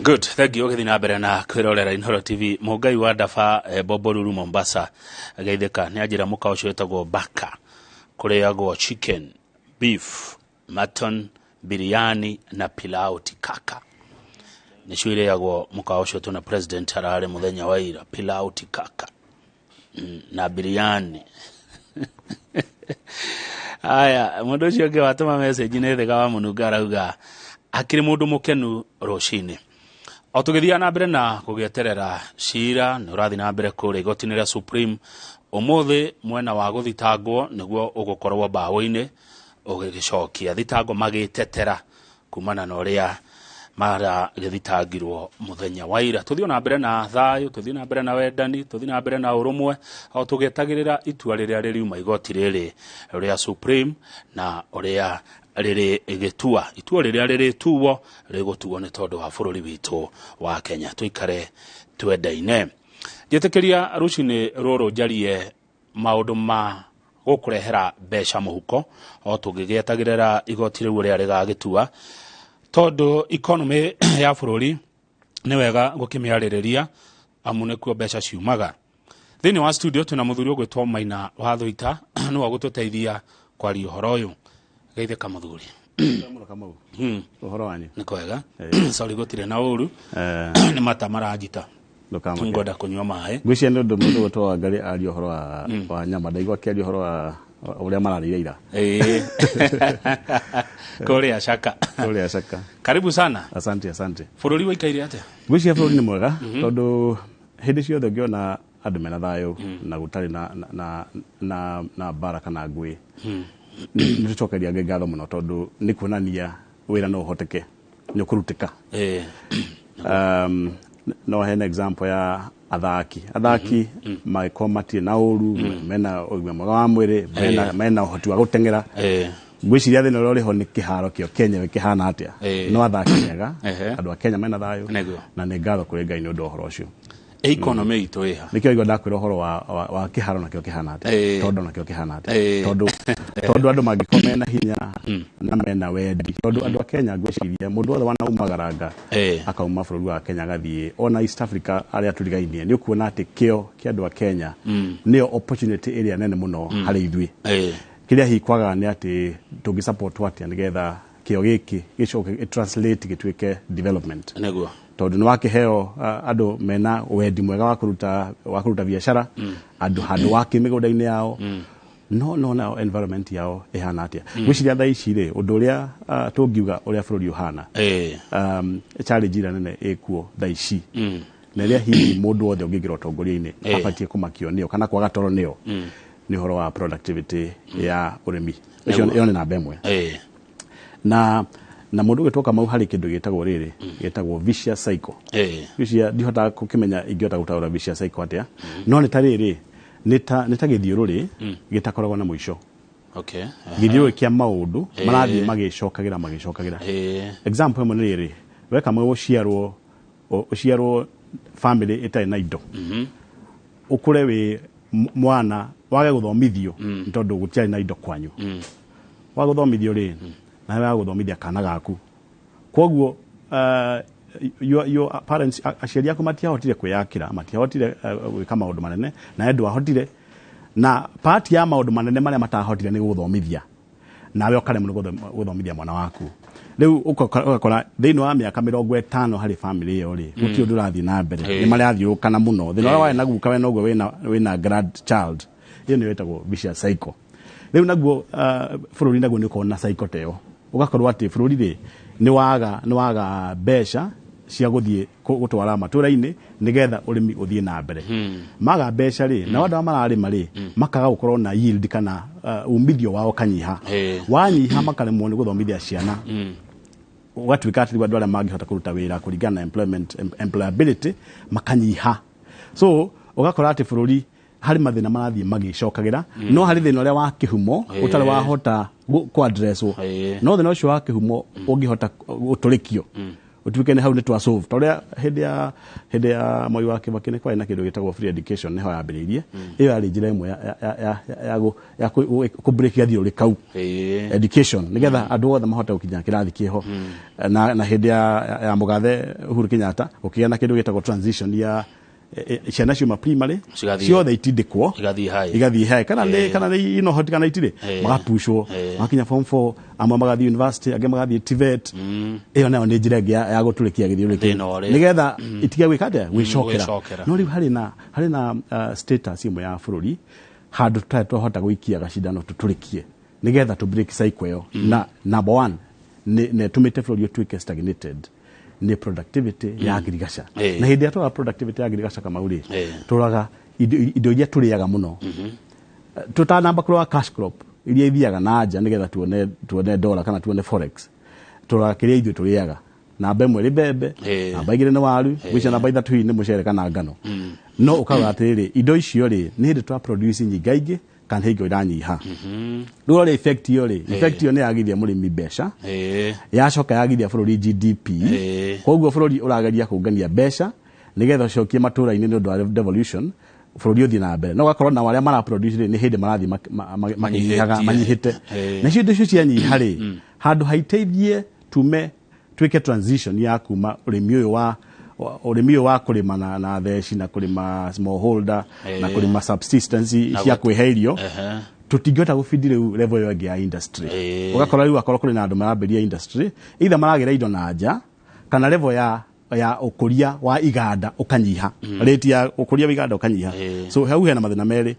Good, thank you. Ũgĩthiĩ na mbere na kwĩrorera Inooro TV. Mũngai wa Ndaba, Bombolulu Mombasa, geithĩka. Nĩ anjĩra mũkawa ũcio wĩtagwo Baka, kũrĩagwo chicken, beef, mutton, biryani na pilau tikaka. Nĩcio irĩagwo mũkawa ũcio tuna president ararĩ mũthenya wa ira, pilau tikaka na biryani. Aya, mũndũ ũcio ũngĩ watũma message nĩ Thĩga wa Mũnunga, arauga akĩrĩ mũndũ mũkenu rũcinĩ. O tũgĩthiaga na mbere na gũgĩeterera cira nĩ ũrathiĩ na mbere kũrĩa igoti-inĩ rĩa Supreme ũmũthĩ, mwena wa gũthitangwo nĩguo ũgũkorwo mbaũ-inĩ ũgĩgĩcokia thitango magĩtetera kumana na ũrĩa maragĩthitangirwo mũthenya wa ira. Tũthiĩ na mbere na thayũ, tũthiĩ na mbere na wendani, tũthiĩ na mbere na ũrũmwe o tũgĩetagĩrĩra itua rĩrĩa rĩriuma igoti rĩrĩ rĩa Supreme na ũrĩa rĩrĩgĩtua. Itua rĩrĩa rĩrĩtuo rĩgũtuo nĩ tondũ wa bũrũri witũ wa Kenya. Tũikare twendaine. Njĩtĩkĩria rũcinĩ rũrũ njarie maũndũ ma gũkũrehera mbeca mũhuko o tũgĩgĩetagĩrĩra igoti rĩu ũrĩa rĩgagĩtua, tondũ economy ya bũrũri nĩ wega gũkĩmĩarĩrĩria amu nĩkuo mbeca ciumaga. Thĩinĩ wa studio twĩna mũthuri ũgwĩtwo Maina wa Thũita, nĩwe ũgũtũteithia kwaria ũhoro ũyũ. Geithĩka, mũthuri. Mũno, Kamau. Ũhoro wanyu? Nĩ kwega, sorry, gũtirĩ na ũru. Nĩ mata maranjita. Ndũkamake. Ngwenda kũnyua maĩ. Ngwĩciria nĩ ũndũ mũndũ gwĩtwo Wangari aria ũhoro wa nyama, ndaigua akĩaria ũhoro wa ũrĩa mararĩire ira. Ĩĩ. Kũrĩa Caka. Kũrĩa Caka. Karibu sana. Asante, asante. Bũrũri ũikaire atĩa? Ngwĩciria bũrũri nĩ mwega, tondũ hĩndĩ ciothe ũngĩona andũ mena thayũ na gũtarĩ na mbara kana ngũĩ, nĩ tũcokeria Ngai ngatho mũno, tondũ nĩ kuonania wĩra no ũhoteke, nĩ ũkũrutĩka. No heane example ya athaki mangĩkorwo matirĩ na ũru, mena ũgima mwega wa mwĩrĩ, mena ũhoti wa gũteng'era. Ngwĩciria thĩna ũrĩa ũrĩ ho nĩ kĩharo kĩo kĩenyewe kĩhana atĩa. No athaki mega, andũ a Kenya mena thayũ. Na nĩ ngatho kũrĩ Ngai nĩ ũndũ wa ũhoro ũcio. Economy itũ ĩha? Nĩkĩo igua ndakwĩra ũhoro wa kĩharo nakĩo kĩhana atĩa, tondũ nakĩo kĩhana atĩa, tondũ andũ mangĩkorwo mena hinya na mena wendi, tondũ andũ a Kenya, ngwĩciria mũndũ wothe wanaumagaranga akauma bũrũri wa Kenya agathiĩ ona East Africa arĩa tũrigainie, nĩ ũkuona atĩ kĩo kĩa andũ a Kenya nĩyo opportunity ĩrĩa nene mũno harĩ ithuĩ. Kĩrĩa hihi kwagaga nĩ atĩ tũngĩ support atĩa nĩgetha kĩo gĩkĩ gĩcoke gĩ translate gĩtuĩke development, tondũ nĩ wakĩheo andũ mena wendi mwega wa kũruta biacara, andũ handũ wake mĩgũnda-inĩ yao, no nao environment yao ĩhana atĩa? Ngwĩciria thaa ici rĩ, ũndũ ũrĩa tũngiuga ũrĩa bũrũri ũhana, challenge ĩrĩa nene ĩkuo thaa ici na ĩrĩa hihi mũndũ wothe ũngĩingĩra ũtongoria-inĩ abatiĩ kũmakio nĩyo kana kwaga toro nĩyo, nĩ ũhoro wa productivity ya ũrĩmi. Ũcio ĩyo nĩ namba ĩmwe. Na mũndũ ũgĩtwo Kamau, harĩ kĩndũ gĩtagwo rĩrĩ, gĩtagwo vicious cycle. Vicious, ndihotaga gũkĩmenya ingĩhota gũtaũra vicious cycle atĩa, no nĩ ta rĩrĩ, nĩ ta gĩthiũrũrĩ gĩtakoragwo na mũico, gĩthiũrũrĩ kĩa maũndũ marathiĩ magĩcokagĩra magĩcokagĩra. Example ĩmwe nĩ rĩrĩ, we Kamau, ũciarwo family ĩtarĩ na indo, ũkũre wĩ mwana wage gũthomithio nĩ tondũ gũtiarĩ na indo kwanyu. Waga gũthomithio rĩ, nawe waga gũthomithia kana gaku, koguo your parents, aciari aku matiahotire kwĩyakĩra, matiahotire gwĩka maũndũ manene, nawe ndwahotire, na part ya maũndũ manene marĩa matahotire nĩ gũgũthomithia, nawe ũkaremwo nĩ gũthomithia mwana waku. Rĩu ũgakora thĩinĩ wa mĩaka 50 harĩ family ĩyo rĩ, gũtirĩ ũndũ ũrathiĩ na mbere, nĩ marathiũrũrũkana mũno. Thĩna ũrĩa warĩ na guka we noguo wĩna grandchild. Ĩyo nĩyo ĩtagwo vicious cycle. Rĩu naguo bũrũri naguo nĩ ũkoragwo na cycle ta ĩyo, ũgakorwo atĩ bũrũri rĩ, nĩ waga mbeca cia gũthiĩ gũtwara matũra-inĩ nĩgetha ũrĩmi ũthiĩ na mbere. Maga mbeca rĩ, nao andũ arĩa mararĩma rĩ, makaga gũkorwo na yield kana umithio wao ũkanyiha. Wanyiha, makaremwo nĩ gũthomithia ciana. Ũgatuĩka atĩ rĩu andũ arĩa mangĩhota kũruta wĩra kũringana na employment, employability makanyiha. So ũgakora atĩ bũrũri harĩ mathĩna marathiĩ magĩcokagĩra, no harĩ thĩna ũrĩa wa kĩhumo ũtarĩ wahota kũ addresswo. No thĩna ũcio wa kĩhumo ũngĩhota gũtũrĩkio, Ũtuĩke nĩ hau nĩ twa solve ta ũrĩa hĩndĩ ya Mwai wa Kibaki nĩ kwarĩ na kĩndũ gĩtagwo free education, nĩho yambĩrĩirie. Ĩyo yarĩ njĩra ĩmwe ya kũ break gathiũrũrĩ kau, education, nigetha andũ othe mahote gũkinya kĩrathi kĩho. Na hĩndĩ ya mũgathe Uhuru Kenyatta gũkĩgĩa na kĩndũ gĩtagwo transition ya ciana ciuma primary ciothe itindĩkwo, igathiĩ high. Igathiĩ high, kana nĩ kana nĩ inohoti kana itirĩ, magapushwo, magakinya form 4, amwe magathiĩ university, angĩ magathiĩ TVET. Ĩyo nayo nĩ njĩra ĩngĩ ya gũtũrĩkia gĩthiũrũrĩ kĩu Thĩna ũrĩa. Nĩgetha itige gwĩka atĩa? Gwĩcokera. Gwĩcokera. No rĩu harĩ na status ĩmwe ya bũrũri handũ tũtarĩ twahota gũikia gacindano tũtũrĩkie nĩgetha tũ break cycle ĩyo. Na number one nĩ ĩtũmĩte bũrũri ũtuĩke stagnated nĩ productivity ya agriculture. Na hĩndĩ ĩrĩa tũraga productivity ya agriculture, Kamau rĩ, tũraga indo iria tũrĩaga mũno, tũtanamba kũrora cash crop iria ithiaga na nja nĩgetha tuone dollar kana tuone forex. Tũroraga kĩrĩa ithuĩ tũrĩaga. Namba ĩmwe ĩrĩ mbembe, namba igĩrĩ nĩ waru, gwĩcia namba ithatũ hihi nĩ mũcere kana ngano. No ũkarora atĩrĩrĩ, indo icio rĩ, nĩ hĩndĩ twa produce nyingaingĩ kana hingo iranyiha? Rĩu ũrora effect ĩyo rĩ, effect ĩyo nĩ yagithia mũrĩmi mbeca, yacoka yagithia bũrũri GDP. Koguo bũrũri ũrageria kũngania mbeca nĩgetha ũcokie matũra-inĩ nĩ ũndũ wa devolution, bũrũri ũthiĩ na mbere. No ũgakorwo na arĩa maraproduce rĩ, nĩ hĩndĩ marathiĩ makĩnyihaga. Manyihĩtie. Manyihĩte. Nacio indo icio cianyiha rĩ, handũ haiteithie tume twĩke transition ya kuma ũrĩmi ũyũ wa kũrĩma na theci na kũrĩma smallholder na kũrĩma subsistence cia kwĩhe irio, tũtingĩhota gũbindi rĩu level ĩyo ĩngĩ ya industry. Ũgakora rĩu akorwo kũrĩ na andũ marambĩrĩria industry, either maragĩra indo na nja kana level ya ũkũria wa iganda ũkanyiha, rate ya ũkũria wa iganda ũkanyiha. So hau hena mathĩna merĩ.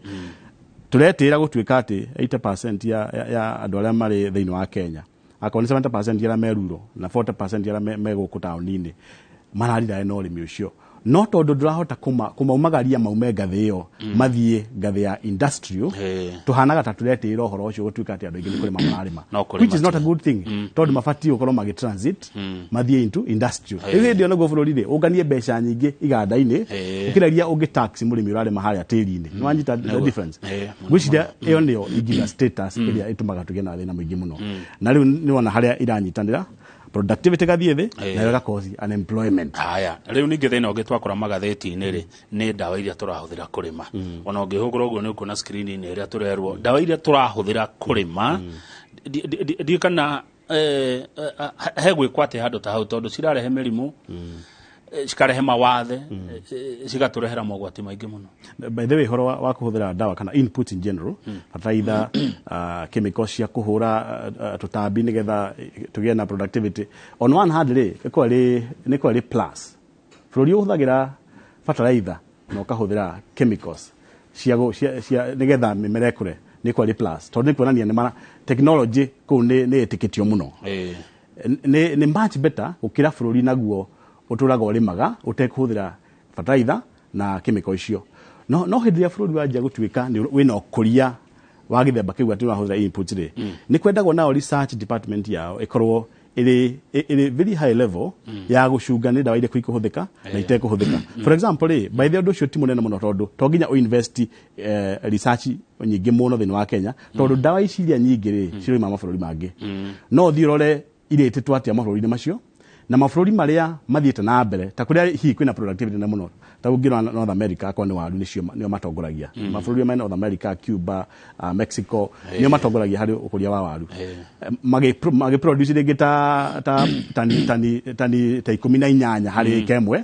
Tũretĩra gũtuĩka atĩ 80% ya andũ arĩa marĩ thĩinĩ wa Kenya, akorwo nĩ 70% arĩa me rural na 40% arĩa me gũkũ taũni-inĩ, mararira na ũrĩmi ũcio. No tondũ ndũrahota kũmaumagaria maume ngathĩ ĩyo mathiĩ ngathĩ ya industrial, tũhanaga ta tũretĩĩra ũhoro ũcio gũtuĩka atĩ andũ aingĩ nĩ kũrĩma mararĩma, No kũrĩma which is not a good thing, tondũ mabatiĩ gũkorwo magĩtransit mathiĩ into industrial. Rĩu hĩndĩ ĩyo nĩguo bũrũri rĩ ũnganie mbeca nyingĩ iganda-inĩ ũkĩraria ũngĩ tax mũrĩmi ũrarĩma harĩa tĩri-inĩ. Nĩ wanyita the difference? Mũno. Ngwĩciria ĩyo nĩyo ingiuga status ĩrĩa ĩtũmaga tũgĩe na thĩna mũingĩ mũno. Na rĩu nĩwona harĩa iranyitanĩra, productivity gathiĩ thĩ, nayo ĩgakosi unemployment. Haya, rĩu ningĩ thĩna ũngĩ twakora magathĩti-inĩ rĩ, nĩ ndawa iria tũrahũthĩra kũrĩma. Ona ũngĩhũgũra ũguo nĩ ũkuona screen-inĩ ĩrĩa tũrerwo ndawa iria tũrahũthĩra kũrĩma. Ndiũĩ kana he gwĩkwo atĩ handũ ta hau, tondũ cirarehe mĩrimũ, cikarehe mawathe, cigatũrehera mogwati maingĩ mũno. By the way, horo wa kũhũthĩra ndawa kana input in general, fertilizer, chemicals cia kũhũra tũtambi nĩgetha tũgĩe na productivity, on one hand rĩ, ĩkoragwo nĩ ĩkoragwo ĩrĩ plus. Bũrũri ũhũthagĩra fertilizer na ũkahũthĩra chemicals cia nĩgetha mĩmera ĩkũre, nĩ ĩkoragwo ĩrĩ plus, tondũ nĩ kuonania nĩ mara technology kũu nĩ ĩtĩkĩtio mũno. Nĩ much better gũkĩra bũrũri naguo ũtũraga ũrĩmaga ũtekũhũthĩra fertilizer na chemical icio. No hĩndĩ ĩrĩa bũrũri wanjia gũtuĩka nĩ wĩna ũkũria wa gĩthemba kĩu atĩ ũrahũthĩra input rĩ, nĩ kwendagwo nao research department yao ĩkorwo ĩrĩ very high level ya gũcunga nĩ ndawa irĩkũ ikũhũthĩka na itekũhũthĩka. For example rĩ, by the way, ũndũ ũcio ti mũnene mũno, tondũ to nginya ũinvest research nyingĩ mũno thĩinĩ wa Kenya, tondũ ndawa ici iria nyingĩ rĩ, ciroima mabũrũri mangĩ. No ũthiĩ ũrore irĩtĩtwo atĩa mabũrũri-inĩ macio na mabũrũri marĩa mathiĩte na mbere, ta kũrĩa hihi kwĩna productivity nene mũno, ta ũngĩrora North America, akorwo nĩ waru, nĩcio nĩo matongoragia. Mabũrũri ma North America, Cuba, Mexico, nĩo matongoragia harĩ ũkũria wa waru. Magĩproduce rĩngĩ ta tani ta 18 harĩ ĩka ĩmwe.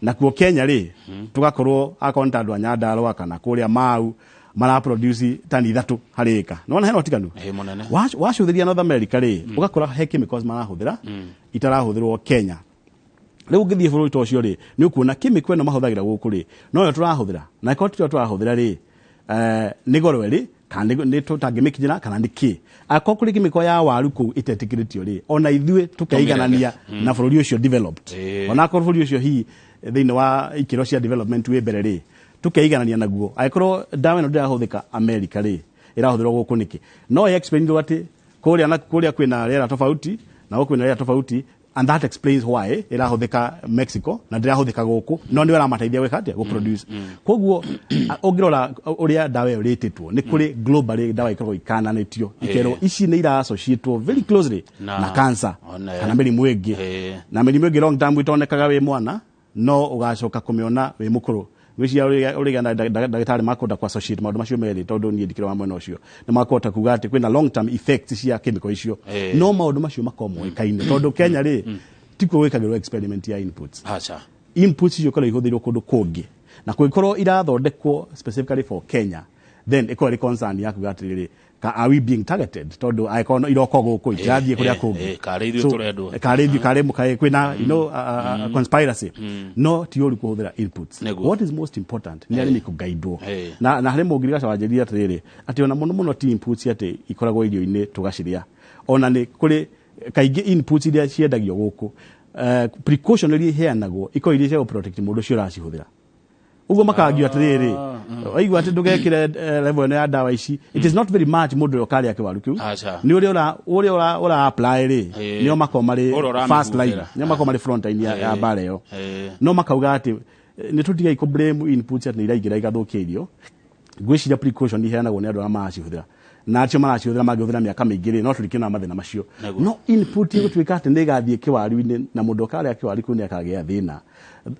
Nakuo Kenya rĩ, tũgakorwo akorwo nĩ ta andũ a Nyandarũa kana kũrĩa Mau maraproduce tani 3 harĩ ĩka. Nĩwona hena ũtiganu? Ĩĩ, mũnene. Wacũthĩria North America rĩ, ũgakora he chemicals marahũthĩra itarahũthĩrwo Kenya. Rĩu ũngĩthiĩ bũrũri ta ũcio rĩ, nĩ ũkuona chemical ĩno mahũthagĩra gũkũ rĩ, noyo tũrahũthĩra? Na ĩkorwo tiyo tũrahũthĩra rĩ, nĩ goro ĩrĩ kana nĩ tũtangĩmĩkinyĩra kana nĩ kĩ? Akorwo kũrĩ chemical ya waru kũu ĩtetĩkĩrĩtio rĩ, ona ithuĩ tũkeiganania na bũrũri ũcio developed, ona akorwo bũrũri ũcio hihi thĩinĩ wa ikĩro cia development wĩ mbere rĩ, tũkeiganania naguo. Angĩkorwo ndawa ĩno ndĩrahũthĩka America rĩ, ĩrahũthĩrwo gũkũ nĩkĩ? No ĩ explainirwo atĩ kũrĩa na kũrĩa kwĩna rĩera tofauti na gũkũ kwĩna rĩera tofauti. And that explains why ĩrahũthĩka Mexico na ndĩrahũthĩka gũkũ, no nĩ ĩramateithia gwĩka atĩa? Gũproduce. Koguo ũngĩrora ũrĩa ndawa ĩyo ĩrĩtĩtwo, nĩ kũrĩ globally ndawa ikoragwo ikananĩtio, ikerwo ici nĩ ira associatwo very closely na cancer kana mĩrimũ ĩngĩ, na mĩrimũ ĩngĩ long term itonekaga wĩ mwana, no ũgacoka kũmĩona wĩ mũkũrũ. Ngwĩciria ũrĩa na ndagĩtarĩ makũhota ku associate maũndũ macio merĩ, tondũ niĩ ndikĩrĩ wa mwena ũcio, nĩ makũhota kuga atĩ kwĩna long term effects cia chemical icio. No maũndũ macio makorwo moĩkaine, tondũ Kenya rĩ, tikuo gwĩkagĩrwo experiment ya inputs. Aca. Inputs icio ikorwo ihũthĩirwo kũndũ kũngĩ, na kũngĩkorwo irathondekwo specifically for Kenya, then ĩkorwo ĩrĩ concern ya kuga atĩrĩrĩ, are we being targeted? Tondũ angĩkorwo no iroko gũkũ, itirathiĩ kũrĩa kũngĩ. Karĩ ithuĩ So, tũrendwo. Karĩ ithuĩ, karĩ mũkaĩ kwĩna conspiracy. No ti ũru kũhũthĩra inputs. What is most important nĩ arĩmi kũgaidwo. Na harĩ mũngirigaca wanjĩrire atĩrĩrĩ, atĩ ona mũno mũno ti inputs atĩ ikoragwo irio-inĩ tũgacirĩa, ona nĩ kũrĩ kaingĩ inputs iria ciendagio gũkũ, precautionary iheanagwo ikorwo iria cia gũprotect mũndũ ũcio ũracihũthĩra. Ũguo makangio atĩrĩrĩ, waigua atĩ ndũgekĩre level ĩno ya ndawa ici, it is not very much mũndũ ũrĩa ũkarĩa kĩwaru kĩu. Aca. Nĩ ũrĩa ũra apply rĩ, nĩo makorwo marĩ Ũrĩa ũramĩhuhĩra. first line, nĩo makorwo marĩ front line ya mbara ĩyo. No makauga atĩ nĩ tũtigei kũ blame inputs atĩ nĩ iraingĩra igathũkia irio. Ngwĩciria precaution iheanagwo nĩ andũ arĩa maracihũthĩra, na acio maracihũthĩra mangĩhũthĩra mĩaka mĩingĩ rĩ, no tũrikĩona mathĩna macio. No input ĩgũtuĩka atĩ nĩ ĩgathiĩ kĩwaru-inĩ na mũndũ ũkarĩa kĩwaru kĩu nĩ akagĩa thĩna,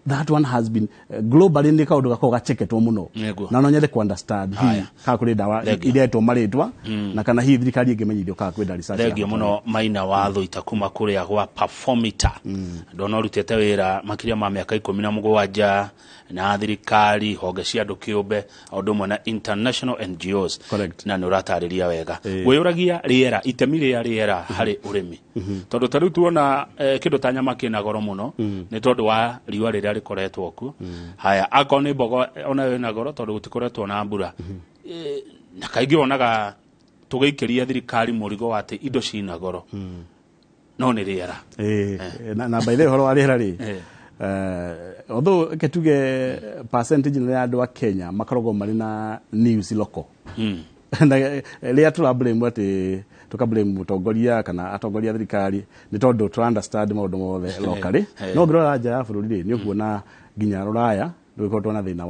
that one has been globally nĩ kaũndũ gakoragwo gacheketwo mũno. Na no nyende ku understand hihi kana kũrĩ ndawa iretwo marĩtwa, na kana hihi thirikari ĩngĩmenyithio kana kwĩna research ya Thengio bata. Mũno Maina wa Thũita kuma kũrĩa gwa Performita. Ndona ũrutĩte wĩra makĩria ma mĩaka 17 na thirikari, honge cia andũ kĩũmbe, o ũndũ ũmwe na international NGOs. Na nĩ ũratarĩria wega. Ngwĩyũragia rĩera, itemi rĩa rĩera harĩ ũrĩmi, tondũ ta rĩu tuona kĩndũ ta nyama kĩna goro mũno nĩ tondũ wa riũa rĩrĩa rĩkoretwo kuo. Haya, akorwo nĩ mbogo onayo ĩna goro tondũ gũtikoretwo na mbura. Na kaingĩ wonaga tũgĩikĩria thirikari mũrigo wa atĩ indo cina goro, no nĩ rĩera. Na by the way, ũhoro wa rĩera rĩ, although reke tuge percentage nene ya andũ a Kenya makoragwo marĩ na news local, na rĩrĩa tũra blame atĩ tũka blame mũtongoria kana atongoria a thirikari, nĩ tondũ tũra understand maũndũ mothe locally. No ũngĩrora nja ya bũrũri rĩ, nĩ ũkuona nginya rũraya rũgĩkoretwo na thĩna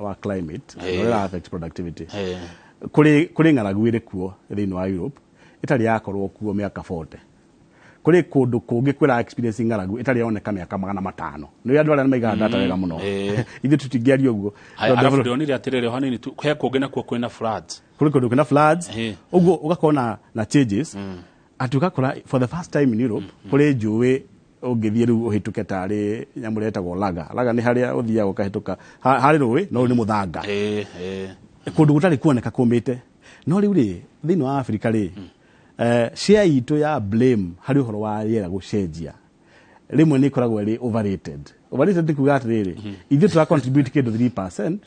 wa climate ũrĩa ũra affect productivity. Kũrĩ ng'aragu ĩrĩ kuo thĩinĩ wa Europe ĩtarĩ yakorwo kuo mĩaka 40. Kũrĩ kũndũ kũngĩ kwĩra experience ng'aragu ĩtarĩ yoneka mĩaka 500. Nĩ andũ arĩa maigaga data wega mũno. Ithuĩ tũtingĩaria ũguo. Haya, Tondũ arabu ndĩronire atĩrĩrĩ, o hanini tu, he kũngĩ nakuo kwĩna floods. Kũrĩ kũndũ kwĩna floods. Ũguo ũgakorwo na changes, atĩ ũgakora for the first time in Europe kũrĩ njũĩ ũngĩthiĩ rĩu ũhĩtũke tarĩ nyamũ ĩrĩa ĩtagwo laga. Laga nĩ harĩa ũthiaga ũkahĩtũka harĩ rũĩ, no rĩu nĩ mũthanga, kũndũ gũtarĩ kuoneka kũmĩte. No rĩu rĩ, thĩinĩ wa Afrika rĩ, share itũ ya blame harĩ ũhoro wa rĩera gũcenjia rĩmwe nĩ ĩkoragwo ĩrĩ overrated. Overrated nĩ kuga atĩrĩrĩ, ithuĩ tũra contribute kĩndũ 3%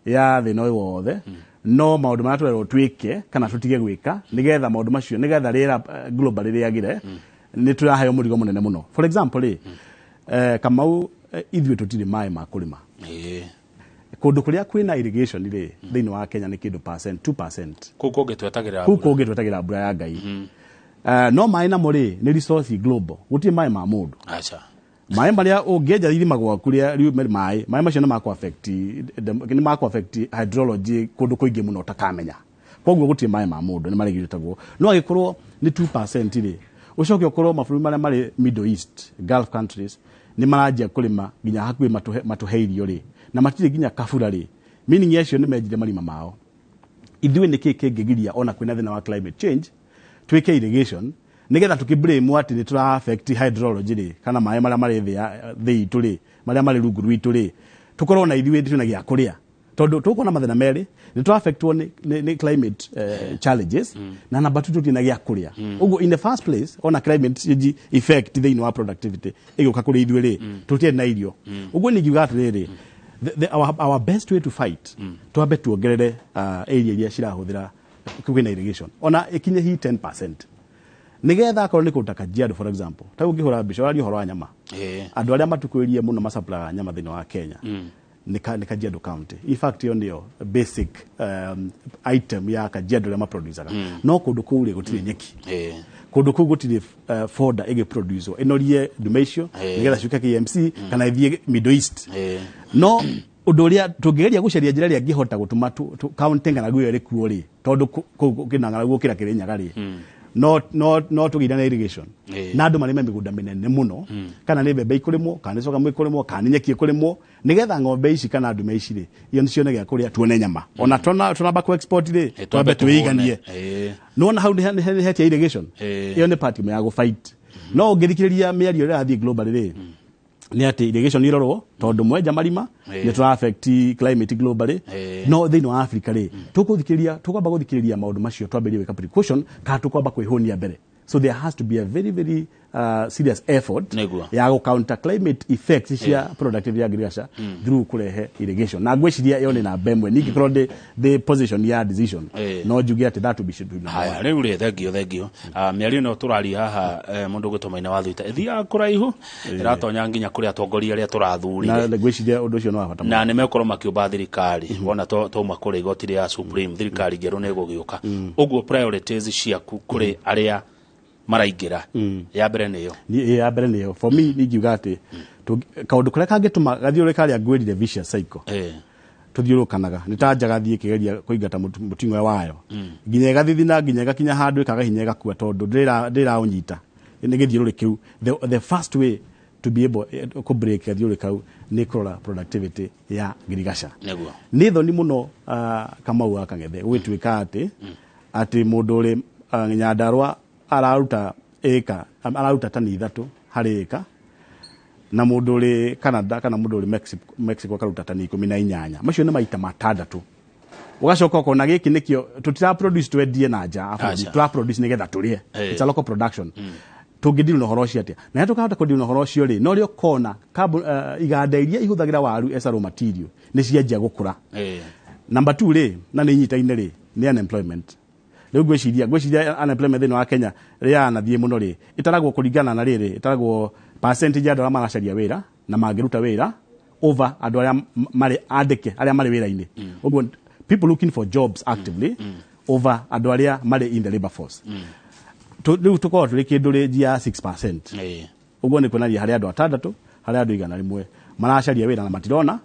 ya thĩna ũyũ wothe, no maũndũ marĩa tũrerwo twĩke kana tũtige gwĩka nĩgetha maũndũ macio, nĩgetha rĩera globally rĩagĩre, nĩ tũraheo mũrigo mũnene mũno. For example rĩ, Kamau, ithuĩ tũtirĩ maĩ ma kũrĩma. Kũndũ kũrĩa kwĩna irrigation rĩ, thĩinĩ wa Kenya nĩ kĩndũ percent 2%. Kũu kũngĩ twetagĩrĩra Kũu mbura. kũngĩ twetagĩrĩra mbura ya Ngai. No maĩ namo rĩ, nĩ resource global, gũtirĩ maĩ ma mũndũ. Aca. Maĩ marĩa ũngĩenja irima gwaku rĩa riume maĩ macio nĩ makũ affect hydrology kũndũ kũingĩ mũno ũtakamenya. Koguo gũtirĩ maĩ ma mũndũ, nĩ marĩgĩtagwo. No angĩkorwo nĩ 2% rĩ, ũcoke ũkorwo mabũrũri marĩa marĩ Middle East, Gulf countries, nĩ maranjia kũrĩma nginya hakuhĩ matũhe irio rĩ, na matirĩ nginya kabura rĩ, meaning acio nĩ menjire marima mao. Ithuĩ nĩ kĩĩ kĩngĩgiria ona kwĩna thĩna wa climate change twĩke irrigation nĩgetha tũkĩ-blame atĩ nĩ tũra affect hydrology rĩ, kana maĩ marĩa marĩ thĩ itũ rĩ, marĩa marĩ rungu rwitũ rĩ, tũkorwo na ithuĩ twĩna gĩa kũrĩa, tondũ tũkuona mathĩna merĩ, nĩ tũra affectwo nĩ climate challenges, na namba 2 tũtirĩ na gĩa kũrĩa. Ũguo in the first place, ona climate change effect thĩinĩ wa productivity ĩgĩũka kũrĩ ithuĩ rĩ, tũtirĩ na irio. Ũguo nĩ ngiuga atĩrĩrĩ, our best way to fight, twambe tuongerere area iria cirahũthĩra kwĩna irrigation, ona ĩkinye hi 10%, nigetha akorwo nĩ kũndũ ta Kajiado, for example, ta ũngĩhũra mbica ũraria ũhoro wa nyama, andũ arĩa matukwĩrie mũno macaplaga nyama thĩinĩ wa Kenya. Nĩ Kajiado County. In fact, ĩyo nĩyo basic item ya Kajiado ĩrĩa maproducaga, no kũndũ kũu rĩ gũtirĩ nyeki. Kũndũ kũu gũtirĩ fodder ĩgĩproduce ĩnorie ndume icio nĩgetha ciũke KMC kana ithiĩ Middle East. No ũndũ ũrĩa tũngĩgeria gũcaria njĩra ĩrĩa ĩngĩhota gũtũma county ng'aragu ĩyo ĩrĩ kuo rĩ, tondũ kũu kĩna ng'aragu gũkĩra Kĩrĩnyaga rĩ, no tũgĩire na irrigation na andũ marĩme mĩgũnda mĩnene mũno, kana nĩ mbembe ikũrĩmwo, kana nĩ coga ikũrĩmwo, kana nĩ nyeki ĩkũrĩmwo, nĩgetha ng'ombe ici kana ndume ici rĩ, iyo nĩcione gĩa kũrĩa, tuone nyama. Ona tũnamba ku export rĩ, twambe twĩiganie. Nĩwona hau nĩ hetia irrigation. Ĩyo nĩ part ĩmwe ya gũfight. No ũngĩthikĩrĩria mĩario ĩrĩa ĩrathiĩ globally rĩ, nĩ atĩ irrigation irorwo tondũ mwenja marima nĩ tũra affect climate globally. No thĩinĩ wa Africa rĩ, tũkũthikĩrĩria, tũkwamba gũthikĩrĩria maũndũ macio twambĩrĩrie gwĩka precaution, kana tũkwamba kwĩhũnia mbere? So there has to be a very very serious effort ya gũ counter climate effects cia productivity agriculture through kũrehe irrigation. Na ngwĩciria ĩyo nĩ namba ĩmwe. Ningĩ korwo ndĩ position ya decision, no njuge atĩ that would be, should be number Haya one. Rĩu rĩ, thengio, thengio. Mĩario ĩno tũraria haha, mũndũ ũgwĩtwo Maina wa Thuita, ĩthiaga kũraihu, ĩratonya nginya kũrĩ atongoria arĩa tũrathurire. Na ngwĩciria ũndũ ũcio nĩ wa bata mũno. Na nĩ mekorwo makĩũmba thirikari. Wona twauma kũrĩa igoti rĩa Supreme, thirikari njerũ nĩ ĩgũgĩũka. Ũguo priorities ciaku kũrĩ arĩa maraingĩra, ya mbere nĩyo? Ya mbere nĩyo. For me, ningiuga atĩ kaũndũ karĩa kangĩtũma gathiũrũrũke karĩa ngwĩrire, vicious cycle, tũthiũrũrũkanaga nĩ ta njagathi ĩkĩgeria kũingata mũting'oe wayo nginya ĩgathithina, nginya ĩgakinya handũ ĩkaga hinya, ĩgakua, tondũ ndĩraũnyita nĩ gĩthiũrũrĩ kĩu. The first way to be able kũ break gathiũrũrĩ kau nĩ kũrora productivity ya ngirigaca. Nĩ thoni mũno, Kamau wa Kang'ethe, gũgĩtuĩka atĩ mũndũ ũrĩ Nyandarũa araruta ĩka, araruta tani 3 harĩ ĩka, na mũndũ ũrĩ Canada kana mũndũ ũrĩ Mexico akaruta tani 18. Macio nĩ maita matandatũ. Ũgacoka ũkona gĩkĩ nĩkĩo tũtira produce twendie na nja wa bũrũri. Aca. Tũra produce nĩgetha tũrĩe. It's a local production. Tũngĩdeal na ũhoro ũcio atĩa? Na rĩrĩa tũkahota kũdeal na ũhoro ũcio rĩ, no rĩo kona iganda iria ihũthagĩra waru as a raw material nĩ cianjia gũkũra. Number 2 rĩ, na nĩ inyitaine rĩ, nĩ unemployment. Rĩu ngwĩciria unemployment thĩinĩ wa Kenya rĩrĩa yanathiĩ mũno rĩ, ĩtaragwo kũringana na rĩrĩ, ĩtaragwo percentage ya andũ arĩa maracaria wĩra na mangĩruta wĩra over andũ arĩa marĩ andĩke, arĩa marĩ wĩra-inĩ. Ũguo people looking for jobs actively over andũ arĩa marĩ in the labor force. Rĩu tũkoragwo tũrĩ kĩndũ range ya 6%. Ũguo nĩ kuonania harĩ andũ atandatũ harĩ andũ 100 maracaria wĩra na matirona.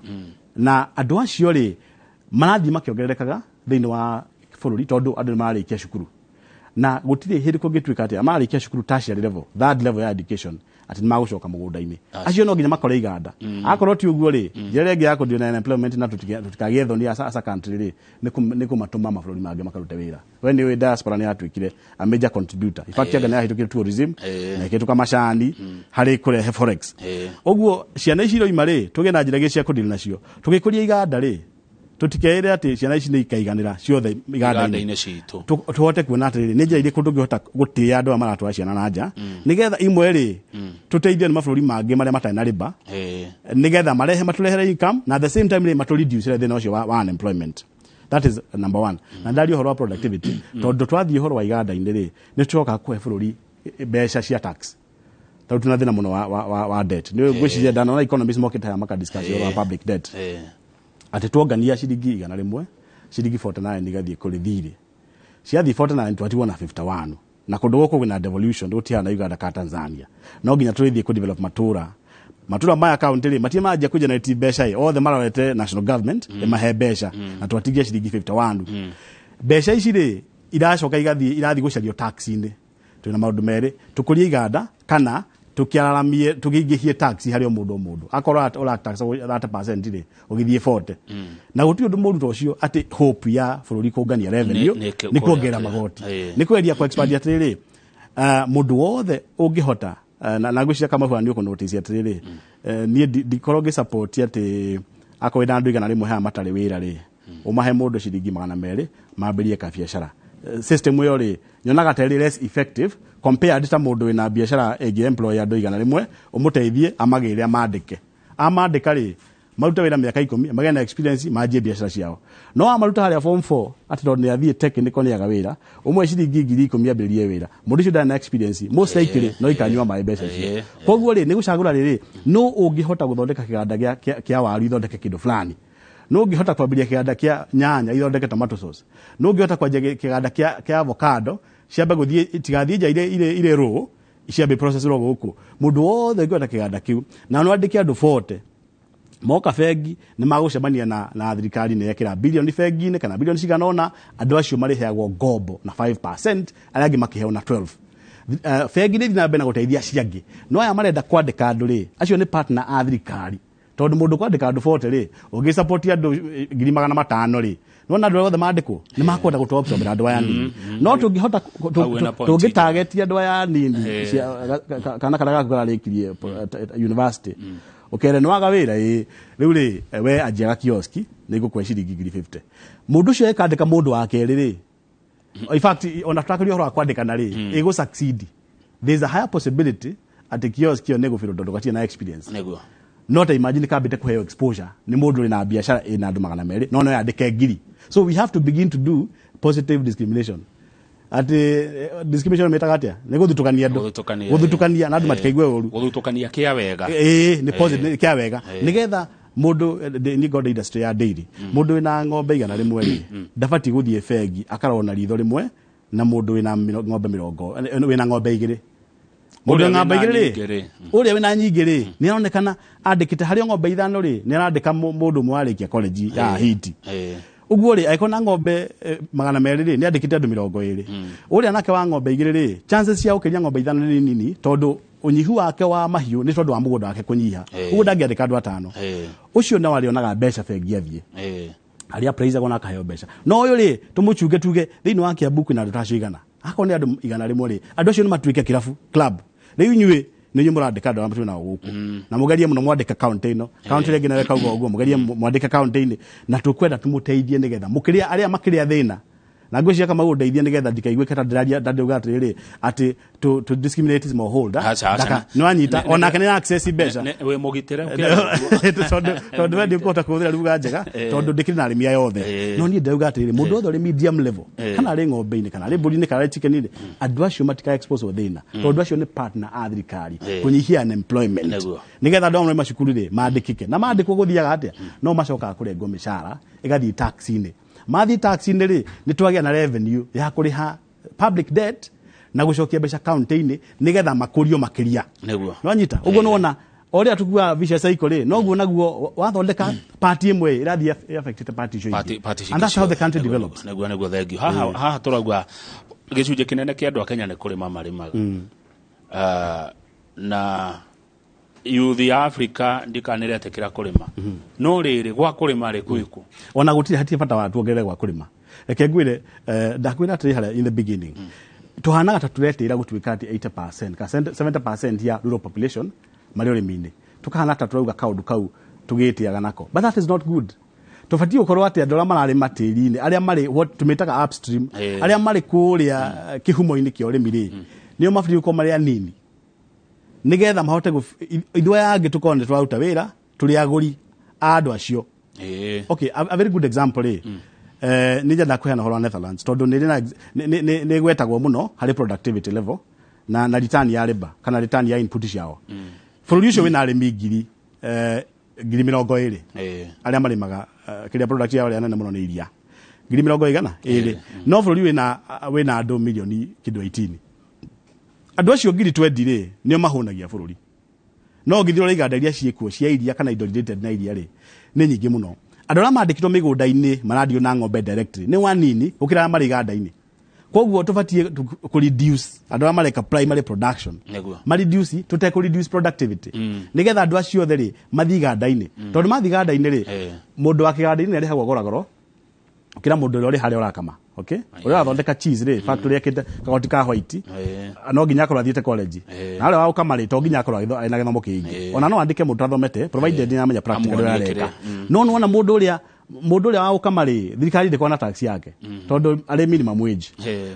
Na andũ acio rĩ, marathiĩ makĩongererekaga thĩinĩ wa bũrũri, tondũ andũ nĩ mararĩkia cukuru na gũtirĩ hĩndĩ kũngĩtuĩka atĩ mararĩkia cukuru tertiary level, third level ya education, atĩ nĩ magũcoka mũgũnda-inĩ. Acio no nginya makore iganda. Akorwo ti ũguo rĩ, njĩra ĩrĩa ĩngĩ ya kũdeal na unemployment na tũtikagĩe thoni as a country rĩ, nĩ kũmatũma mabũrũri mangĩ makarute wĩra. We nĩ ũĩ diaspora nĩ yatuĩkire a major contributor. In fact, anga nĩ yahĩtũkire tourism na ĩkĩhĩtũka macani harĩ kũrehe forex. Ũguo ciana ici iroima rĩ, tũgĩe na njĩra ingĩ cia kũdeal nacio. Tũgĩkũria iganda rĩ, tũtikeĩre atĩ ciana ici nĩ ikaiganĩra ciothe iganda-inĩ iganda-inĩ citũ. Tũhote kuona atĩrĩrĩ, nĩ njĩra irĩkũ tũngĩhota gũtĩĩa andũ aya maratwara ciana na nja, nĩgetha imwe rĩ, tũteithio nĩ mabũrũri mangĩ marĩa matarĩ na rĩba, nĩgetha marehe, matũrehere income, na at the same time rĩ, matũreduce thĩna ũcio wa unemployment. That is number one. Na ndaria ũhoro wa productivity tondũ twathiĩ ũhoro wa iganda-inĩ rĩ, nĩ tũcokaga kũhe bũrũri mbeca cia tax, tondũ tuna thĩna mũno wa debt. Nĩ ngwĩciria ndanona economists mokĩte haha makadiscuss ũhoro wa public debt, atĩ tuongania ciringi 100, ciringi 49 igathiĩ kũrĩ thirĩ. Ciathiĩ 49, twatigwo na 51. Na kũndũ gũkũ kwĩna devolution, gũtihana na Uganda ka Tanzania. No nginya tũrĩthiĩ kũ develop matũra. Matũra maya kaunti rĩ, matirĩ manjia kũ generate mbeca ĩ, othe marorete national government ĩmahe mbeca, na twatigia ciringi 51. Mbeca ici rĩ, iracoka igathiĩ, irathiĩ gũcario tax-inĩ. Twĩna maũndũ merĩ: tũkũrie iganda kana tũkĩararamie, tũkĩingĩhie tax harĩ o mũndũ o mũndũ. Akorwo ũra tax 30% rĩ, ũgĩthiĩ 40. Na gũtirĩ ũndũ mũru ta ũcio atĩ hope ya bũrũri kũngania revenue nĩ kuongerera magoti, nĩ kwendia, kũ expand atĩrĩrĩ, mũndũ wothe ũngĩhota, na ngwĩciria kama nĩ ũkũnotice atĩrĩrĩ, niĩ ndikorwo ngĩsupport atĩ akorwo wĩna andũ 100 haha matarĩ wĩra rĩ, ũmahe mũndũ ciringi 200 mambĩrie kabiacara. System ĩyo rĩ, nyonaga ta ĩrĩ less effective compared ta mũndũ wĩna biacara ĩngĩ employ andũ 100, ũmũteithie amagĩre, amandĩke, amandĩka rĩ, Marute wĩra mĩaka 10, magĩe na experience, manjie biacara ciao. No wamaruta harĩa form 4 atĩ tondũ nĩ athiĩ technical nĩaga wĩra, ũmwe ciringi 10,000 ambĩrĩrie wĩra, mũndũ ũcio ndarĩ na experience, most likely no ikanyua maĩ mbeca icio. Koguo rĩ, nĩ gũcagũra rĩrĩ, no ũngĩhota gũthondeka kĩganda kĩa waru ithondeke kĩndũ fulani, no ũngĩhota kwambĩrĩria kĩganda kĩa nyanya ithondeke tomato sauce, no ũngĩhota kwanjia kĩganda kĩa avocado ciambe gũthiĩ, itigathiĩ nja irĩ raw, ciambe process ro gũkũ. Mũndũ wothe ũngĩhota kĩganda kĩu na no andĩke andũ 40 moka bengi, nĩ magũcemania na thirikari nĩ yekĩra bilioni bengi-inĩ kana bilioni cigana ũna. Andũ acio marĩheagwo ngombo na 5%, arĩa angĩ makĩheo na 12. Bengi nĩ ithiĩ na mbere na gũteithia acio angĩ, no aya marenda kwandĩka andũ rĩ, acio nĩ partner a thirikari, tondũ mũndũ kwandĩka andũ 40 rĩ, ũngĩ support andũ 500,000 rĩ, nĩwona andũ arĩa othe mandĩkwo nĩ makwenda gũtwa absorbera andũ aya nini. No tũngĩhota Hau wĩna point. Tũngĩtargetia andũ aya nini, kana karĩa gaku kararĩkirie university, ũkere nĩ waga wĩra, ĩ rĩu rĩ, we anjia kioski, nĩ ngũkũhe ciringi 50,000. Mũndũ ũcio ekandĩka mũndũ wa kerĩ rĩ, in fact ona tũtakĩria ũhoro wa kwandĩkana rĩ, ĩgũ succeed, there's a higher possibility atĩ kiosk ĩyo nĩ ĩgũbĩrwo tondũ gatirĩ na experience. No ta imagine kambĩte kũheo exposure nĩ mũndũ wĩna biacara ĩna andũ 200, no no yandĩke 1,000. So we have to begin to do positive discrimination. Atĩ discrimination metaga atĩa? Nĩ gũthutũkania andũ. Gũthutũkania. Gũthutũkania na andũ matikaigue ũru. Gũthutũkania kĩa wega. Ĩĩ, nĩ positive kĩa wega, nĩgetha mũndũ nĩ ngoda industry ya dairy, mũndũ wĩna ng'ombe 100 rĩ, ndabatiĩ gũthiĩ bengi akarorwo na ritho rĩmwe na mũndũ wĩna ng'ombe mĩrongo, wĩna ng'ombe 2. Mũndũ Ũrĩa wĩna ng'ombe wĩna 2 rĩ, nyingĩ rĩ. Ũrĩa wĩna nyingĩ rĩ, nĩ aronekana andĩkĩte harĩ o ng'ombe 5 rĩ, nĩ arandĩka mũndũ ũmwe warĩkia college ya hiti. Ũguo rĩ, angĩkorwo na ng'ombe 200 rĩ, nĩ andĩkĩte andũ 20. Ũrĩa nake wa ng'ombe 2 rĩ, chances cia gũkĩria ng'ombe 5 nĩ nini, tondũ ũnyihu wake wa mahiũ nĩ tondũ wa mũgũnda wake kũnyiha. Ũguo ndangĩandĩka andũ 5. Ũcio no arĩonaga mbeca bengi athiĩ arĩa appraisagwo na akaheo mbeca. No ũyũ rĩ, tũmũchunge, tuge thĩinĩ wa Kiambu kwĩna andũ ta acio 100. Akorwo nĩ andũ 100 rĩ, andũ acio nĩ matuĩke kĩrabu, club. Rĩu inyuĩ nĩ inyuĩ mũrandĩka andũ arĩa twĩ nao gũkũ, na mũgerie mũno mwandĩke kaunti ĩno, kaunti ĩrĩa ĩngĩ nayo ĩkauga ũguo, mũgerie mwandĩke kaunti-inĩ, na tũkwenda tũmũteithie nĩgetha mũkĩrĩa arĩa makĩrĩa thĩna. Na ngwĩciria kama gũndeithia nĩgetha ndikaiguĩke ta ndĩraria, ta ndĩrauga atĩrĩrĩ atĩ to discriminate smallholder. Aca, aca. Ndaka- nĩwanyita, onake nĩ access mbeca. Wĩ mũgitĩre ũkĩaria ũguo. Tondũ we ndĩkũhota kũhũthĩra ruga njega, tondũ ndĩkĩrĩ na arĩmi aya othe. No niĩ ndĩrauga atĩrĩrĩ, mũndũ wothe ũrĩ medium level, kana arĩ ng'ombe-inĩ, kana arĩ mbũri-inĩ, kana arĩ chicken-inĩ, andũ acio matika expose thĩna, tondũ acio nĩ partner a thirikari kũnyihia unemployment. Nĩgetha andũ amwe macukuru rĩ mandĩkĩke, na mandĩkwo gũthiaga atĩa? No macokaga kũrengwo mĩcara ĩgathiĩ tax-inĩ. Mathiĩ tax-inĩ rĩ, nĩ twagĩa na revenue ya kũrĩha public debt na gũcokia mbeca county-inĩ nĩgetha makũrio makĩria. Nĩwanyita ũguo? Nĩwona o rĩrĩa tukuaga vicious cycle rĩ, noguo naguo wathondeka party ĩmwe ĩrathiĩ affected party icio ingĩ. Party And that's how the country develops. Nĩguo, thank you. Haha tũrauga gĩcunjĩ kĩnene kĩa andũ a Kenya nĩ kũrĩma marĩmaga. Ah, na youth ya Africa ndikanĩretĩkĩra kũrĩma, no rĩrĩ gwa kũrĩma rĩ kwĩkũ? Ona gũtirĩ, hatirĩ bata wa tuongerere gwa kũrĩma. Reke ngwĩre, ndakwĩra atĩrĩ harĩa in the beginning, tũhanaga ta tũretĩĩra gũtuĩka atĩ 80% ka 70% ya rural population marĩ ũrĩmi-inĩ, tũkahana ta tũrauga kaũndũ kau tũgĩtĩaga nako, but that is not good. Tũbatiĩ gũkorwo atĩ andũ arĩa mararĩma tĩri-inĩ, arĩa marĩ what tũmĩtaga upstream, arĩa marĩ kũrĩa kĩhumo-inĩ kĩa ũrĩmi rĩ, nĩo mabatiĩ gũkorwo marĩ anini, nĩgetha mahote ithuĩ aya angĩ tũkorwo nĩ tũraruta wĩra tũrĩ agũri a andũ acio. Okay, a very good example rĩ, nĩ nyendaga kũheana ũhoro wa Netherlands, tondũ nĩ ĩrĩ na nĩ ĩgwetagwo mũno harĩ productivity level na return ya labor kana return ya input ciao. Bũrũri ũcio wĩna arĩmi 20,000 arĩa marĩmaga, kĩrĩa product yao ĩrĩa nene mũno nĩ iria, ngiri mĩrongo igana ĩrĩ. No bũrũri wĩna andũ milioni kĩndũ 18. Andũ acio 20,000 rĩ, nĩo mahũnagia bũrũri. No ũngĩthiĩ ũrore iganda iria ciĩkuo cia iria kana indo related na iria rĩ, nĩ nyingĩ mũno. Andũ arĩa mandĩkĩtwo mĩgũnda-inĩ marandio na ng'ombe directly nĩ wanini gũkĩra arĩa marĩ iganda-inĩ. Koguo tũbatiĩ kũ reduce andũ arĩa mareka primary production, ma reduce tũte kũ reduce productivity, nĩgetha andũ acio othe rĩ mathiĩ iganda-inĩ, tondũ mathiĩ iganda-inĩ rĩ, mũndũ wa kĩganda-inĩ nĩ arĩhagwo goragoro gũkĩra mũndũ ũrĩa ũrĩ harĩa ũrakama. Okay, ũrĩa ũrathondeka cheese rĩ, factory yakĩte kagoti ka white, no nginya akorwo athiĩte college. Na ũrĩa wa gũkama rĩ, to nginya akorwo ena gĩthomo kĩingĩ. Ona no andĩke mũndũ athomete, provided nĩ amenya practical ũrĩa Amuonie areka. kĩrĩa. No nĩwona mũndũ ũrĩa Mũndũ ũrĩa wa gũkama rĩ, thirikari ndĩkoragwo na tax yake tondũ arĩ minimum wage.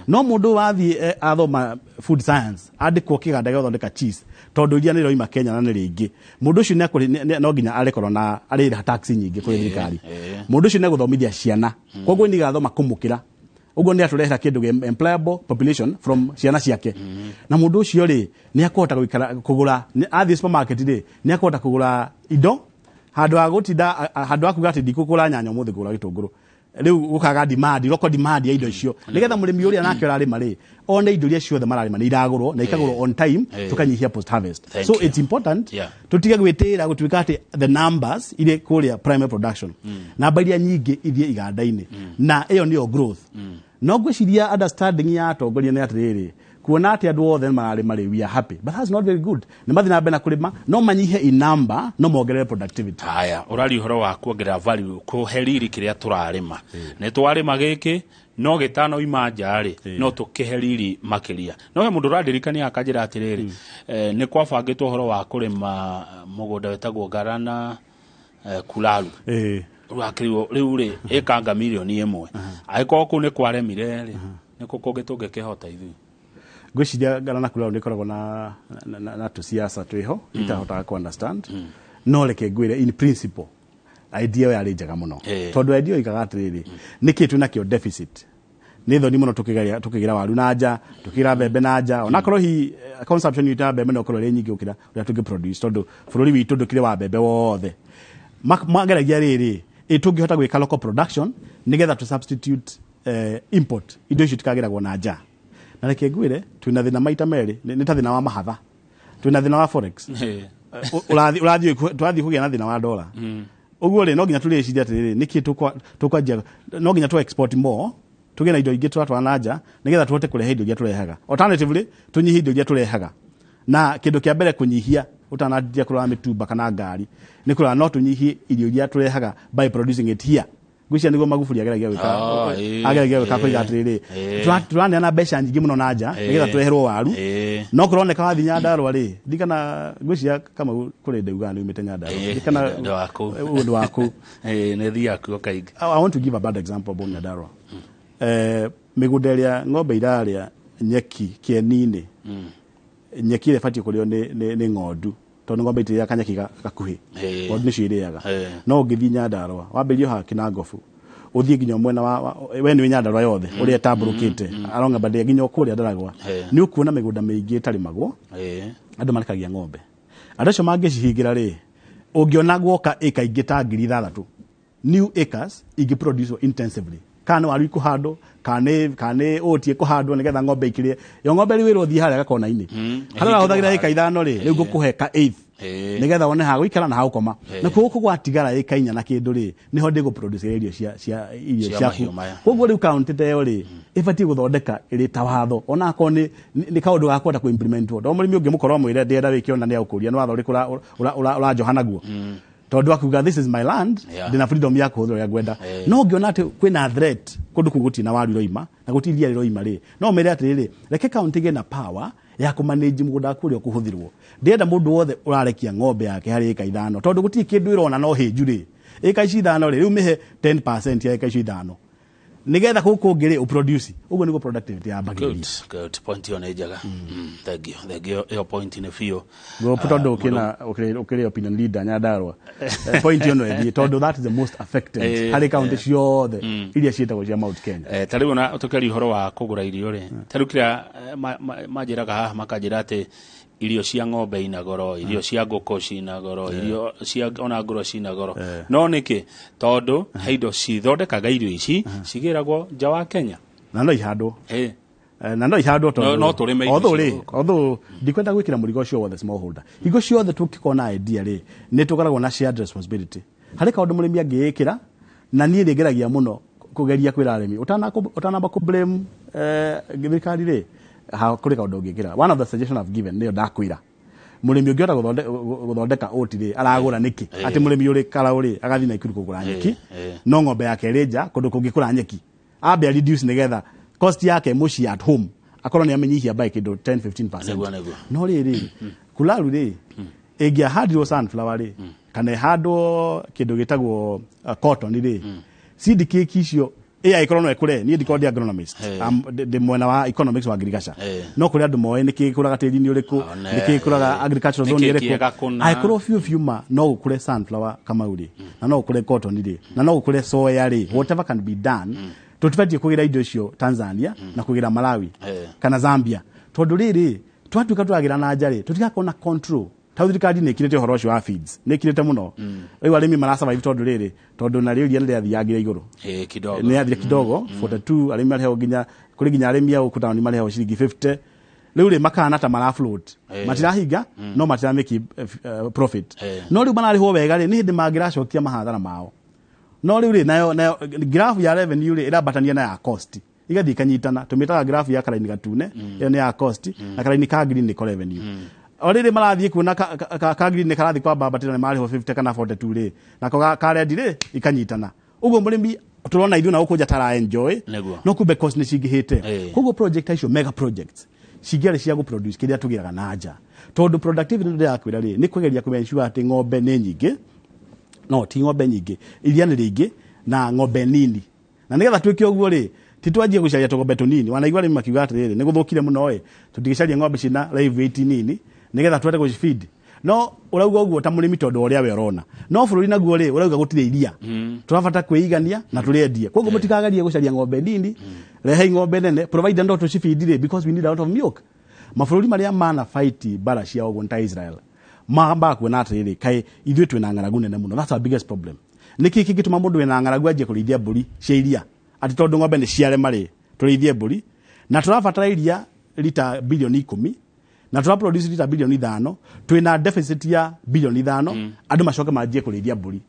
No mũndũ wathiĩ athoma food science, andĩkwo kĩganda gĩa gũthondeka cheese, tondũ iria nĩ rĩroima Kenya na nĩ rĩingĩ, mũndũ ũcio no nginya arĩkorwo na arĩrĩha tax nyingĩ kũrĩ thirikari. Mũndũ ũcio nĩ egũthomithia ciana, koguo nĩ igathoma kũmũkĩra. Ũguo nĩ atũrehera kĩndũ gĩa employable population from ciana ciake. Na mũndũ ũcio rĩ, nĩ akũhota gũikara kũgũra, athiĩ supermarket rĩ, nĩ akũhota kũgũra indo handũ ha gũtinda handũ ha kuga atĩ ndikũgũra nyanya ũmũthĩ, ngũgũra gĩtũngũrũ. Rĩu gũkaga demand, local demand ya indo icio, nĩgetha mũrĩmi ũrĩa nake ũrarĩma rĩ, one indo iria ciothe mararĩma nĩ iragũrwo na ikagũrwo on time, tũkanyihia post harvest. Thank So you. it's important tũtige gwĩtĩĩra gũtuĩka atĩ the numbers irĩ kũrĩa primary production, namba iria nyingĩ ithiĩ iganda-inĩ, na ĩyo nĩyo growth. No ngwĩciria understanding ya atongoria nĩ atĩrĩrĩ, kuona atĩ andũ othe mararĩma rĩ, we are happy, but that's not very good. Nĩ mathiĩ na mbere na kũrĩma, no manyihe in number, no mongerere productivity. Haya, ũraria ũhoro wa kuongerera value, kũhe riri kĩrĩa tũrarĩma. Nĩ twarĩma gĩkĩ no gĩtano ima nja rĩ, no tũkĩhe riri makĩria. No he mũndũ ũrandirikania akanjĩra atĩrĩrĩ, nĩ kwabangĩtwo ũhoro wa kũrĩma mũgũnda wĩtagwo Garana Kulalu. Rĩu rĩu rĩ, ĩkanga 1 mirioni, angĩkorwo kũu nĩ kwaremire rĩ, nĩ kũ kũngĩ tũngĩkĩhota ithuĩ? Ngwĩciria Garana Kulalu nĩ ĩkoragwo na tũciaca twĩho itahotaga ku understand. No reke ngwĩre, in principle idea ĩyo yarĩ njega mũno, tondũ idea ĩyo ĩgaga atĩrĩrĩ, nĩkĩ twĩna kĩo deficit? Nĩ thoni mũno tũkĩgĩra waru na nja, tũkĩgĩra mbembe na nja, onakorwo hi consumption itũ ya mbembe no ĩkorwo ĩrĩ nyingĩ gũkĩra ũrĩa tũngĩ produce, tondũ bũrũri witũ ndũkĩrĩ wa mbembe wothe. Mageragia rĩrĩ, ĩ tũngĩhota gwĩka local production nĩgetha tũ substitute import, indo icio itikagĩragwo na nja. Na reke ngwĩre, twĩna thĩna maita merĩ, nĩ ta thĩna wa mahatha, twĩna thĩna wa forex. Ũrathiĩ tũrathiĩ kũgĩa na thĩna wa dola. Ũguo rĩ, no nginya tũrĩciria atĩrĩrĩ, nĩkĩ tũkwanjia, no nginya tũ export more, tũgĩe na indo ingĩ tũratwara na nja nĩgetha tũhote kũrehe indo iria tũrehaga. Alternatively, tũnyihie indo iria tũrehaga. Na kĩndũ kĩa mbere kũnyihia ũtananjia kũrora mĩtumba kana ngari nĩ kũrora no tũnyihie irio iria tũrehaga by producing it here. Ngwĩciria nĩguo Magufuli ageragia gwĩka. Ageragia gwĩka kũiga atĩrĩrĩ, tũraneana mbeca nyingĩ mũno na nja nĩgetha tũreherwo waru. No kũroneka wathiĩ Nyandarũa rĩ, ndikana ngwĩciria Kamau kũrĩ ndaugaga nĩ umĩte Nyandarũa. Ndikana Ndĩ wa kũu. Ũndũ wa kũu. Nĩ thiaga kuo kaingĩ. I want to give a bad example about Nyandarua. Mĩgũnda ĩrĩa ng'ombe irarĩa nyeki kĩeni-inĩ, nyeki ĩrĩa ĩbatiĩ kũrĩo nĩ ng'ondu, tondũ ng'ombe itirĩaga kanyeki gakuhĩ. Ng'ondu nĩcio irĩaga. No ũngĩthiĩ Nyandarua, wambĩrĩrie haha Kinangofu, ũthiĩ nginya mwena wa we nĩ Nyandarua yothe ũrĩa ĩtambũrũkĩte along Aberdare nginya kũrĩa Ndaragwa, nĩ ũkuona mĩgũnda mĩingĩ ĩtarĩmagwo. Andũ marekagia ng'ombe. Andũ acio mangĩcihingĩra rĩ, ũngĩona guoka ĩka ingĩ ta 6,000 new acres ingĩ produce intensively, kana nĩ waru ikũhandwo, kana nĩ oat ĩkũhandwo, nĩgetha ng'ombe ikĩrĩe. Yo ng'ombe rĩu ĩrwo thiĩ harĩa gakona-inĩ harĩa ũrahũthagĩra ĩka 5 rĩ, rĩu ngũkũhe ka eighth nĩgetha wone ha gũikara na ha gũkoma. Na koguo kũu gwatigara ĩka 4 na kĩndũ rĩ, nĩho ndĩgũ produce irio cia irio Cia ciaku. Mahiũ maya. Koguo rĩu kaunti ta ĩyo rĩ, ĩbatiĩ gũthondeka ĩrĩ ta watho, onakorwo nĩ kaũndũ ga kũhota kũ-implement. Tondũ mũrĩmi ũngĩmũkorwo mwĩre ndĩrenda wĩke ona nĩ agũkũria nĩ watho ũrĩkũ ũranjoha naguo, tondũ akuga, "This is my land, ndĩna freedom ya kũhũthĩra ũrĩa ngwenda." No ũngĩona atĩ kwĩna threat kũndũ kũu gũtirĩ na waru iroima na gũtirĩ iria rĩroima rĩ, no ũmĩre atĩrĩrĩ, reke kaunti ĩgĩe na power ya kũmanage mũgũnda waku ũrĩa ũkũhũthĩrwo. Ndĩrenda mũndũ wothe ũrarekia ng'ombe yake harĩ ĩka 5, tondũ gũtirĩ kĩndũ ĩrona no hĩnju rĩ, ĩka ici 5 rĩ, rĩu mĩhe 10% ya ĩka icio 5 nĩgetha kũu kũngĩ rĩ ũproduce. Ũguo nĩguo productivity yambagĩrĩria. Good, good. Point ĩyo nĩ njega. Thank you, thank you. Ĩyo point nĩ biũ. Go tondũ ũkĩna ũkĩrĩ opinion leader Nyandarua. Point ĩyo no ĩthiĩ, tondũ that is the most affected harĩ kaunti ciothe iria ciĩtagwo cia Mount Kenya. Ta rĩu ona tũkĩaria ũhoro wa kũgũra irio rĩ, ta rĩu kĩrĩa manjĩraga haha, makanjĩra atĩ irio cia ng'ombe ina goro, irio cia ngũkũ cina goro, irio cia ona ngũrwe cina goro. No nĩkĩ? Tondũ he indo cithondekaga irio ici cigĩragwo nja wa Kenya. Na no ihandwo. Na no ihandwo tondũ No tũrĩme irio although icio rĩ gũkũ. Although ndikwenda gwĩkĩra mũrigo ũcio wothe smallholder, hingo ciothe tũngĩkorwo idea rĩ, nĩ tũkoragwo na shared responsibility harĩ kaũndũ mũrĩmi angĩĩkĩra. Na niĩ nĩ ngeragia mũno kũgeria kwĩra arĩmi, ũtanamba kũ blame thirikari rĩ, ha kũrĩ kaũndũ ũngĩkĩra. One of the suggestion I've given nĩyo ndakwĩra, mũrĩmi ũngĩhota gũthondeka oat rĩ, aragũra nĩkĩ? Atĩ mũrĩmi ũrĩ Karaũ rĩ, agathiĩ Naikuru kũgũra nyeki, no ng'ombe yake ĩrĩ nja kũndũ kũngĩkũra nyeki, ambe reduce nĩgetha cost yake mũciĩ at home akorwo nĩ amenyihia by kĩndũ 10 15%. Nĩguo, nĩguo. No rĩrĩ, Kulalu rĩ, ĩngĩahandirwo sunflower rĩ. Kana ĩhandwo kĩndũ gĩtagwo cotton rĩ, seed cake icio ĩ angĩkorwo no ĩkũre. Niĩ ndikorwo ndĩ agronomist. Ndĩ mwena wa economics wa agriculture. No kũrĩ andũ moĩ nĩkĩ gĩkũraga tĩri-inĩ ũrĩkũ, nĩkĩ gĩkũraga agricultural zone Nĩkĩ ĩrĩkũ. kĩega kũna. Angĩkorwo biũ biũ ma no gũkũre sunflower, Kamau rĩ, na no gũkũre cotton rĩ, na no gũkũre soya rĩ, whatever can be done, tũtibatiĩ kũgĩra indo icio Tanzania na kũgĩra Malawi kana Zambia, tondũ rĩrĩ twatuĩka tũragĩra na nja rĩ, tũtigakorwo na control. Ta thirikari nĩ ĩkirĩte ũhoro ũcio wa feeds, nĩ ĩkirĩte mũno. Rĩu arĩmi marasurvive tondũ rĩrĩ, tondũ narĩo iria nĩ rĩathiangire igũrũ. Kidogo. Nĩ yathire kidogo 42, arĩmi marĩhagwo nginya kũrĩ nginya arĩmi a gũkũ taũni marĩhagwo ciringi 50. Rĩu rĩ makahana ta mara float, matirahinga no matira make profit. No rĩu mararĩhwo wega rĩ, nĩ hĩndĩ mangĩracokia mahathara mao. No rĩu rĩ, nayo graph ya revenue rĩ ĩrambatania na ya cost, igathiĩ ikanyitana. Tũmĩtaga graph ya karaini gatune, ĩyo nĩ ya cost, na karaini ka green nĩko revenue. O rĩrĩ marathiĩ kuona ka green nĩ karathiĩ kwambambatĩra, nĩ marĩhwo 50 kana 42 rĩ, nako ka red rĩ ikanyitana. Ũguo mũrĩmi tũrona ithuĩ na gũkũ nja tara enjoy. No kumbe cost nĩ cingĩhĩte. Koguo project icio, mega projects cingĩarĩ cia gũproduce kĩrĩa tũgĩraga na nja, tondũ productivity nĩ ndĩrakwĩra rĩ, nĩ kũgeria kũ ensure atĩ ng'ombe nĩ nyingĩ, no ti ng'ombe nyingĩ, iria nĩ rĩingĩ na ng'ombe nini. Na nĩgetha twĩke ũguo rĩ, ti twanjie gũcaria tũng'ombe tũnini. Wanaigua arĩmi makiuga atĩrĩrĩ, nĩ gũthũkire mũno ĩ, tũtigĩcarie ng'ombe ciĩna live weight nini nĩgetha tũhote gũcifeed. No ũrauga ũguo ta mũrĩmi tondũ wa ũrĩa we ũrona, no bũrũri naguo rĩ ũrauga gũtirĩ iria, tũrabata kwĩigania na tũrĩendie. Koguo mũtikagarie gũcaria ng'ombe nini, rehei ng'ombe nene, provided no tũcifeed rĩ, because we need a lot of milk. Mabũrũri marĩa mana fight mbara cia ũguo nĩ ta Israel, mambaga kuona atĩrĩrĩ, kaĩ ithuĩ twĩna ng'aragu nene mũno. That's our biggest problem. Nĩkĩ kĩngĩtũma mũndũ wĩna ng'aragu anjie kũrĩithia mbũri cia iria, atĩ tondũ ng'ombe nĩ ciarema rĩ, tũrĩithie mbũri, na tũrabatara iria lita bilioni 10 na tũra produce lita bilioni 5, twĩna deficit ya bilioni 5? Andũ macoke manjie kũrĩithia mbũri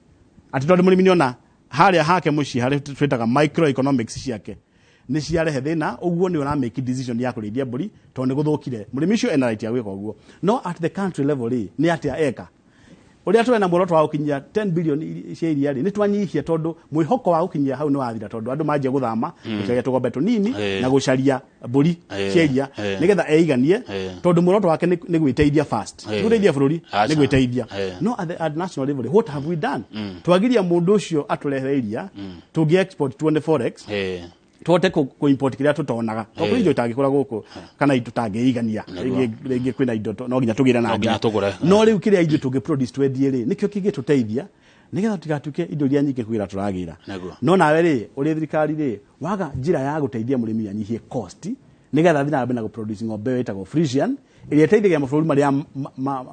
atĩ tondũ mũrĩmi nĩona harĩa hake mũciĩ harĩa twĩtaga microeconomics ciake nĩ ciarehe thĩna, ũguo nĩ ũra make decision ya kũrĩithia mbũri tondũ nĩ gũthũkire. Mũrĩmi ũcio ena right ya gwĩka ũguo, no at the country level rĩ, nĩ atĩa eka? Ũrĩa tũrĩ na muoroto wa gũkinyia 10 billion cia iria rĩ, nĩ twanyihia, tondũ mwĩhoko wa gũkinyia hau nĩ wathira, tondũ andũ manjia gũthama gũcaria tũgombe tũnini na gũcaria mbũri cia iria nĩgetha eiganie, tondũ muoroto wake nĩ gwĩteithia first. Ti gũteithia bũrũri, nĩ gwĩteithia. No at national level, what have we done? Twagiria mũndũ ũcio atũrehere iria tũngĩ export tuone forex, tũhote kũ import kĩrĩa tũtonaga, tondũ kũrĩ indo itangĩkũra gũkũ kana indo tũtangĩigania. Rĩngĩ kwĩna indo no nginya tũgĩre na No nginya nja. Tũgũre. No rĩu kĩrĩa ithuĩ tũngĩ produce twendie rĩ, nĩkĩo kĩngĩtũteithia nĩgetha tũtigatuĩke indo iria nyingĩ kũgĩra tũragĩra. No nawe rĩ, ũrĩ thirikari rĩ, waga njĩra ya gũteithia mũrĩmi anyihie cost nĩgetha athiĩ na mbere na gũproduce ng'ombe ĩyo ĩtagwo Friesian, ĩrĩa ĩteithagia mabũrũri marĩa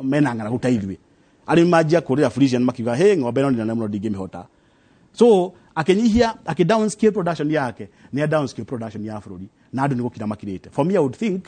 mena ng'aragu ta ithuĩ. Arĩmi manjia kũrĩra Friesian makiuga, "Hey, ng'ombe ĩno nĩ nene mũno, ndingĩmĩhota." So akĩnyihia, akĩ downscale production yake, nĩ a downscale production ya bũrũri na andũ nĩ gũkira makirĩte. For me, I would think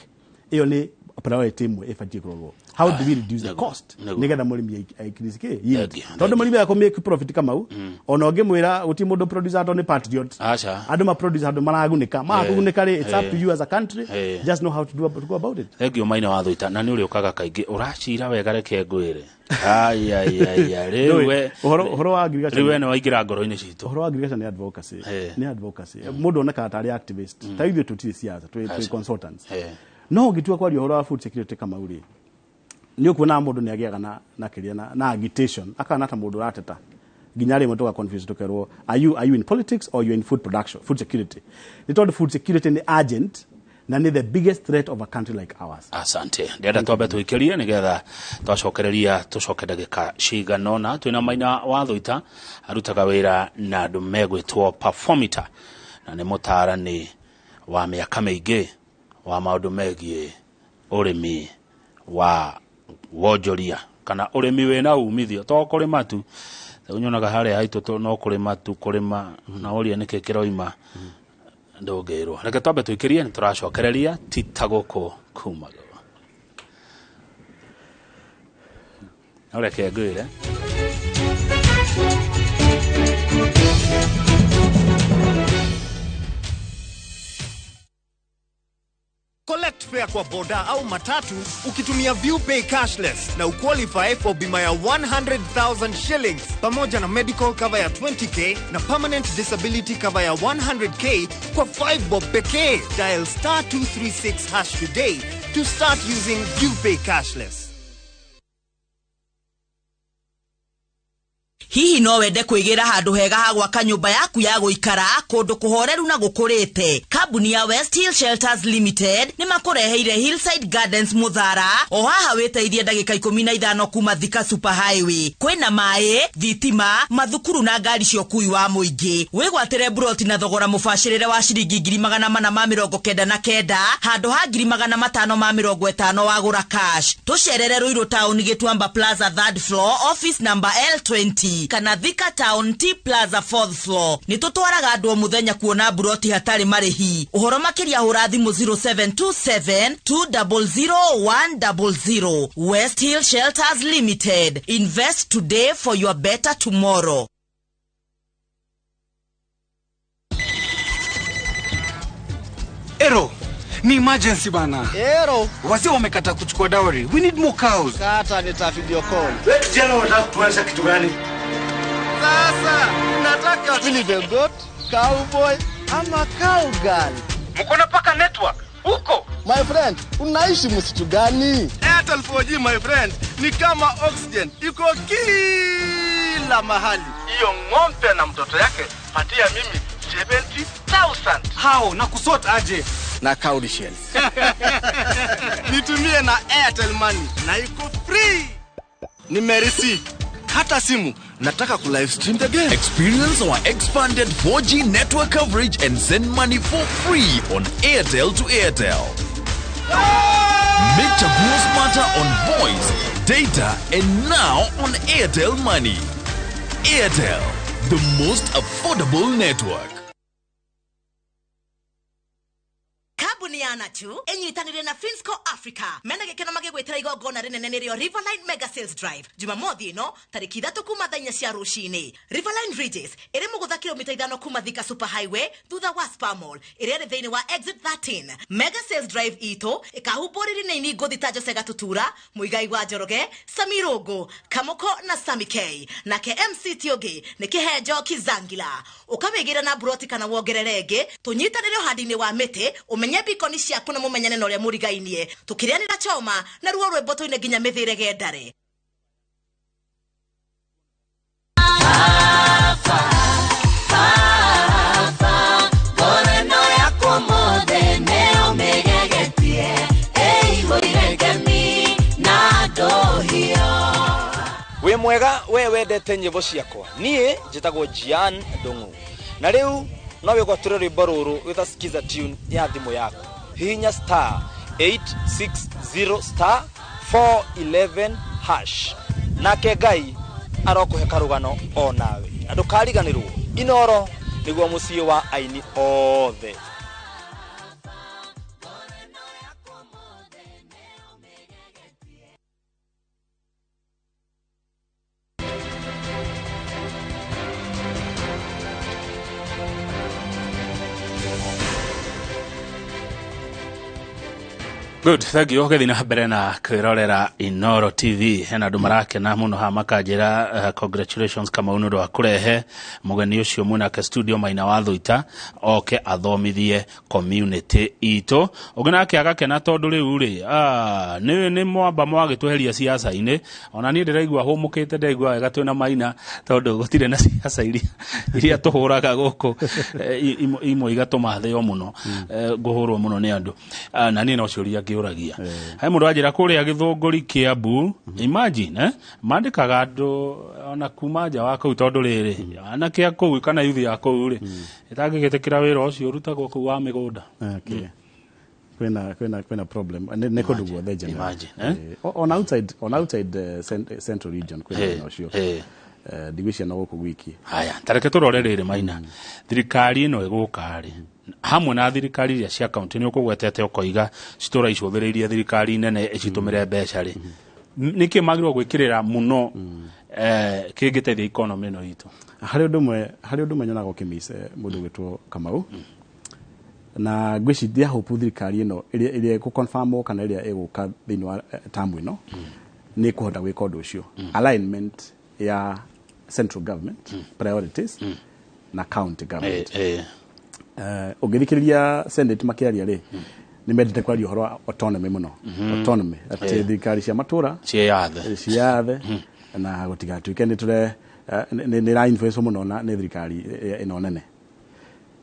ĩyo nĩ priority ĩmwe ĩbatiĩ kũrorwo: how do we reduce the cost nĩgetha mũrĩmi increase kĩ yield? Thank you, Tondũ mũrĩmi akũ make profit, Kamau, ona ũngĩmwĩra gũtirĩ mũndũ producer tondũ nĩ patriot. Aca. Andũ ma produce handũ maragunĩka, maragunĩka rĩ, it's up to you as a country. Just know how to go about it. Thengiũ Maina wa Thũita, na nĩ ũrĩũkaga kaingĩ ũracira wega. Reke ngwĩre, aiaiaia, rĩu we Ũhoro wa agriculture rĩu we nĩ waingĩra ngoro-inĩ citũ. Ũhoro wa agriculture nĩ advocacy. Nĩ advocacy. Mũndũ onekaga tarĩ activist, ta ithuĩ tũtirĩ siasa, twĩ consultants. No ũngĩtua kwaria ũhoro wa food security, Kamau rĩ, nĩ ũkuona mũndũ nĩ agĩaga na kĩrĩa na agitation, akana ta mũndũ ũrateta, nginya rĩmwe tũga confuse, tũkerwo, Are you in politics or you in food production, food security?" Nĩ tondũ food security nĩ urgent na nĩ the biggest threat of a country like ours. Asante. Ndĩrenda twambe tũikĩrie nĩgetha twacokereria tũcoke ndagĩka cigana ũna. Twĩna Maina wa Thũita, arutaga wĩra na andũ megwĩtwo Performita na nĩ mũtaarani wa mĩaka mĩingĩ wa maũndũ megiĩ ũrĩmi wa wonjoria kana ũrĩmi wĩna umithio, to kũrĩma tu. Rĩu nyonaga harĩa haitũ no kũrĩma tu kũrĩma, na ũrie nĩkĩ kĩroima, ndũngĩrwo. Reke twambe tũikĩrie, nĩ tũracokereria ti ta gũkũ kumagwo. No reke ngwĩre. Collect fare kwa boda au matatu ukitumia ViewPay cashless na uqualify for bima ya 100,000 shillings pamoja na medical cover ya 20K na permanent disability cover ya 100K kwa 5 bob pekee. Dial *236# today to start using ViewPay cashless. Hihi no wende kwĩgĩra handũ hega ha gwaka nyũmba yaku ya gũikara kũndũ kũhoreru na gũkũrĩte? Kambuni ya West Hill Shelters Limited nĩ makũreheire Hillside Gardens Mũthara, o haha wĩteithie ndagĩka 15 kuma Thika Super Highway. Kwĩna maĩ, thitima, mathukuru na ngari cia ũkui wa mũingĩ. Wĩgwatĩre mburoti na thogora mũbacĩrĩre wa ciringi 499,000 handũ ha 550,000 wagũra cash. Tũcerere Ruiru Town, Gĩtuamba Plaza, third floor, office number L20, kana Thika Town, T Plaza, fourth floor. Nĩ tũtwaraga andũ o mũthenya kuona mburoti hatarĩ marĩhi. Ũhoro makĩria hũra thimũ 0727 200 100. West Hill Shelters Limited. Invest today for your better tomorrow. Ero, ni emergency bana. Ero. Wazee wamekata kuchukua dowry. We need more cows. Kata nita video call. Wewe kijana unataka kutuonyesha kitu gani? Sasa nataka Billy the Goat, cowboy ama cowgirl. Mko na paka network huko? My friend, unaishi msitu gani? Airtel 4G, my friend, ni kama oxygen, iko kila mahali. Hiyo ng'ombe na mtoto yake patia mimi 70,000. How na kusort aje? Na cowrie shells. Nitumie na Airtel Money na iko free. Nimerisi hata simu nataka ku live stream the game. Experience our expanded 4G network coverage and send money for free on Airtel to Airtel. Make Chaguo smarter on voice, data, and now on Airtel Money. Airtel, the most affordable network. Kambuni ya Natu ĩnyitanĩire na Finsco Africa mena gĩkeno magĩgwĩtĩra igongona rĩnene nĩrĩo Riverline Mega Sales Drive, Jumamothi ĩno tarĩki 3 kuma thaa 4 cia rũcinĩ. Riverline Ridges ĩrĩ mũgũtha kilomita 5 kuma Thika Super Highway thutha wa Spar Mall ĩrĩa ĩrĩ thĩinĩ wa exit 13. Mega Sales Drive itũ ĩkahumbũrĩri nĩ ini ngũthi ta Jose Gatutura, Muigai wa Njoroge, Sami Rũngũ, Kamũko na Sami K. Nake MC Tiogi nĩ Kĩhenjo Kizangila. Ũkawĩgĩra na mburoti kana wongerere ĩngĩ, tũnyitanĩre ũhandi-inĩ wa mĩtĩ, ũmenye mbikoni ciaku na mũmenyane na ũrĩa mũrigainie, tũkĩrĩanĩra choma na ruo rwĩmbo tũine nginya mĩthĩre gendare. Wĩ mwega we wendete nyĩmbo ciakwa. Niĩ njĩtagwo Jian Ndung'u. Na rĩu no wĩgwatĩre rwĩmbo rũrũ wĩta Skiza tune ya thimũ yaku. Hihinya star 860 star 411 hash. Nake Ngai arokũhe karũgano o nawe. Na ndũkariganĩrwo, Inoro nĩguo mũciĩ wa aini othe. Good, thank you. Ũgĩthiĩ na mbere na kwĩrorera Inoro TV. Hena andũ marakena mũno haha makanjĩra congratulations Kamau nĩ ũndũ wa kũrehe mũgeni ũcio mwĩnake studio Maina wa Thuita oke athomithie community itũ. Ũngĩ nake agakena tondũ rĩu rĩ, nĩ mwamba mwagĩtweheria siasa-inĩ. Ona niĩ ndĩraigua hũmũkĩte, ndĩraigua wega twĩna Maina tondũ gũtirĩ na siasa iria tũhũraga gũkũ, imwe igatũma thĩo mũno, ngũhũrwo mũno nĩ andũ. Na niĩ no ciũria ngĩũragia. He mũndũ anjĩra kũrĩa Gĩthũngũri Kiambu, imagine, mandĩkaga andũ ona kuma nja wa kũu tondũ rĩrĩ, anake a kũu kana yuthi ya kũu rĩ, ĩtangĩgĩtĩkĩra wĩra ũcio ũrutagwo kũu wa mĩgũnda. Okay. Kwĩna problem. Nĩ kũndũ guothe general. Imagine, eh? On outside central region kwĩna ũcio. Ndigwĩciria no gũkũ gwiki. Haya, tareke tũrore rĩrĩ Maina. Thirikari ĩno ĩgũka rĩ, hamwe na thirikari iria cia kaunti nĩ ũkũgwetete ũkoiga citũra icũthĩrĩirie thirikari nene ĩcitũmĩre mbeca rĩ, nĩkĩ magĩrĩirwo gwĩkĩrĩra mũno kĩngĩteithia economy ĩno itũ? Harĩ ũndũ ũmwe nyonaga ũkĩmiss mũndũ ũgwĩtwo Kamau, na ngwĩciria hope thirikari ĩno ĩrĩa ĩgũconfirmwo kana ĩrĩa ĩgũka thĩinĩ wa term ĩno nĩ ĩkũhota gwĩka ũndũ ũcio. Alignment ya central government priorities na county government. Ũngĩthikĩrĩria Senate makĩaria rĩ, nĩ mendete kwaria ũhoro wa autonomy mũno. Autonomy atĩ thirikari cia matũra ciĩyathe na gũtigatuĩke nĩ Nĩ ĩra influence mũno na nĩ thirikari ĩno nene.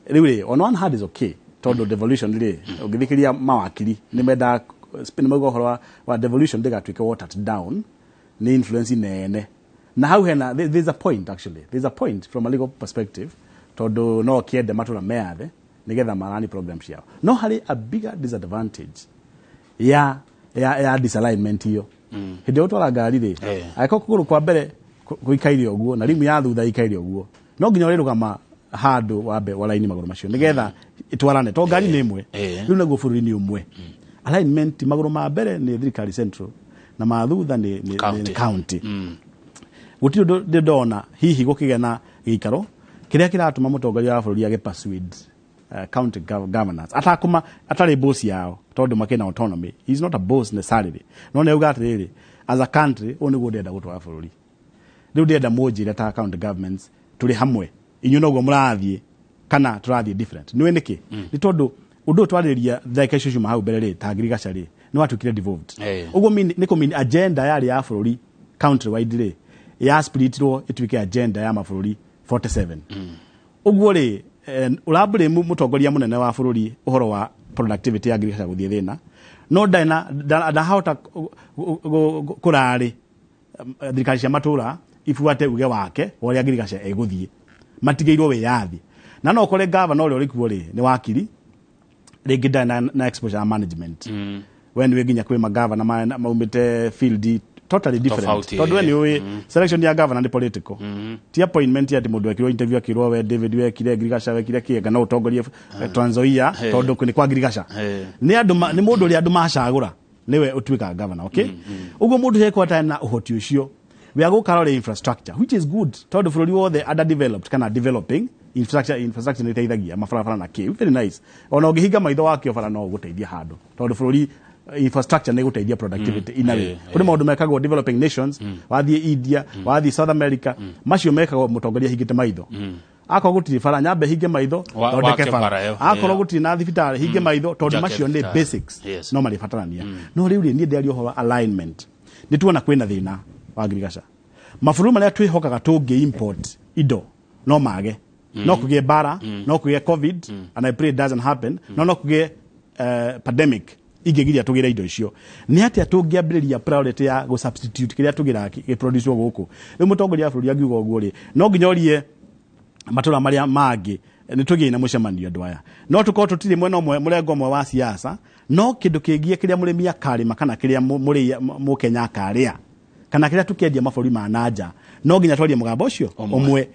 Rĩu rĩ, on one hand is okay, tondũ devolution rĩ, ũngĩthikĩrĩria mawakiri nĩ mendaga nĩ mauga ũhoro wa devolution ndĩgatuĩke watered down nĩ influence nene, na hau hena there's a point, actually there's a point from a legal perspective, tondũ no kĩende matũra meyathe nĩgetha marani program ciao. No harĩ a bigger disadvantage ya disalignment iyo. Hĩndĩ ĩrĩa ũtwara ngari rĩ, angĩkorwo kũgũrũ kwa mbere gũikaire ũguo na rimu ya thutha ikaire ũguo, no nginya ũrĩrũgama handũ wambe waraini magũrũ macio nĩgetha ĩtwarane, to ngari nĩ ĩmwe. Rĩu naguo bũrũri nĩ ũmwe. Alignment, magũrũ ma mbere nĩ thirikari central na ma thutha nĩ County. Nĩ county. Gũtirĩ ũndũ ndĩ ndona hihi gũkĩgĩa na gĩikaro kĩrĩa kĩratũma mũtongoria wa bũrũri agĩ persuade county governors atakũma atarĩ boss yao, tondũ makĩna autonomy. He is not a boss necessarily, no nĩ auga atĩrĩrĩ, as a country, ũũ nĩguo ndĩrenda gũtwara bũrũri. Rĩu ndĩrenda mũnjĩre ta county governments tũrĩ hamwe, inyuĩ noguo mũrathiĩ kana tũrathiĩ different. Nĩũĩ nĩkĩ? Nĩ tondũ ũndũ ũyũ twarĩrĩria ndagĩka icio ciuma hau mbere rĩ, ta ngirigaca rĩ, nĩ watuĩkire devolved. Ũguo nĩ kũmean agenda yarĩ ya bũrũri country wide rĩ, ya splitirwo ĩtuĩke agenda ya mabũrũri 47. Ũguo rĩ, ũrablame mũtongoria mũnene wa bũrũri ũhoro wa productivity ya ngirigaca gũthiĩ thĩna, no ndarĩ na ndahota kũrarĩ thirikari cia matũra ibuate uge wake wa ũrĩa ngirigaca ĩgũthiĩ. Matigĩirwo wĩyathi, na no ũkore gavana ũrĩa ũrĩ kuo rĩ, nĩ wakiri, rĩngĩ ndarĩ na exposure ya management. We nĩwe nginya kwĩ magavana maumĩte field totally different. Tofauti, Tondũ we nĩ ũĩ selection ya governor nĩ political, ti appointment ati mũndũ ekirwo interview akirwo, we David wekire ngirigaca, wekire kĩenga, no ũtongorie Trans Nzoia, tondũ nĩ kwa ngirigaca. Nĩ andũ nĩ mũndũ ũrĩa andũ macagũra nĩwe ũtuĩkaga governor, okay? Ũguo mũndũ ũcio atarĩ na ũhoti ũcio we agũka rore infrastructure, which is good, tondũ bũrũri wothe underdeveloped kana developing infrastructure, infrastructure nĩ ĩteithagia mabarabara na kĩ, very nice. Ona ũngĩhinga maitho wakĩo bara no ũgũteithia handũ, tondũ bũrũri infrastructure nĩ ĩgũteithia productivity in a way. Kũrĩ maũndũ mekagwo developing nations, wathiĩ India, wathiĩ South America, macio mekagwo mũtongoria ahingĩte maitho. Akorwo gũtirĩ bara, nyambe hinge maitho thondeke wake bara. Bara ĩyo. Akorwo gũtirĩ na thibitarĩ, hinge maitho, tondũ Njake macio nĩ thibitarĩ. basics no marĩbatarania. No rĩu rĩ, niĩ ndĩaria ũhoro wa alignment, nĩ tuona kwĩna thĩna wa ngirigaca. Mabũrũri marĩa twĩhokaga tũngĩ import indo no mage, no kũgĩe mbara, no kũgĩe COVID, and I pray it doesn't happen, no kũgĩe pandemic ingĩgiria tũgĩre indo icio. Nĩ atĩa tũngĩambĩrĩria priority ya gũ substitute kĩrĩa tũgĩraga gĩproduce gũkũ? Rĩu mũtongoria wa bũrũri angiuga ũguo rĩ, no nginya orie matũra marĩa mangĩ nĩ tũgĩe na mũcemanio. Andũ aya no tũkorwo tũtirĩ mwena ũmwe, mũrengo ũmwe wa siasa, no kĩndũ kĩngĩ kĩrĩa mũrĩmi akarĩma kana kĩrĩa mũkenya akarĩa kana kĩrĩa tũkĩendia mabũrũri ma nanja, no nginya twarie mũgambo ũcio ũmwe.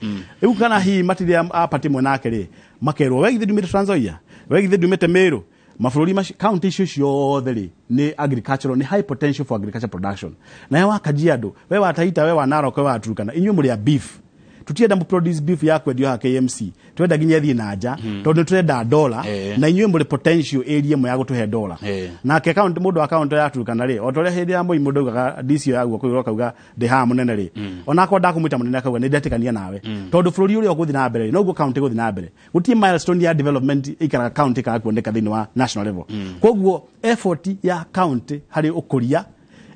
Rĩu kana hihi matirĩ a party ĩmwe nake rĩ, makerwo, we githĩ ndumĩte Trans Nzoia, we githĩ ndumĩte Meru? Mabũrũri macio, county icio ciothe rĩ, nĩ agricultural, nĩ high potential for agriculture production. Nawe wa Kajiado, we wa Taita, we wa Narok, we wa Turkana, inyuĩ mũrĩ a beef. Tutienda mu produce beef ya kwendio haha KMC, twenda nginya ĩthiĩ na nja, tondũ nĩ tũrenda dola. Na inyuĩ mũrĩ potential area ĩmwe ya gũtũhe dola. Nake county, mũndũ wa county ya Turkana rĩ, o ta ũrĩa hĩndĩ ya Moi mũndũ augaga DC ya guoko igũrũ akauga ndĩ haha mũnene rĩ, onakwa ndakũmwĩta mũnene akauga nĩ ndetĩkania nawe, tondũ bũrũri ũrĩa ũgũthiĩ na mbere rĩ, noguo county ĩgũthiĩ na mbere. Gũtirĩ milestone ya development ĩikaraga county ĩkaga kuoneka thĩinĩ wa national level. Koguo effort ya county harĩ ũkũria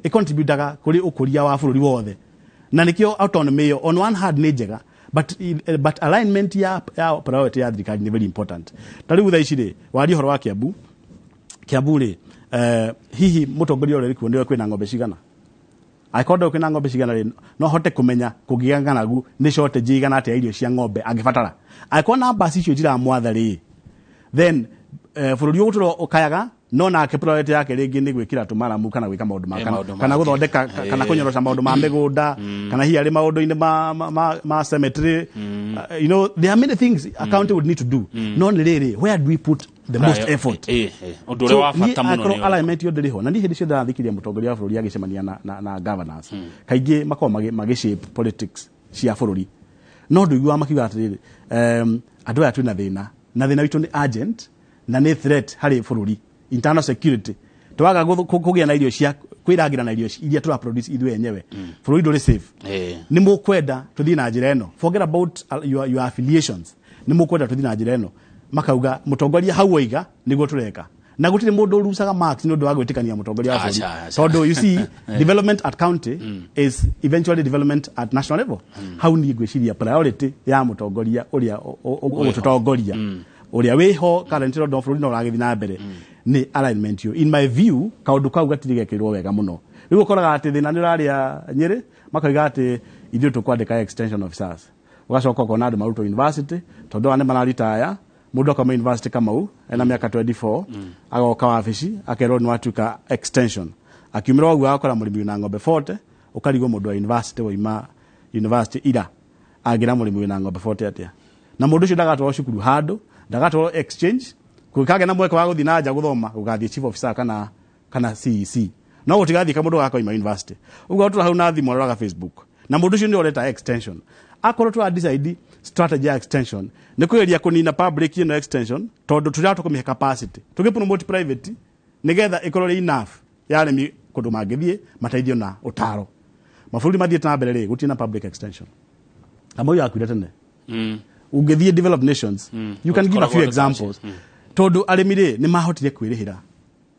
ĩcontributaga kũrĩ ũkũria wa bũrũri wothe, na nĩkĩo autonomy ĩyo on one hand nĩ njega, but alignment ya priority ya thirikari nĩ very important. Ta rĩu thaa ici rĩ, waria ũhoro wa Kiambu. Kiambu rĩ, hihi mũtongoria ũrĩa ũrĩ kuo nĩwe kwĩna ng'ombe cigana? Angĩkorwo ndũĩ kwĩna ng'ombe cigana rĩ, no hote kũmenya kũngĩgĩa ng'aragu nĩ shortage igana atĩa irio cia ng'ombe angĩbatara? Angĩkorwo numbers icio itiramwatha rĩ, then bũrũri ũgũtũra ũkayaga, no nake priority yake rĩngĩ nĩ gwĩkĩra tũmaramu kana gwĩka maũndũ ma kana, maũndũ kana mangĩ. Gũthondeka kana kũnyorosha maũndũ ma mĩgũnda, kana hihi arĩ maũndũ-inĩ ma cemetery. There are many things a county would need to do, no nĩ rĩrĩ, where do we put the most effort? Ũndũ ũrĩa wa bata mũno Angĩkorwo nĩ ũrĩkũ? Alignment yo ndĩrĩ ho, na niĩ hĩndĩ ciothe ndathikĩria mũtongoria wa bũrũri agĩcemania na governors, kaingĩ makoragwo magĩ shape politics cia bũrũri, no ndũiguaga makiuga atĩrĩrĩ, andũ aya twĩna thĩna, na thĩna witũ nĩ urgent na nĩ threat harĩ bũrũri, internal security, twaga kũgĩa na irio cia kwĩrangĩra na irio iria tũra produce ithuĩ enyewe, bũrũri ndũrĩ safe. Nĩ mũkwenda tũthiĩ na njĩra ĩno? Forget about your affiliations, nĩ mũkwenda tũthiĩ na njĩra ĩno? Makauga mũtongoria hau oiga nĩguo tũreka. Na gũtirĩ mũndũ ũrucaga marks nĩ ũndũ wa gwĩtĩkania mũtongoria wa bũrũri. Aca, aca. Tondũ you see, development at county is eventually development at national level. Hau niĩ ngwĩciria priority ya mũtongoria ũrĩa ũgũtũtongoria ũrĩa wĩho currently, tondũ bũrũri no ũragĩthiĩ na mbere, nĩ alignment yo. In my view, kaũndũ kau gatirĩ gekĩrwo wega mũno. Rĩu ũkoraga atĩ thĩna nĩ ũrarĩa Nyĩrĩ, makoiga atĩ ithuĩ tũkwandĩka extension officers. Ũgacoka ũkona andũ marutwo university, tondũ aya nĩ mararitaya. Mũndũ akauma university, Kamau, ena mĩaka 24, agoka wabici akerwo nĩ watuĩka extension. Akiumĩra ũguo agakora mũrĩmi wĩna ng'ombe 40. Ũkarigwo mũndũ wa university, waima university ira, angĩra mũrĩmi wĩna ng'ombe 40 atĩa? Na mũndũ ũcio ndagatwarwo cukuru handũ, ndagatwarwo exchange kagĩa na mweke wa gũthiĩ na nja gũthoma. Gũgathiĩ chief officer kana CEC, no gũtigathiĩ kamũndũ gakoima university ũguo tũra hau na thimũ aroraga Facebook, na mũndũ ũcio nĩ ũreta extension. Akorwo tũra decide strategy ya extension nĩ kũgeria kũnina public ĩno extension, tondũ tũrĩa tũkũmĩhe capacity tũgĩ promote private nĩgetha ĩkorwo ĩrĩ enough ya arĩmi kũndũ mangĩthiĩ mateithio na ũtaro. Mabũrũri mathiĩte na mbere rĩ, gũtirĩ na public extension. Kamau yakuire tene. Ũngĩthiĩ developed nations, you can give a few Gũtikoragwo examples, tondũ arĩmi rĩ, nĩ mahotire kwĩrĩhĩra.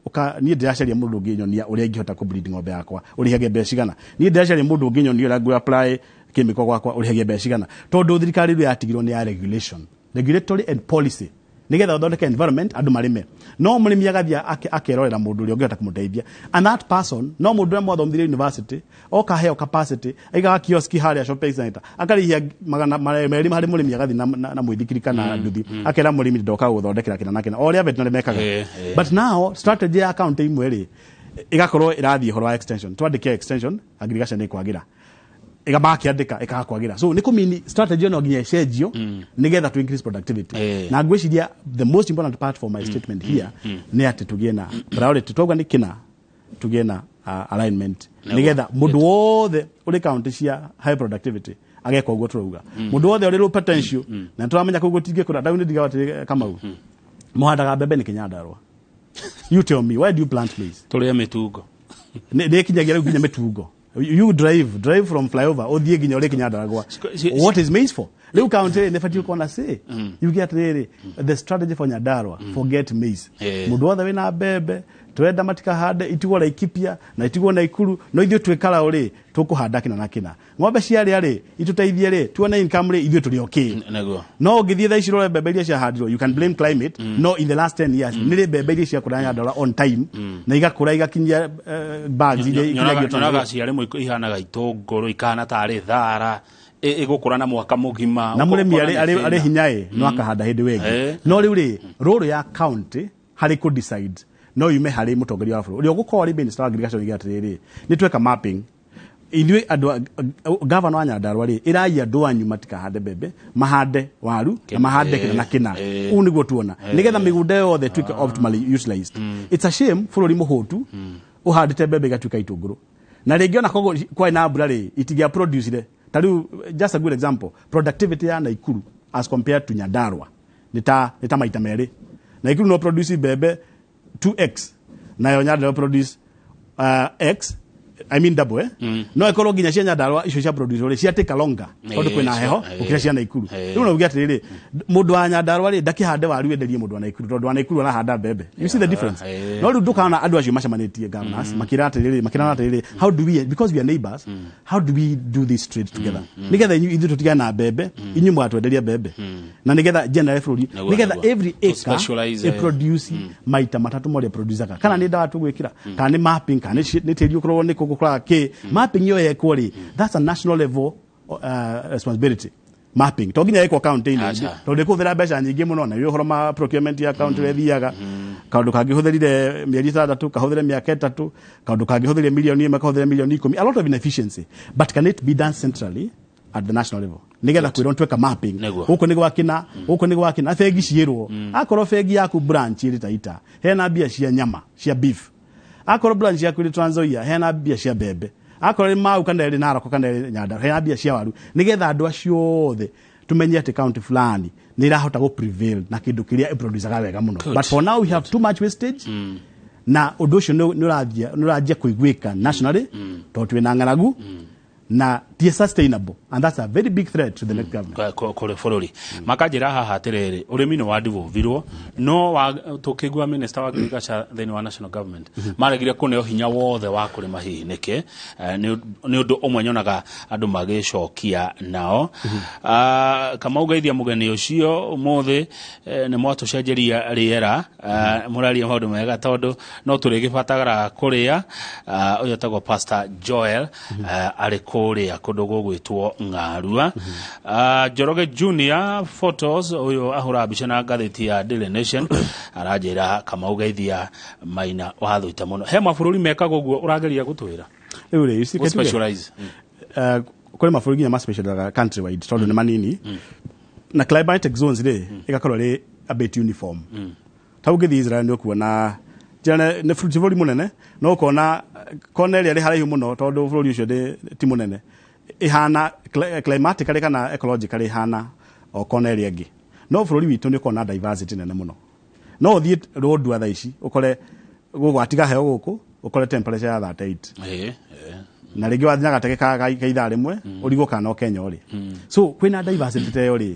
Uka niĩ ndĩracaria mũndũ ũngĩnyonia ũrĩa ingĩhota kũ breed ng'ombe yakwa, ũrĩhagia mbeca cigana. Niĩ ndĩracaria mũndũ ũngĩnyonia ũrĩa ngũ apply chemical gwakwa, ũrĩhagia mbeca cigana, tondũ thirikari rĩu yatigirwo nĩ ya regulation, regulatory and policy, nigetha ũthondeke environment andũ marĩme. No mũrĩmi agathiĩ akerorera mũndũ ũrĩa ũngĩhota kũmũteithia, and that person no mũndũ ũrĩa mwathomithirie university, oka aheo capacity, aigaga kioski harĩa shopping center, akarĩhia 200 harĩ mũrĩmi, agathiĩ na mũithikiri kana nduthi, akera mũrĩmi, ndoka gũthondekera kĩna na kĩna, o ũrĩa veterinary mekaga. But now strategy ya county imwe rĩ, ĩgakorwo ĩrathiĩ ũhoro wa extension, twandĩke extension, agriculture nĩ kwagĩra, ĩgamakĩandĩka ĩkaga kwagĩra. So nĩ kũmini strategy ĩno nginya ĩcenjio nĩgetha to increase productivity. Na ngwĩciria the most important part for my statement here nĩ atĩ tũgĩe na priority, twauga nĩ kĩna tũgĩe na alignment, nĩgetha mũndũ wothe ũrĩ county cia high productivity ageka ũguo tũrauga. Mũndũ wothe ũrĩ low potential, na tũramenya kũu gũtingĩkũra. Ndau nĩ ndigaga atĩrĩ, Kamau, mũhandaga mbembe nĩ Kĩnyandarũa? You tell me, why do you plant maize? Tũrĩe mĩtungo. Nĩ ĩkinyagia rĩu nginya mĩtungo. You drive from flyover ũthiĩ nginya ũrĩ Kinyandaragwa. What is maize for? Rĩu county nĩ batiĩ gũkorwo na say, yuge atĩrĩrĩ, the strategy for Nyandarua, forget maize. Mũndũ wothe wĩna mbembe twenda matikahande, itigwo Laikipia na itigwo Naikuru, no ithuĩ twĩkara rĩ, tũkũhanda kĩna na kĩna. Ng'ombe ciarĩa rĩ, itũteithie rĩ, tuone income rĩ, ithuĩ tũrĩ okay. No ũngĩthiĩ thaa ici ũrore mbembe iria ciahandirwo, you can blame climate, no in the last 10 years nĩ rĩ mbembe iria ciakũra Nyandarua on time na igakũra igakinyia bags iria ikinyagio? Nyonaga cia rĩmwe ihanaga itũngũrũ, ikahana tarĩ thara, ĩgũkũra na mwaka mũgima. Na mũrĩmi Ũkona nĩ arĩ thĩna. hinya ĩ, no akahanda hĩndĩ wengĩ. No rĩu rĩ, role ya county harĩ kũ decide no yume harĩ mũtongoria wa bũrũri ũrĩa ũgũkorwo arĩ minister wa agriculture, oige atĩrĩrĩ, nĩ tweka mapping ithuĩ andũ gavana wa Nyandarua rĩ, ĩrai andũ anyu matikahande mbembe, mahande waru na mahande kĩna na kĩna. Ũũ nĩguo tuona nĩgetha mĩgũnda yothe ĩtuĩke optimally utilized. It's a shame bũrũri mũhũtu ũhandĩte mbembe igatuĩka itũngũrũ, na rĩngĩ ona koguo kwarĩ na mbura rĩ, itingĩa producire. Ta rĩu, just a good example, productivity ya Naikuru as compared to Nyandarua nĩ ta maita merĩ. Naikuru no produce mbembe 2x, nayo Nyandarua produce x, I mean double, eh? No ĩkorwo nginya cia Nyandarua icio cia produce rĩ, cia take longer tondũ kwĩna heho gũkĩra cia Naikuru. Rĩu no uge atĩrĩrĩ, mũndũ wa Nyandarua rĩ, ndakĩhande waru enderie mũndũ wa Naikuru, tondũ wa Naikuru arahanda mbembe. You see the difference? No rĩu ndũkana andũ acio macemanĩtie, governors, makĩra atĩrĩrĩ, makĩrana atĩrĩrĩ, how do we, because we are neighbors, how do we do this trade together, nĩgetha ithuĩ tũtigane na mbembe, inyuĩ mũgatwenderia mbembe, na nĩgetha general bũrũri, nĩgetha every To acre specialize, ĩproduce maita matatũ ma ũrĩa producaga. Kana nĩ ndawa tũgwĩkĩra, kana nĩ mapping, kana nĩ tĩri ũkorwo nĩ gũkũraga kĩ. Mapping ĩyo yekwo rĩ, that's a national level responsibility. Mapping to nginya ĩkwo county-inĩ, tondũ ĩkũhũthĩra mbeca nyingĩ mũno, na ũhoro ma procurement ya county ũrĩa ĩthiaga, kaũndũ kangĩhũthĩrire mĩeri 6 kahũthĩre mĩaka 3, kaũndũ kangĩhũthĩrire 1 million kahũthĩre 10 million, a lot of inefficiency. But can it be done centrally at the national level, nigetha kwĩrwo tweka mapping, gũkũ nĩ gwa kĩna, gũkũ nĩ gwa kĩna, bengi ciĩrwo, akorwo bengi yaku branch ĩrĩ Taita, hena mbia cia nyama cia beef, akorwo branch yaku ĩrĩ Trans Nzoia, hena mbia cia mbembe, akorwo ĩrĩ Mau kana ĩrĩ Narok kana ĩrĩ Nyandarua, hena mbia cia waru, nigetha andũ acio othe tumenye atĩ county fulani nĩ ĩrahota gũ prevail na kĩndũ kĩrĩa ĩproducaga wega mũno. But for now we have too much wastage, na ũndũ ũcio nĩ ũranjia kũiguĩka nationally, tondũ twĩna ng'aragu. Na ti sustainable, and that's a very big threat to the next government. Kũrĩ bũrũri makanjĩra haha atĩrĩrĩ, ũrĩmi nĩ wadivolvirwo no wa, tũkĩigua minister wa agriculture thĩinĩ wa national government maregire kũneo hinya wothe wa kũrĩma hihi nĩkĩ? Nĩ ũndũ ũmwe nyonaga andũ magĩcokia nao. Ah, Kamau, geithia mũgeni ũcio ũmũthĩ. Nĩ mwatũcenjeria rĩera. Mũraria maũndũ mega tondũ no tũrĩgĩbatara kũrĩa. Ah, ũyũ etagwo Pastor Joel, arĩ kũrĩa kũndũ gũgwĩtwo Ng'arua. Ah, Njoroge Junior Photos, ũyũ ahũra mbica na ngathĩti ya Daily Nation, aranjĩra, "Kamau, geithia Maina wa Thũita mũno." He mabũrũri mekaga ũguo ũrageria gũtwĩra? Rĩu rĩ, you see, Gũ specialize. Kũrĩ mabũrũri nginya ma specialize country wide tondũ nĩ manini na climatic zones rĩ ĩgakorwo rĩ a bit uniform. Ta ũngĩthiĩ Israel nĩ ũkuona njĩra nĩ bũrũri mũnene, no ũkona kona ĩrĩa ĩrĩ haraihu mũno tondũ bũrũri ũcio ti mũnene, ĩhana climatically kana ecologically ĩhana o kona ĩrĩa ĩngĩ. No bũrũri witũ nĩ ũkoragwo na diversity nene mũno. No ũthiĩ Lodwar thaa ici ũkore gũgwatiga heho gũkũ, ũkore temperature ya 38, Ĩĩ, ĩĩ. na rĩngĩ wathiĩ na gatege ka ithaa rĩmwe ũrigwo kana no Kenya ũrĩ. So kwĩna diversity ta ĩyo rĩ,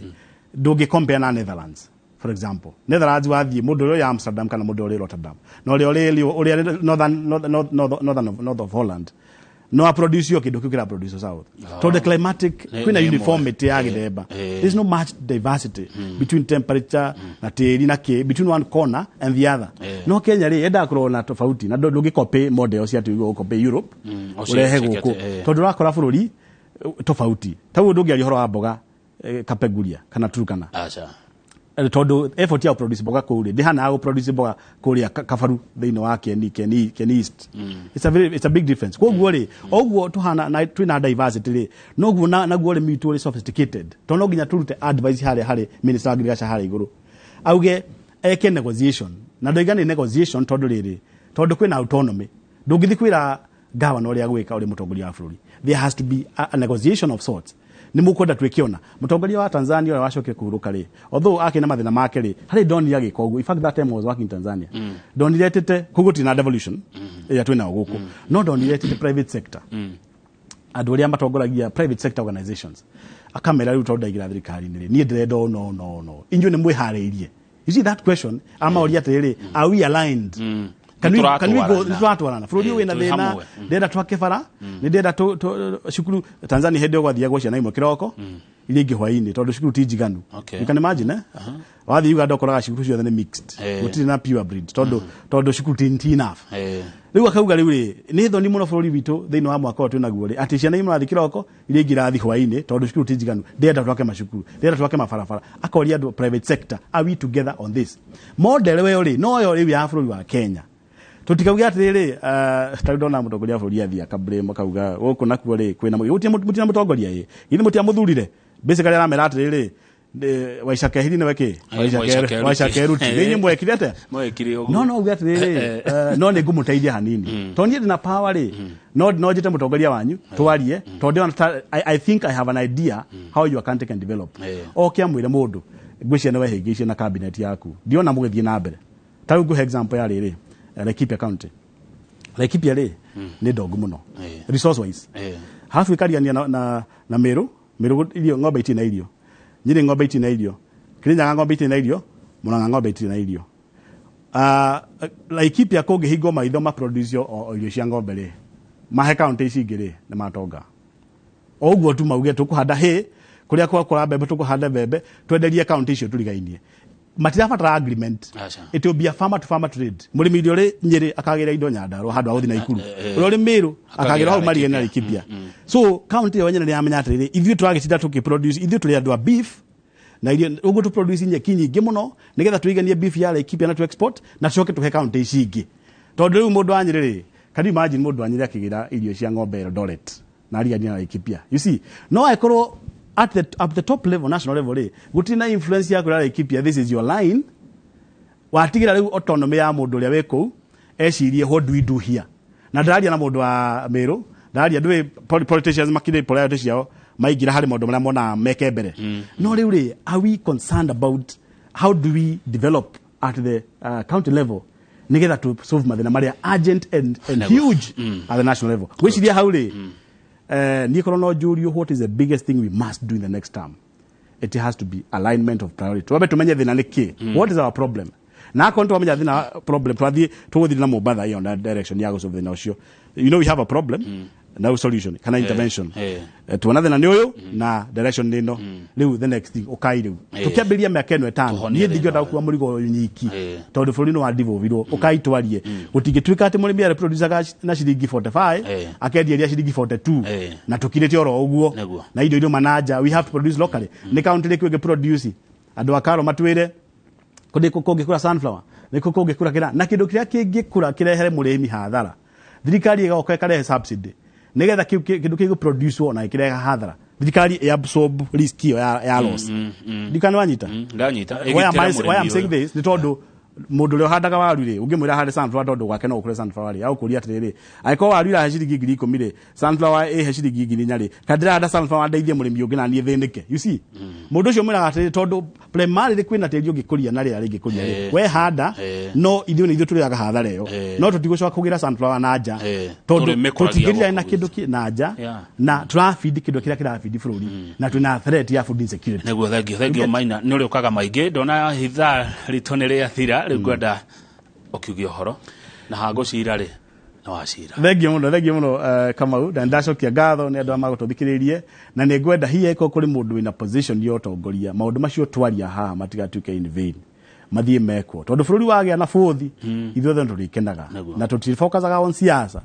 ndũngĩ compare na Netherlands, for example. Netherlands wathiĩ, mũndũ ũrĩa ũrĩ Amsterdam kana mũndũ ũrĩa ũrĩ Rotterdam na ũrĩa ũrĩ northern, north, north, northern of, north of Holland no a produce yo kĩndũ kĩu kĩra produce south, tondũ the climatic kwĩna nĩ ĩmwe. Uniformity ya gĩthemba. There's no much diversity between temperature na tĩri na kĩ between one corner and the other. No Kenya rĩ, yendaga kũrora na tofauti na ndũngĩ copy model cia tuge copy Europe ũrehe gũkũ, tondũ ũrakora bũrũri tofauti. Ta ũguo ndũngĩaria ũhoro wa mboga Kapenguria kana Turkana. Aca. Tondũ effort ya produce mboga kũu rĩ ndĩhanaga gũ produce mboga kũrĩa Kabaru thĩinĩ wa Kieni East. It's a big difference. Koguo rĩ, oguo tuhana na twĩna diversity rĩ, noguo naguo ũrĩmi witũ ũrĩ sophisticated, tondũ no nginya tũrute advice harĩa harĩ minister wa agriculture harĩa igũrũ auge eke negotiation, na ndoiga nĩ negotiation tondũ rĩrĩ, tondũ kwĩna autonomy, ndũngĩthiĩ kwĩra gavana ũrĩa gwĩka ũrĩ mũtongoria wa bũrũri. There has to be a negotiation of sorts. Nĩ mũkwenda twĩkĩona mũtongoria wa Tanzania ũrĩa wacokire kũhurũka rĩ, although akĩ na mathĩna make rĩ, harĩ ndonire agĩka ũguo. In fact, that time I was working in Tanzania, ndonire etĩte koguo tina devolution ĩrĩa twĩnayo gũkũ, no ndonire etĩte private sector, andũ arĩa matongoragia private sector organizations, akamera, "Rĩu tondũ ndaingĩra thirikari-inĩ rĩ, niĩ ndĩrenda ũũ no no no, inyuĩ nĩ mwĩharĩirie?" You see that question, amaũria atĩrĩrĩ, are we aligned? Can we go? Nĩtũratwarana. Nĩtũratwarana? Bũrũri ũyũ wĩna Twĩ thĩna. hamwe. Ndĩrenda twake bara, nĩ ndĩrenda cukuru. Tanzania hĩndĩ ĩyo gwathiagwo ciana imwe kĩroko, iria ingĩ hwaĩ-inĩ, tondũ cukuru ti njiganu. You can imagine, eh? Wathiĩ Uganda ũkoraga cukuru ciothe nĩ mixed, gũtirĩ na pure breed, tondũ cukuru ti enough. Rĩu akauga, rĩu rĩ, nĩ thoni mũno bũrũri witũ thĩinĩ wa mwaka ũyũ twĩnaguo rĩ, atĩ ciana imwe rathiĩ kĩroko, iria ingĩ irathiĩ hwaĩ-inĩ, tondũ cukuru ti njiganu. Ndĩrenda twake macukuru, ndĩrenda twake mabarabara. Akoria andũ private sector, are we together on this model? Ĩyo rĩ, noyo rĩu ya bũrũri wa Kenya. Tutikauge atiriri, ta rĩu ndona mũtongoria wa bũrũri athiĩ akablame, akauga gũkũ nakuo rĩ kwĩna mũtina mũtongoria ĩ githĩ mũtiamũthurire. Basically aramera atiriri, Waica Kehiri nĩwe kĩ Waica Waica Keruti. Keruti nĩ inyuĩ mwekire atĩa? Mwekire ũguo. No uge atiriri, no nĩ ngũmũteithia hanini tondũ niĩ ndĩna power rĩ, no njĩte mũtongoria wanyu twarie, tondũ ndĩrona I think I have an idea how your country can develop. Oke amwĩre mũndũ, ngwĩciria nĩ wehĩngĩicie na cabinet yaku, ndiona mũgĩthiĩ na mbere. Ta rĩu ngũhe example ya rĩrĩ, Laikipia County. Laikipia rĩ nĩ ndongu mũno resource wise, halafu ĩkarigania na Meru. Meru irio, ng'ombe itirĩ na irio. Nyĩrĩ ng'ombe itirĩ na irio. Kirinyaga ng'ombe itirĩ na irio. Murang'a ng'ombe itirĩ na irio. Laikipia kũngĩhingwo maitho ma produce o irio cia ng'ombe rĩ, mahe county ici ingĩ rĩ, nĩ matonga. O ũguo tu mauge tũkũhanda hay kũrĩa kwakũra mbembe, tũkũhanda mbembe twenderie county icio tũrigainie, matirabatara agreement. Aca. It will be a farmer to farmer trade. Mũrĩmi ũrĩa ũrĩ Nyĩrĩ akagĩra indo Nyandarua handũ ha gũthiĩ Naikuru, ũrĩa ũrĩ Mĩrũ akagĩra hau marigainie na Laikipia. So county ĩyo yenyewe nĩ yamenya atĩrĩrĩ, ithuĩ tũragĩtinda tũkĩproduce, ithuĩ tũrĩ andũ a beef na irio, ũguo tũ produce nyeki nyingĩ mũno nĩgetha tũiganie beef ya Laikipia na tu export na tucoke tũhe county ici ingĩ. Tondũ rĩu mũndũ wa Nyĩrĩ rĩ, can you imagine mũndũ wa Nyĩrĩ akĩgĩra irio cia ng'ombe Eldoret na arigania na Laikipia? You see, no angĩkorwo at the top level, national level rĩ, gũtirĩ na influence ya kwĩra Laikipia, "This is your line," watigĩra rĩu autonomy ya mũndũ ũrĩa wĩ kũu ecirie, "What do we do here?" Na ndĩraria na mũndũ wa Mĩrũ, ndĩraria ndũĩ politicians makĩrĩ priority ciao maingĩra harĩ maũndũ marĩa monaga meke mbere. No rĩu rĩ, are we concerned about how do we develop at the county level nigetha to solve mathĩna marĩa urgent and huge at the national level? Gwĩciria hau rĩ, Niĩ korwo no njũrio what is the biggest thing we must do in the next term, it has to be alignment of priority. Twambe tumenye thina nĩ kĩ, what is our problem, na akorwo twamenya thina problem twathiĩ tũgũthiĩ na Mombatha ĩyo na direction ya gũsolve thĩna ũcio. You know we have a problem, now solution kana intervention. Tuona thĩna nĩ ũyũ na direction nĩ ĩno, rĩu the next thing ũkai rĩu tũkĩambĩrĩria mĩaka ĩno 5 Tũhonie niĩ ndingĩhota thĩna. gũkua mũrigo ũyũ nyiki tondũ bũrũri nĩ wa devolve-irwo. Ũkai twarie, gũtingĩtuĩka atĩ mũrĩmi arĩ na ciringi 45 akendia iria ciringi 42 na tũkirĩte oro ũguo na indo irauma na nja. We have to produce locally. Nĩ kaunti ĩrĩkũ ĩngĩ produce? Andũ a Karo matwĩre kũndĩ kũngĩkũra sunflower, nĩkũ kũngĩkũra kĩra na kĩndũ kĩrĩa kĩngĩkũra kĩrehere mũrĩmi hathara, thirikari ĩgoka ĩkarehe subsidy nĩgetha kĩu kĩndũ kĩu produce ona ĩkĩrehe hathara, thirikari ĩ absorb risk ĩyo ya loss. Ndikana wanyita? Ndanyita. Why I'm saying this nĩ tondũ mũndũ ũrĩa ũhandaga waru rĩ, ũngĩmwĩra ahande sunflower tondũ gwake no gũkũre sunflower rĩ, agũkũria atĩrĩrĩ, angĩkorwo waru irahe ciringi 10,000 rĩ, sunflower ĩhe ciringi 4,000 rĩ, kana ndĩrahanda sunflower ndeithie mũrĩmi ũngĩ na niĩ thĩnĩke? You see, mũndũ ũcio mwĩraga atĩrĩrĩ, tondũ primarily kwĩna tĩri ũngĩkũria na rĩera rĩngĩkũria rĩ, we handa, no ithuĩ nĩ ithuĩ tũrĩaga hathara ĩyo, no tũtigũcoka kũgĩra sunflower na nja tondũ Tũrĩmĩkũragia tũtingĩrira na gũkũ. Kĩndũ na nja na tũrabindi kĩndũ kĩrĩa kĩrabindi bũrũri na twĩna threat ya food insecurity. Nĩguo, thengio, thengio Maina, nĩ ũrĩũkaga maingĩ. Ndona ithaa ritũ nĩ rĩathira, rĩu ngwenda ũkiuge ũhoro na hangũcira rĩ nĩ wacira. Thengio mũno, thengio mũno, Kamau, na ndacokia ngatho nĩ andũ arĩa magũtũthikĩrĩirie, na nĩ ngwenda hihi angĩkorwo kũrĩ mũndũ wĩna position ya ũtongoria, maũndũ macio twaria haha matigatuĩke in vain, mathiĩ mekwo, tondũ bũrũri wagĩa na bũthi ithuothe nĩ tũrĩkenaga na tũtifokasaga on siasa,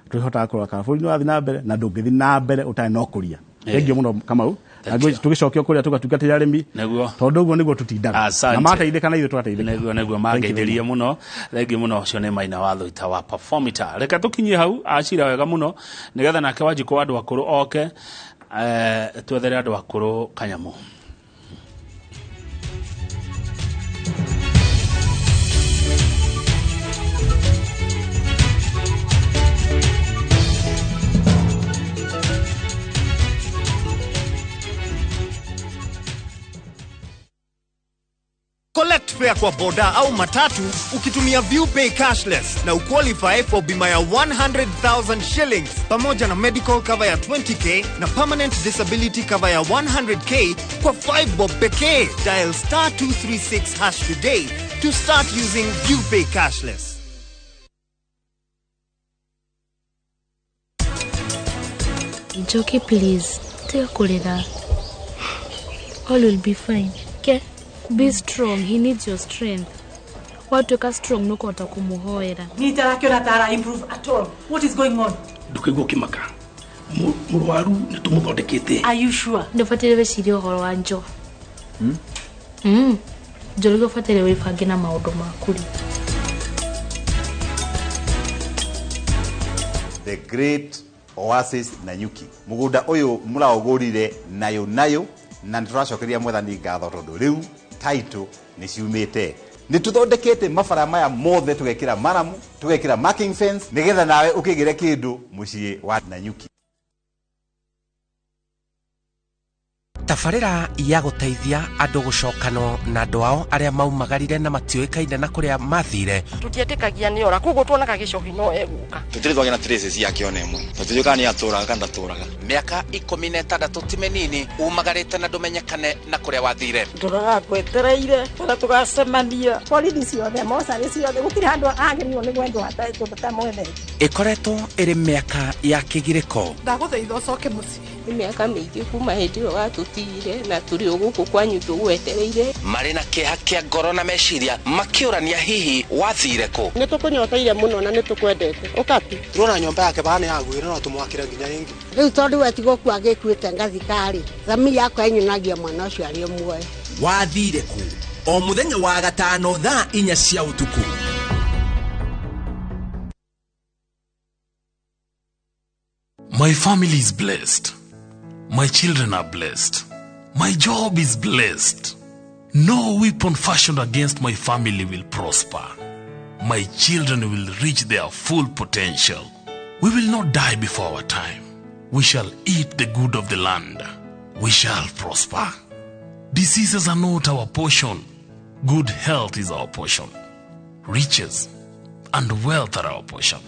tũrĩhotaga kũrora kana bũrũri nĩ wathiĩ na mbere, na ndũngĩthiĩ na mbere ũtarĩ na ũkũria. Thengio mũno, Kamau, na Thank you. tũgĩcokia kũrĩa tũgatungatĩra arĩmi Nĩguo. tondũ ũguo nĩguo tũtindaga Asante. na mateithĩka na ithuĩ tũgateithĩka. Nĩguo. Thank you very Mangeithĩrie mũno, thengi mũno. Ũcio nĩ Maina wa Thũita wa Performita. Reke tũkinyie hau acira wega mũno nĩgetha nake Wanjikũ wa andũ akũrũ oke, twethere andũ akũrũ kanyamũ. Collect fare kwa boda au matatu ukitumia ViewPay cashless na uqualify for bima ya 100,000 shillings pamoja na medical cover ya 20K na permanent disability cover ya 100K kwa 5 bob pekee. Dial star 236 hash today to start using ViewPay cashless. Njoki, please. Tiga kurira. All will be fine. Okay? Be strong. He needs your strength. Watuĩka strong nĩũkũhota kũmũhoera. Nitarakiona tara improve at all. What is going on? Ndũkaigua ũkĩmaka. Mũrwaru nĩ tũmũthondekete. Are you sure? Ndũbataire wĩcirie ũhoro wa njo. Njoroge, ũbataire wĩbange na maũndũ maku rĩ. The Great Oasis Nanyuki, mũgũnda ũyũ mũraũgũrire nayo nayo, na nĩ tũracokeria mwathani ngatho tondũ rĩu title nĩ ciumĩte. Nĩ tũthondekete mabara maya mothe, tũgekĩra maramu, tũgekĩra marking fence, nĩgetha nawe ũkĩgĩre kĩndũ mũciĩ wa Nanyuki. Tabarĩra ya gũteithia andũ gũcokanwo na andũ ao arĩa maumagarire na matiũĩkaine na kũrĩa mathire. Tutietĩkagia nĩ ora, koguo tuonaga gĩcohi no egũka. Tũtirĩ twagĩa na traces yake ona ĩmwe, tũtiũĩ kana nĩ atũraga kana ndatũraga. Mĩaka 16 ti mĩnini umagarĩte na ndũmenyekane na kũrĩa wathire. Ndũraga ngwetereire ũrĩa tũgacemania. Borithi ciothe, mocarĩ ciothe, gũtirĩ handũ agĩrĩirwo nĩ gwendwo hatamwendete. Ĩkoretwo ĩrĩ mĩaka ya kĩgirĩko. Ndagũthaitha ũcoke mũciĩ. Nĩ mĩaka mĩingĩ kuma hĩndĩ ĩyo watũtigire na tũrĩ o gũkũ kwanyu tũgwetereire. Marĩ na kĩeha kĩa ngoro na meciria makĩũrania hihi wathire kũ. Nĩ tũkũnyoteire mũno na nĩ tũkwendete ũkatu. Turona nyũmba yake bana yagwire no tũmwakĩre nginya ĩngĩ. Rĩu tondũ we ti gũkua agĩkuĩte ngathika-rĩ, thamiri yakwa ĩnyonagia mwana ũcio arĩ o muoyo. Wathire kũ? O mũthenya wa gatano thaa 4 cia ũtukũ. My family is blessed. My children are blessed. My job is blessed. No weapon fashioned against my family will prosper. My children will reach their full potential. We will not die before our time. We shall eat the good of the land. We shall prosper. Diseases are not our portion. Good health is our portion. Riches and wealth are our portion.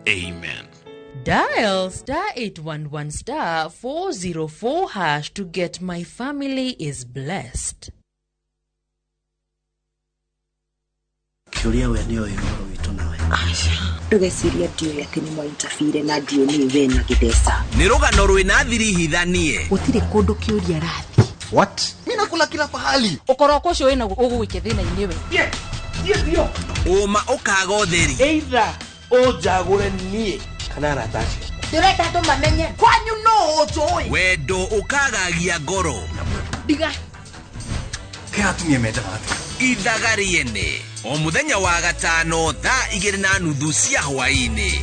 Amen. Dial star 811 star 404 hash to get My Family is Blessed. Kĩũria we nĩ oĩ ũhoro witũ nawe. Ndũgeciria ndiũĩ atĩ nĩ mwaintabire na ndiũĩ nĩ we na gĩtheca. Nĩ rũgano rwĩna thiri hithanie. Gũtirĩ kũndũ kĩũria arathiĩ. What? Mimi nakula kila pahali. Ũkoroko ũcio wĩna ũgũgũikia thĩna-inĩ we. Ũma ũkaga ũtheri. Either ũnjagũre niĩ kana arata acio. Ndĩrenda andũ mamenye kwanyu no ũnjũĩ. Wendo ũkagagia ngoro. Ndiga. Kĩ atumia mendaga atĩa? Ithaga rĩene o mũthenya wa gatano thaa 2:30 cia hwaĩ-inĩ.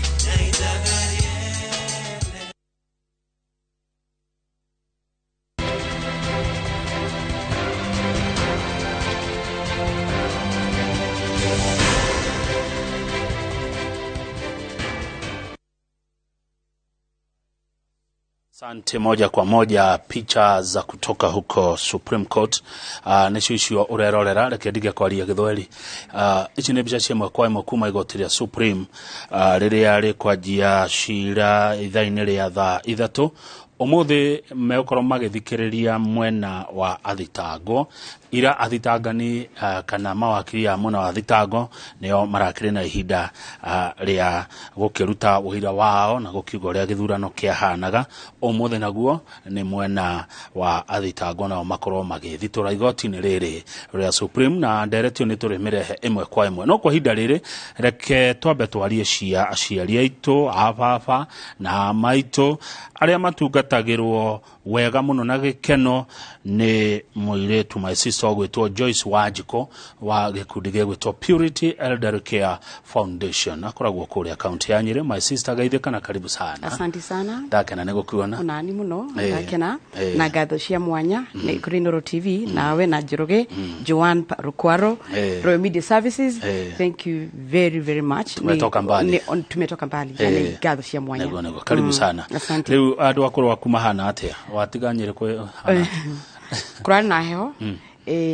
Asante. Moja kwa moja picha za kutoka huko Supreme Court. Nĩcio icio ũrerorera, reke ndige kwaria gĩthweri. Ici nĩ mbica cia ĩmwe kwa ĩmwe kuma igoti rĩa Supreme, rĩrĩa rĩkwanjia cira ithaa-inĩ rĩa thaa 3 ũmũthĩ. Megũkorwo magĩthikĩrĩria mwena wa athitangwo. Ira athitangani, kana mawakiri a mwena wa thitango nĩo marakĩrĩ na ihinda rĩa gũkĩruta ũira wao na gũkiuga ũrĩa gĩthurano kĩahanaga. Ũmũthĩ naguo nĩ mwena wa athitangwo, nao makorwo magĩthitũra igoti-inĩ rĩrĩ rĩa Supreme, na nderetio nĩ tũrĩmĩrehe ĩmwe kwa ĩmwe. No kwa ihinda rĩrĩ reke twambe twarie cia aciari aitũ, a baba na maitũ arĩa matungatagĩrwo wega mũno na gĩkeno nĩ mũirĩtu my sister ũgwĩtwo Joyce Wanjikũ wa gĩkundi gĩgwĩtwo Purity Elderly Care Foundation, akoragwo kũrĩa kaunti ya Nyĩrĩ. My sister, geithĩka na karibu sana. Asante sana. Ndakena nĩ gũkuona. Onani mũno ndakena, na ngatho cia mwanya nĩ kũrĩ Inooro TV nawe na Njoroge Joan Rukwaro, Royal Media Services. Thank you very very much. Tumetoka mbali. Tumetoka mbali na nĩ ngatho cia mwanya. Nĩguo nĩguo, karibu sana. Asante. Rĩu andũ akũrũ aku mahana atĩa? Watiga Nyĩrĩ kwĩ hana? Kũrarĩ na heho,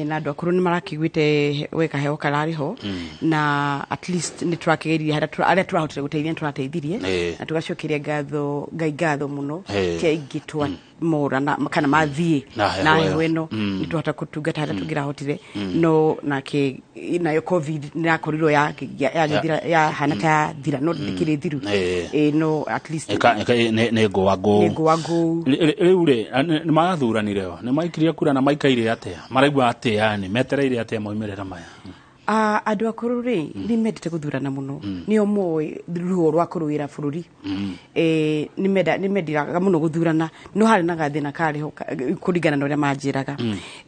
na andũ akũrũ nĩ marakĩiguĩte weka heho kararĩ ho, na at least nĩ tũrakĩgeria harĩa tũrahotire gũteithia nĩ tũrateithirie, na tũgacokeria ngatho Ngai ngatho mũno ti aingĩ twa mora na kana mathiĩ Na heho na heho ĩyo. ĩno nĩ twahota kũtungata harĩa tũngĩrahotire, no nake nayo COVID nĩ yakorirwo yagĩthira, yahana ta yathira, no ndĩkĩrĩ thiru. No at least Nĩ ngũa ngũũ. Nĩ ngũa ngũu. Rĩu rĩ, nĩ marathuranire o nĩ maikirie kura na maikaire atĩa? Maraigua atĩa? Yani metereire atĩa maumĩrĩra maya? Andũ akũrũ rĩ nĩ mendete gũthurana mũno, nĩo moĩ ruo rwa kũrũĩra bũrũri. Nĩ mendiraga mũno gũthurana, no harĩ na gathĩna karĩ ho kũringana na ũrĩa manjĩraga.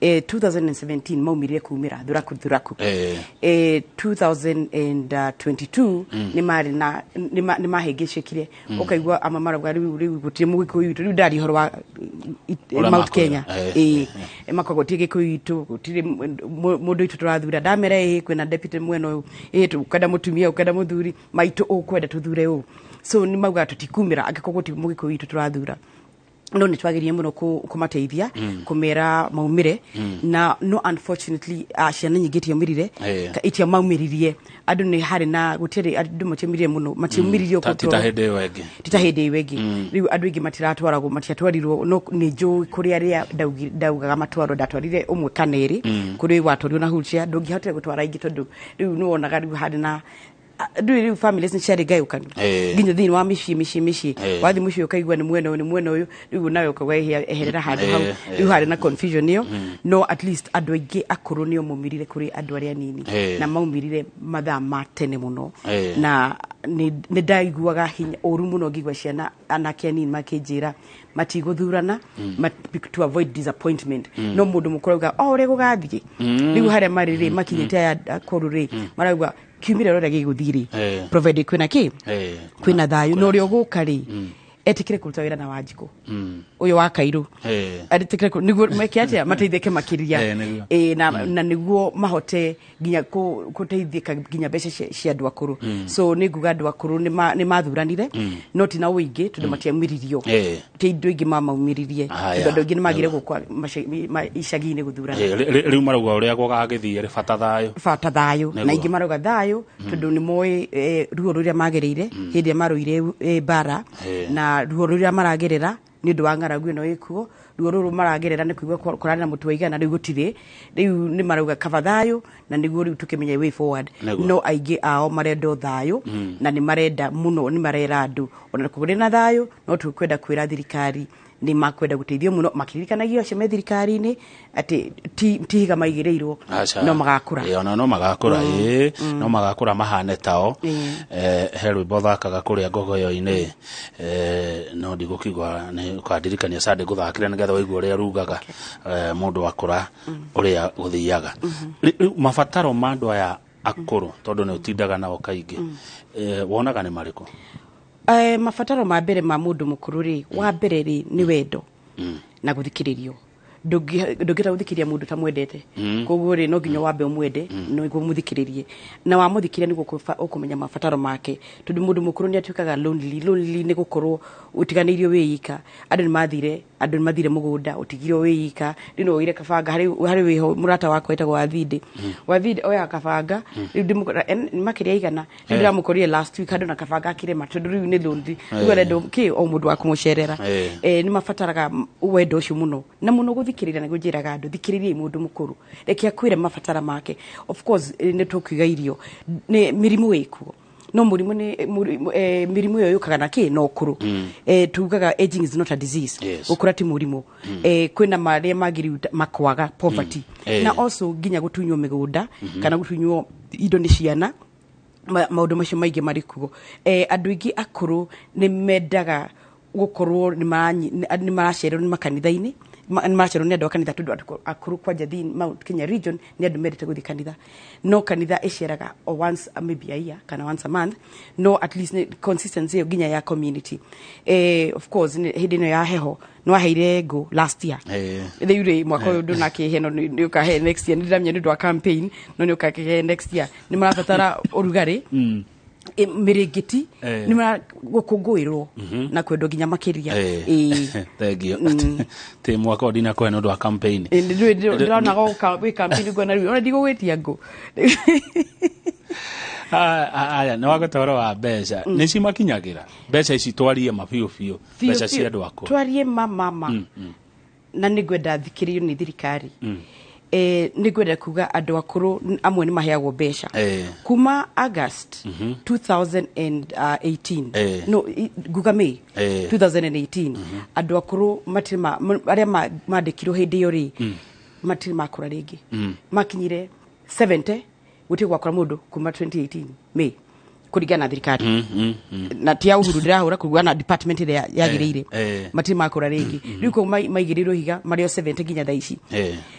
2017 maumire kumĩra thuraku thuraku. 2022 nĩ marĩ na nĩ mahĩngĩcĩkire, ũkaigua ama marauga rĩu rĩu gũtirĩ mũgĩkũyũ witũ, rĩu ndaria ũhoro wa Ũrĩa Mount makwĩra. Kenya, makoiga gũtirĩ gĩkũyũ witũ, gũtirĩ mũndũ witũ tũrathura. Ndamera ĩ kwĩna deputy mwena ũyũ, ĩ ũkwenda mũtumia, ũkwenda mũthuri, maitũ ũkwenda tũthure ũũ. So nĩ maugaga tũtikumĩra angĩkorwo gũtirĩ mũgĩkũyũ witũ tũrathura, no nĩ twagĩrĩire mũno kũmateithia, kũmera maumĩre, na no unfortunately, ciana nyingĩ itiaumĩrire, itiamaumĩririe andũ nĩ harĩ na gũtirĩ andũ matiaumĩrire mũno, matiaumĩririe Ti ta hĩndĩ ĩyo ĩngĩ. Ti ta hĩndĩ ĩyo ĩngĩ. Rĩu andũ aingĩ matiratwaragwo, matiatwarirwo, no nĩ njũĩ kũrĩ arĩa ndaugaga matwarwo, ndatwarire ũmwe kana ĩrĩ. Kũrĩ watwarirwo na wheelchair, ndũngĩahotire gũtwara aingĩ tondũ rĩu nĩ wonaga rĩu harĩ na ndũĩ rĩu families nĩ ciarĩ ngayũkanu, nginya thĩinĩ wa mĩciĩ mĩciĩ mĩciĩ. Wathiĩ mũciĩ ũkaigua nĩ mwena ũyũ, nĩ mwena ũyũ, rĩu nawe ũkauga eherera handũ hau. Rĩu harĩ na confusion ĩyo, no at least andũ aingĩ akũrũ nĩo maumĩrire kũrĩ andũ arĩa anini, na maumĩrire mathaa ma tene mũno, na nĩ ndaiguaga hinya ũru mũno ngĩigua ciana anake anini makĩnjĩra matigũthurana, to avoid disappointment. No mũndũ mũkũrũ auga o ũrĩa gũgathiĩ. Rĩu harĩa marĩ rĩ, makinyĩte aya akũrũ rĩ, marauga kiumĩra ũrĩa gĩgũthiĩ rĩ, provided kwĩna kĩ, kwĩna thayũ, na ũrĩa ũgũka rĩ, Etikire kuruta wira na Wanjikũ uyu wa Kairu, etikire niguo meke atia mateithike makiria, na niguo mahote nginya guteithika nginya mbeca cia andu akuru. So ni nguga andu akuru ni mathuranire, no ti na uingi tondu matiaumiririo, ti andu aingi mamaumiririe tondu andu aingi nimagire gukwa icagi-ini guthurana. Riu marauga uria gugagithie ri bata thayo, bata thayo, na ingi marauga thayo tondu ni moĩ ruo ruria magereire hindi ria maruire bara, na ruo ruria maragerera ni undu wa ng'aragu ino ikuo, ruo ruru maragerera ni kuigua kurana na mutu waigana riu gutire, riu ni marauga kaba thayo, na niguo riu tukimenya way forward. No aingi ao marenda thayo, na ni marenda muno, ni marera andu ona kuri na thayo, no tukwenda kwira thirikari ni makwenda guteithio muno, makiririkanagia acio me thirikari-ini ati ti higa maigiriirwo, no magakura. Ona no magakura, no magakura mahane tao. He rwimbo thakaga kuria ngogoyo-ini, no ndigũkigua nĩ ũkandirikania Sunday ngũthakĩre nĩgetha wĩigue ũrĩa rugaga mũndũ akũra ũrĩa gũthiaga. Rĩu mabataro ma andũ aya akũrũ, tondũ nĩ ũtindaga nao kaingĩ, wonaga nĩ marĩkũ? Mabataro ma mbere ma mundu mukuru ri, wa mbere ri ni wendo na guthikiririo. Ndungita guthikiria mundu ta mwendete, koguo ri no nginya wambe umwende no niguo muthikiririe, na wamuthikiria niguo ukumenya mabataro make, tondu mundu mukuru ni atuikaga lonely. Lonely ni gukorwo utiganiirio wiyika, andu ni mathire, andu ni mathire mugunda utigirwo wiyika, riu no uire kabanga hari wiho murata wakwa etagwo Wathindi. Wathindi oya kabanga riu ndimukora makiria igana, riu ndiramukorire last week andu na kabanga akirema, tondu riu ni lonely, riu arenda ki o mundu wa kumucerera. Ni mabataraga wendo ucio muno na muno guthikiriria, na njiraga andu thikiriria mundu mukuru, reke akwire mabatara make. Of course ni tukiuga irio ni mirimu ikuo, no murimu ni mirimu iyo yukaga na ki no ukuru. Tugaga aging is not a disease. Gukura ti murimu. Kwina maria magiri makwaga poverty, na also nginya gutunywo migunda kana gutunywo indo ni ciana, maundu macio maingi mari kuo. Andu aingi akuru ni mendaga gukorwo ni maracererwo ni makanitha-ini, ni maracererwo ni andu a kanitha, tondu andu akuru kwanja thi Mount Kenya region ni andu mendete guthii kanitha, no kanitha iceraga o once maybe a year kana once a month, no at least consistency iyo nginya ya community. Of course hindi ino ya heho no aheire ngũ last year, riu ri mwaka uyu ndunakihe, no ni ukahe next year, ndiramenya ni undu wa campaign, no ni ukakihe next year. Ni marabatara urugari, miringiti, ni mara gukungũĩrwo na kwendwo nginya makiria. Thank you. Ti mwaka ndina kwa nĩ ũndũ wa campaign. Ndĩrona goka wĩ campaign nguona rĩu ona ndigũgwĩtia ngũ. Aya nĩ wagweta ũhoro wa mbeca, nĩ cimakinyagĩra mbeca ici? Twarie ma biũ biũ, mbeca cia andũ akũrũ. Twarie ma mama, na nĩ ngwenda thikĩrĩrio nĩ thirikari. Nĩ ngwenda kuga andũ akũrũ amwe nĩ maheagwo mbeca kuma August 2018, no nguga May 2018, andũ akũrũ matirĩ arĩa mandĩkirwo hĩndĩ ĩyo rĩ, matirĩ makũra rĩngĩ, makinyire 70, gũtirĩ gwakũra mũndũ kuma 2018 May kũringana na thirikari, na ti ya Uhuru ndĩrahũra, kũringana na department ĩrĩa yagĩrĩire, matirĩ makũra rĩngĩ. Rĩu kũu maigĩrĩirwo higa marĩ o 70 nginya thaa ici.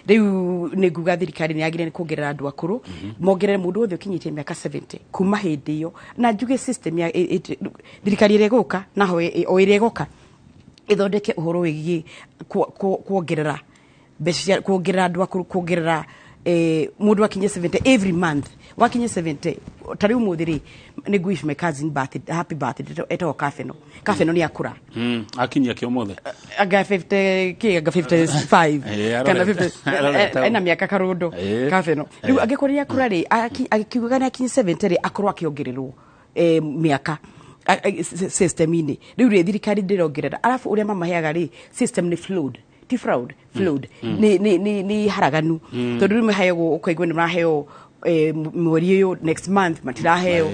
Rĩu nĩ nguga thirikari nĩ yagĩrĩire nĩ kuongerera andũ akũrũ, mongerere mũndũ wothe ũkinyĩtie mĩaka 70 kuma hĩndĩ ĩyo, na njuge system ya thirikari ĩrĩa ĩgũka naho o ĩrĩa ĩgoka ĩthondeke ũhoro wĩgiĩ kuongerera mbeca, kuongerera andũ akũrũ, kuongerera mundu akinye 70 every month, wakinye 70. Ta riu muthi ri ni wish my cousin birthday, happy birthday, etagwo Kafeno. Kafeno ni akura. Akinyia kĩ ũmũthĩ? Anga 50 ki, anga 55 kana 50, ena miaka karundo Kafeno. Riu angikorwo ni akura ri, akiuga ni akinye 70 ri, akorwo akiongererwo miaka system-inĩ. Riu ri thirikari ndĩrongerera, arabu ũrĩa mamaheaga ri, system nĩ flawed, ti fraud, flawed, ni haraganu, tondu riu maheagwo ukaigua ni maraheo mweri ũyũ, next month matiraheo,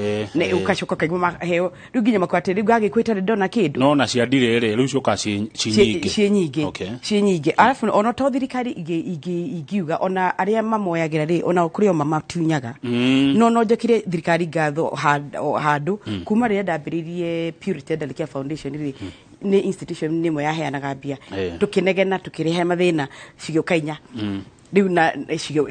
ukacoka ukaigua maheo, riu nginya makwa atĩ riu gagĩkwĩta ndona kĩndũ. No na cia ndirĩ rĩ, rĩu ciũka ci nyingĩ. Ciĩ nyingĩ, ciĩ nyingĩ. Arabu ona to thirikari ingiuga ona arĩa mamoyagĩra rĩ, ona kũrĩ o mamatunyaga. No njokire thirikari ngatho handũ kuma rĩrĩa ndambĩrĩirie Purity Elderly Care Foundation rĩ, nĩ institution nĩ ĩmwe yaheanaga mbia, tũkĩnegena tũkĩrehe mathĩna, cigĩũka inya, riu na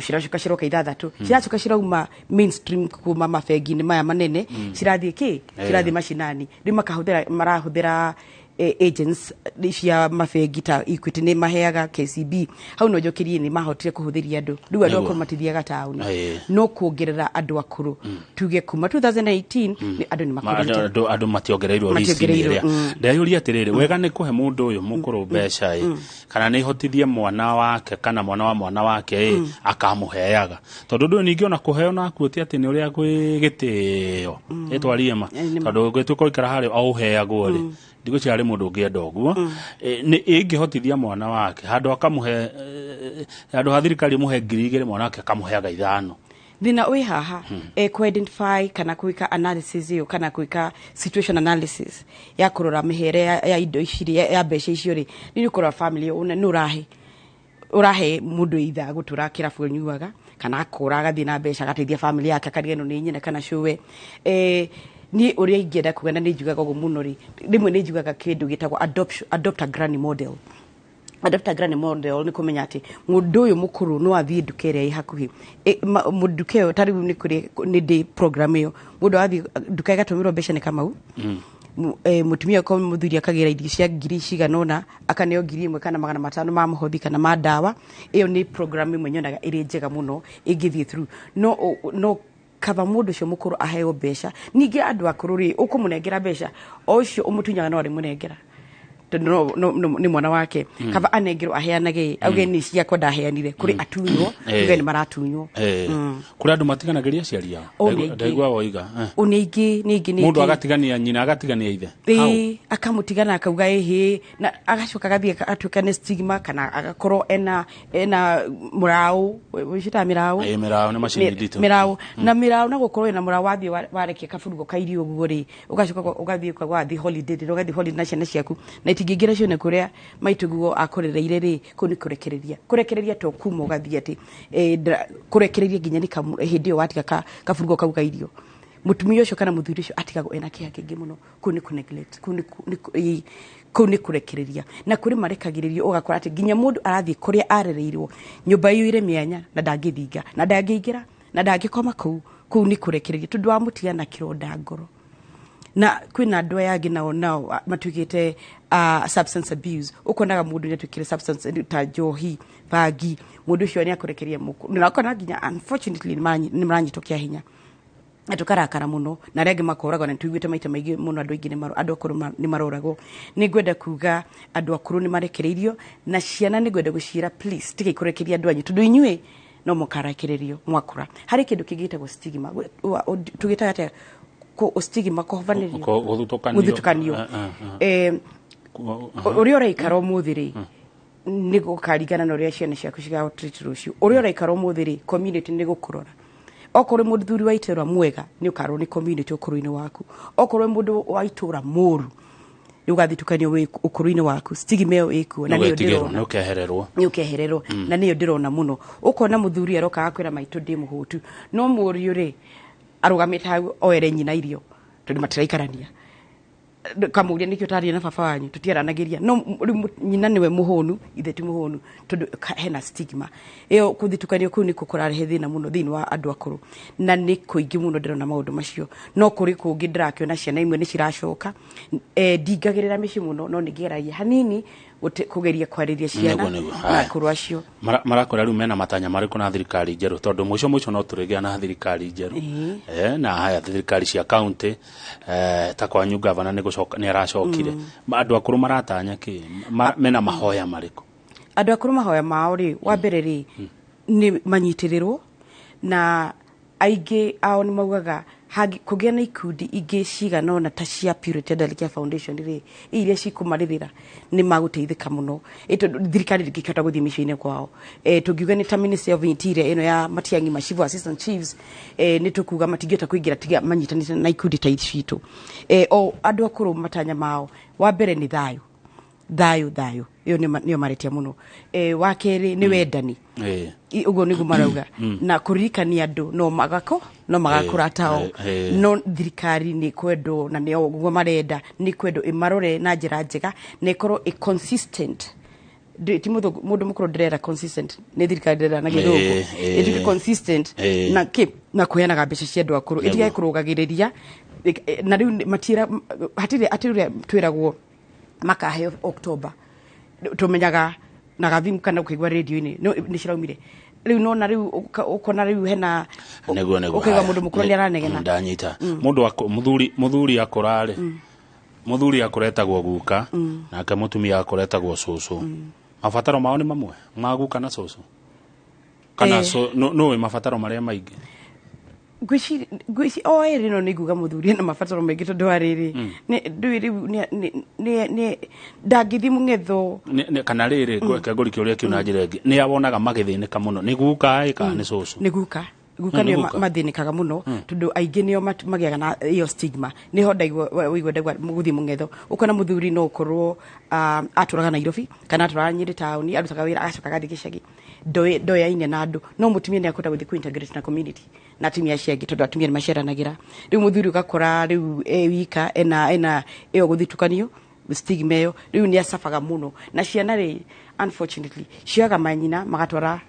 ciracoka ciroka ithathatũ, ciracoka cirauma mainstream kuma mabengi-inĩ maya manene, cirathiĩ kĩ, cirathiĩ macinani, riu makahũthĩra, marahũthĩra agents cia mabengi ta Equity nĩ maheaga KCB hau no njokerie nĩ mahotire kũhũthĩria andũ rĩu andũ akũrũ matithiaga taũni no kuongerera andũ akũrũ tuge kuma 2018 nĩ andũ nĩ makũrĩte andũ mationgereirwo rici-inĩ ĩrĩa ndeyũria atĩrĩrĩ wega nĩ kũhe mũndũ ũyũ mũkũrũ mbeca ĩ kana nĩ ihotithie mwana wake kana mwana wa mwana wake ĩ akamũheaga tondũ ũndũ ũyũ ningĩ ona kũheo nakuo ti atĩ nĩ ũrĩa gwĩ gĩtĩo ĩtwarie ma tondũ ũngĩtuĩka ũikara harĩa o ũheagwo rĩ ndigwĩciria harĩ mũndũ ũngĩenda ũguo nĩ ĩngĩhotithia mwana wake handũ akamũhe handũ ha thirikari ĩmũhe 2,000 mwana wake akamũheaga 5 thina wĩ haha ku-identify kana gwĩka analysis ĩyo kana gwĩka situation analysis ya kũrora mĩhere ya indo ici rĩ, ya mbeca icio rĩ nĩ ũkũrora family ĩyo nĩ ũrahe mũndũ either gũtũra kĩrabu anyuaga kana akũra agathiĩ na mbeca agateithia family yake akariganĩrwo nĩ nyina kana cũwe niĩ ũrĩa ingĩenda kuga na nĩ njugaga ũguo mũno rĩ rĩmwe nĩ njugaga kĩndũ gĩtagwo adopt a granny model. Adopt a granny model nĩ kũmenya atĩ mũndũ ũyũ mũkũrũ no athiĩ nduka ĩrĩa ĩ hakuhĩ nduka ĩyo ta rĩu nĩ kũrĩ nĩ ndĩ program ĩyo mũndũ athiĩ nduka ĩgatũmĩrwo mbeca nĩ Kamau mũtumia okorwo mũthuri akagĩra irio cia ngiri cigana ũna akaneo 1,000 kana 500 ma mũhothi kana ma ndawa ĩyo nĩ program ĩmwe nyonaga ĩrĩ njega mũno ĩngĩthiĩ through no kaba mũndũ ũcio mũkũrũ aheo mbeca ningĩ andũ akũrũ rĩ ũkũmũnengera mbeca o ũcio ũmũtunyaga no arĩmũnengera tondũ nĩ mwana wake kaba anengerwo aheanage auge nĩ ciakwa ndaheanire kũrĩ atunywo auge nĩ maratunywo kũrĩ andũ matiganagĩria aciari ao ndaigua woiga nĩ aingĩ nĩ aingĩ mũndũ agatigania nyina agatigania ithe ĩĩ akamũtigana akauga ĩhĩ na agacoka agathiĩ atuĩka nĩ stigma kana agakorwo ena mũraũ wĩcitaga mĩraũ ĩĩ mĩraũ nĩ macini nditũ mĩraũ na mĩraũ na gũkorwo ĩna mũraũ wathiĩ warekia kaburugo ka irio ũguo rĩ ũgacoka ũgathiĩ ũkauga wathiĩ holiday ũgathiĩ holiday na ciana ciaku na itingĩingĩra cione kũrĩa maitũguo akũrereire rĩ kũu nĩ kũrekereria to kuma ũgathiĩ atĩ kũrekereria nginya nĩ hĩndĩ ĩyo watiga kaburugo kau ka irio mũtumia ũcio kana mũthuri ũcio atigagwo ena kĩeha kĩingĩ mũno kũu nĩ kũ-neglect kũu nĩ kũrekereria na kũrĩ marekagĩrĩrio ũgakora atĩ nginya mũndũ arathiĩ kũrĩa arereirwo nyũmba ĩiyũire mĩanya na ndangĩthinga na ndangĩingĩra na ndangĩkoma kũu kũu nĩ kũrekereria tondũ wamũtiga na kĩronda ngoro na kwĩna andũ aya angĩ nao matuĩkĩte substance abuse ũkonaga mũndũ nĩ atuĩkire substance ta njohi bangi mũndũ ũcio nĩ akũrekeria mũkũ na ũkona nginya unfortunately nĩ maranyitwo kĩa hinya na tũkarakara mũno na arĩa angĩ makoragwo na nĩtũiguĩte maita maingĩ mũno andũ aingĩ andũ akũrũ nĩ maroragwo nĩ ngwenda kuga andũ akũrũ nĩ marekereirio na ciana nĩ ngwenda gũciĩra please tigai kũrekeria andũ anyu tondũ inyuĩ no mũkarekererio mwakũra harĩ kĩndũ kĩngĩ gĩtagwo stigma tũgĩtaga atĩa stigma kũhovanĩrio gũthutũkanio ũrĩa ũraikara ũmũthĩ rĩ nĩ gũkaringana na ũrĩa ciana ciaku cigagũtreat rũciũ ũrĩa ũraikara ũmũthĩ rĩ community nĩ gũkũrora okorwo mũthuri wa itũra mwega nĩ ũkarwo nĩ community ũkũrũ-inĩ waku okorwo mũndũ wa itũra mũru nĩ ũgathitũkanio wĩ ũkũrũ-inĩ waku stigma ĩyo ĩkuo na nĩyo ndĩrona nĩ ũkehererwo na nĩyo ndĩrona mũno ũkona mũthuri aroka agakwĩra maitũ ndĩ mũhũtu no mũriũ rĩ arũgamĩte hau oere nyina irio tondũ matiraikarania kamũria nĩkĩo ũtaria na baba wanyu tũtiaranagĩria no rĩu nyina nĩwe mũhũnu ithe ti mũhũnu tondũ hena stigma ĩyo kũthitũkanio kũu nĩkuo kũrarehe thĩna mũno thĩinĩ wa andũ akũrũ na nĩ kũingĩ mũno ndĩrona maũndũ macio no kũrĩ kũngĩ ndĩrakĩona ciana imwe nĩ ciracoka ndingagĩrĩra mĩciĩ mũno no nĩngĩgeragia hanini kũgeria kwarĩria ciana na akũrũ acio marakora rĩu mena matanya marĩkũ na thirikari njerũ tondũ mũico mũico no tũrĩgĩa na thirikari njerũ na haya thirikari cia county ta kwanyu gavana nĩ gũcoka nĩ aracokire andũ akũrũ maratanya kĩ mena mahoya marĩkũ andũ akũrũ mahoya mao rĩ wa mbere rĩ nĩ manyitĩrĩrwo na aingĩ ao nĩ maugaga kũgĩa na ikundi ingĩ cigana ũna ta cia Purity Elderly Care Foundation rĩ iria cikũmarĩrĩra nĩ magũteithĩka mũno tondũ thirikari ndĩngĩkĩhota gũthiĩ mĩciĩ-inĩ kwao tũngiuga nĩ ta Ministry of Interior ĩno ya Matiang'i Machifu Assistant Chiefs nĩ tũkuga matingĩhota kũingĩra tiga manyitanĩte na ikundi ta ici citũ o andũ akũrũ matanya mao wa mbere nĩ thayũ thayũ thayũ ĩyo nĩyo maretia mũno wa kerĩ nĩ wendani ũguo nĩguo marauga na kũririkania andũ no magako no magakũra tao no thirikari nĩ kwendwo na nĩ ũguo marenda nĩ kwendwo ĩmarore na njĩra njega na ĩkorwo ĩ consistent ti mũndũ mũkũrũ ndĩrera consistent nĩ thirikari ndĩrera na gĩthũngũ ĩtuĩke consistent na kĩ na kũheanaga mbeca cia andũ akũrũ ĩtige kũrũgagĩrĩria na rĩu matira hatirĩ atĩ ũrĩa twĩragwo Makaheo October tumenyaga na gathimu kana ukaigua radio-inĩ no nĩ ciraumire rĩu nona rĩu ũkona rĩu hena Nĩguo nĩguo. Ũkaigua Haya. mũndũ mũkũrũ nĩ aranegena. Ndanyita. Mũndũ mũthuri akũra rĩ, mũthuri akũretagwo guka, nake mũtumia akũretagwo cũcũ. Mabataro mao nĩ mamwe ma guka na cũcũ, kana nũĩ mabataro marĩa maingĩ? Ngwĩci o ĩrĩ, no nĩ nguga mũthuri ena mabataro maingĩ tondũ wa rĩrĩ ndũĩ rĩu nĩ ndangĩthiĩ mũng'etho. Kana rĩrĩ, ngweke ngũrikia ũrĩa kĩu na njĩra ĩngĩ, nĩ awonaga magĩthĩnĩka mũno, nĩ guka ĩ kana nĩ cũcũ? Nĩ guka. Guka Nĩ nĩo guka. Mathĩnĩkaga mũno tondũ aingĩ nĩo magĩaga na ĩyo stigma. Nĩho ndaigua waigua ndaigua gũthiĩ mũng'etho, ũkona mũthuri no ũkorwo atũraga Nairobi kana atũraga Nyĩrĩ taũni, arutaga wĩra agacoka agathiĩ gĩcagi, ndoyaine na andũ, no mũtumia nĩ akũhota gũthiĩ kũ-integrate na community na atumia acio angĩ tondũ atumia nĩ maceranagĩra. Rĩu mũthuri ũgakora rĩu e wika, ena ĩyo gũthitukanio, stigma ĩyo, rĩu nĩ acabaga mũno. Na ciana rĩ, unfortunately cioyaga manyina magatwara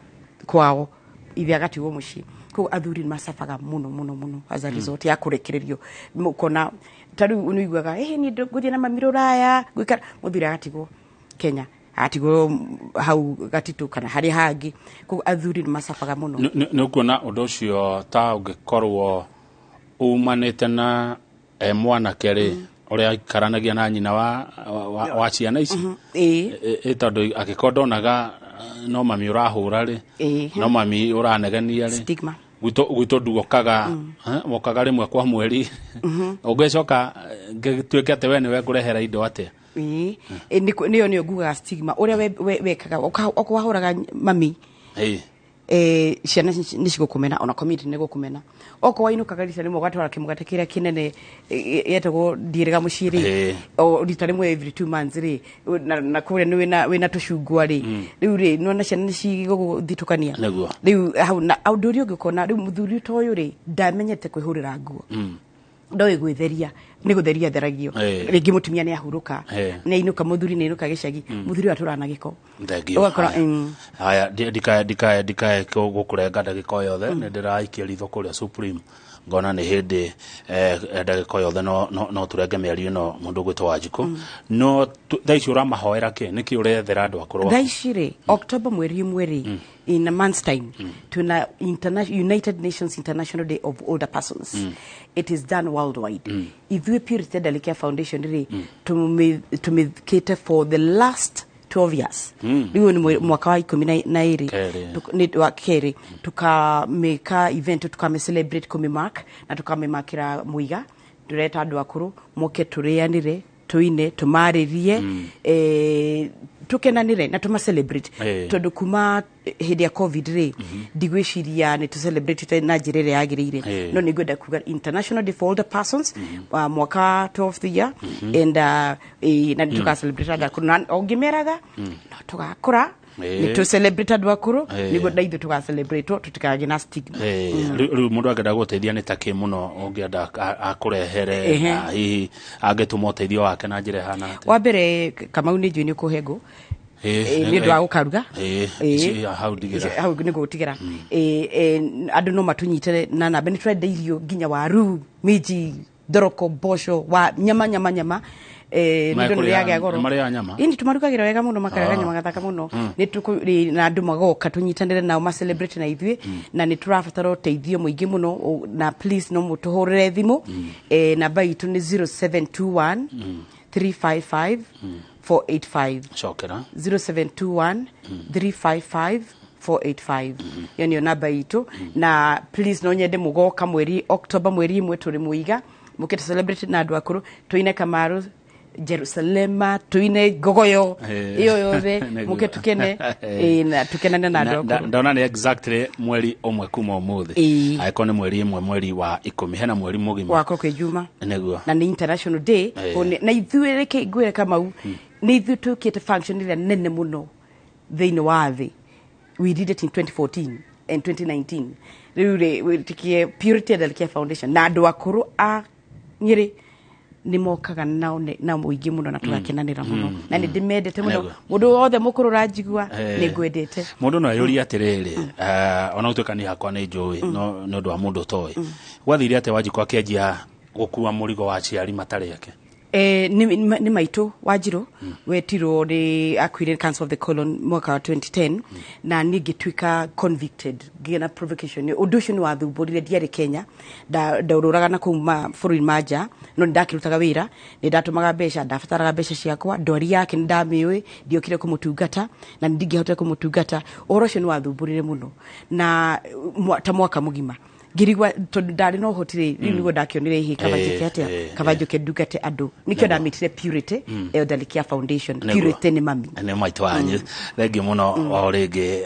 kwao, ithe agatigwo mũciĩ. Koguo athuri nĩ macabaga mũno mũno mũno as a result ya kũrekererio. Ũkona ta rĩu nĩ ũiguaga, ĩhĩ, niĩ ngũthiĩ na mami rũraya ngũikara, mũthuri agatigwo Kenya, agatigwo hau gatitũ kana harĩa hangĩ. Koguo athuri nĩ macabaga mũno. Nĩ ũkuona ũndũ ũcio ta ũngĩkorwo umanĩte na mwanake rĩ, ũrĩa aikaranagia na nyina wa ciana ici? Ĩĩ. Tondũ angĩkorwo ndonaga no mami ũrahũra rĩ, no mami ũranegenia rĩ. Stigma. Gwitũ nduokaga, wokaga rĩmwe kwa mweri, ũngĩcoka ngĩtuĩke atĩ we nĩwe ngũrehera indo atĩa? Ĩĩ. Nĩyo ngugaga stigma ũrĩa wekaga okorwo wahũraga mami, ciana nĩ cigũkũmena, ona community nĩ gũkũmena. Okorwo wainũkaga rita rĩmwe ũgatwara kĩmũgate kĩrĩa kĩnene gĩetagwo ndiĩrĩga mũciĩ rĩ, o rita rĩmwe every 2 months rĩ, na kũrĩa nĩ wĩna tũcungwa rĩ, rĩu rĩ, nĩwona ciana nĩ cigũgũthitũkania. Rĩu hau na ũndũ ũrĩa ũngĩ ũkona rĩu mũthuri ta ũyũ rĩ, ndamenyete kwĩhũrĩra nguo, ndoĩ gwĩtheria, nĩ gũtheria theragio. Rĩngĩ mũtumia nĩ ahurũka, nĩ ainũka, mũthuri nĩ ainũka gĩcagi, mũthuri ũyũ atũraga na gĩko. Thank you. Ũgakora Haya. Haya, ndikae gũkũrenga ndagĩka o yothe. Nĩ ndĩraikia ritho kũrĩa Supreme, ngona nĩ hĩndĩ ndagĩka o yothe no tũrenge mĩario ĩno. Mũndũ ũgwĩtwo Wanjikũ, no thaa ici ũramahoera kĩ? Nĩkĩ ũrethera andũ akũrũ? Thaa ici rĩ, October 1 rĩ, in a month's time, tuna United Nations International Day of Older Persons. It is done worldwide. Ithuĩ Purity Elderly Care Foundation rĩ, tũmĩkĩte for the last 12 years. Rĩu nĩ mwaka wa 12. Kerĩ. Nĩ wa kerĩ tukamĩka event, tukame celebrate, kũmĩmark na tukamĩmakĩra mũiga. Tũreta andũ akũrũ moke, tũrĩanĩre, tũine, tũmarĩrie, tũkenanĩre na tũma celebrate. Tondũ kuma hĩndĩ ya COVID rĩ, ndigwĩciria nĩ tũ na njĩra ĩrĩa yagĩrĩire. No nĩ ngwenda kuga International Day for Older Persons, mwaka 12th year, and na nĩ tũka celebrate andũ akũrũ, na ũngĩmeraga no tũgakũra, nĩ tũ celebrate andũ akũrũ, nĩguo na ithuĩ tũga celebrate tũtikagĩe na stigma. Rĩu mũndũ angĩenda gũteithia nĩ takĩ mũno ũngĩenda akũrehere, na hihi angĩtũma ũteithio wake na njĩra ĩhana atĩa? Wa mbere, Kamau, nĩ njũĩ nĩ ũkũhe ngũ nĩ ũndũ wa gũkaruga. Ici, hau ndigĩra. Hau nĩ gũtigĩra. Andũ no matũnyite na namba. Nĩ tũrenda irio nginya waru, minji, thoroko, mboco, wa nyama nyama nyama. Nĩ ndona nĩ yagĩa goro. Nĩ marĩaga nyama? Ĩni, tũmarugagĩra wega mũno, makarega nyama gathaka mũno. Nĩ na andũ magoka tũnyitanĩre nao, ma celebrate na ithuĩ, na nĩ tũrabatara ũteithio mũingĩ mũno. Na please no mũtũhũrĩre thimũ. Namba itũ nĩ 0721 355 485. Cokera. 0721 355 485, ĩyo nĩyo namba itũ. Na please no nyende mũgoka mweri October 1, tũrĩ mũiga, mũke tũ celebrate na andũ akũrũ, tũine Kamaru Jerusalema, tuine ngogoyo iyo yothe. Muke tukene, na tukenane na andũ akũrũ. Ndona nĩ exactly 1 kuma ũmũthĩ. Angĩkorwo nĩ 1 mweri wa 10, hena mweri mũgima. Wakorwo kwĩ Juma. Na nĩ International Day. Na ithuĩ, reke ngwĩre Kamau, nĩ ithuĩ tũkĩte function ĩrĩa nene mũno thĩinĩ wa thĩ. We did it in 2014 and 2019. Rĩu rĩ, wĩtĩkie Purity Elderly Care Foundation na andũ akũrũ a Nyĩrĩ nĩ mokaga nao na mũingĩ mũno, na tũgakenanĩra mũno, na nĩ ndĩmendete mũno. Mũndũ wothe mũkũrũ ũranjigua, nĩ ngwendete. Mũndũ no eyũrie atĩrĩrĩ, ona gũtuĩka niĩ hakwa nĩ njũĩ, no nĩ ũndũ wa mũndũ ũtoĩ, gwathire atĩa Wanjikũ akĩanjia gũkua mũrigo wa aciari matarĩ ake? Nĩ maitũ Wanjirũ wetirwo nĩ akuire cancer of the colon mwaka wa 2010, na niĩ ngĩtuĩka convicted, ngĩgĩa na provocation. Ũndũ ũcio nĩ wathumbũrire. Ndiarĩ Kenya, ndaũrũraga na kũu bũrũri ma nja, no nĩ ndakĩrutaga wĩra, nĩ ndatũmaga mbeca, ndabataraga mbeca ciakwa. Ndwari yake nĩ ndamĩũĩ, ndiokire kũmũtungata na nĩ ndingĩhotire kũmũtungata. Ũhoro ũcio nĩ wathumbũrire mũno na ta mwaka mũgima ngirigwa tondũ ndarĩ na ũhoti rĩ, rĩu nĩguo ndakĩonire ihĩ kaba njĩke atĩa, kaba njũke ndungate andũ. Nĩkĩo ndamĩtire Purity Elderly Care Foundation. Purity nĩ mami. Nĩ maitũ wanyu. Thengiũ mũno o rĩngĩ,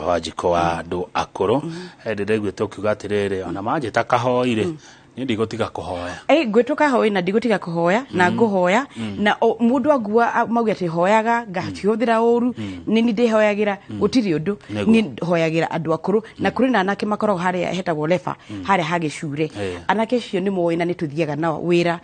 Wanjikũ wa andũ akũrũ. Ndĩraiguĩte ũkiuga atĩrĩrĩ, ona manjĩta kahoi rĩ, niĩ ndigũtiga kũhoya. Ngwĩtwo kahoi na ndigũtiga kũhoya na ngũhoya na mũndũ angua mauge atĩ hoyaga ngakĩhũthĩra ũru, nĩ ni ndĩhoyagĩra, gũtirĩ ũndũ. Niĩ hoyagĩra andũ akũrũ, na kũrĩ na anake makoragwo harĩa hetagwo Leba, harĩa hagĩcure. Anake acio nĩ moĩ na nĩ tũthiaga nao wĩra.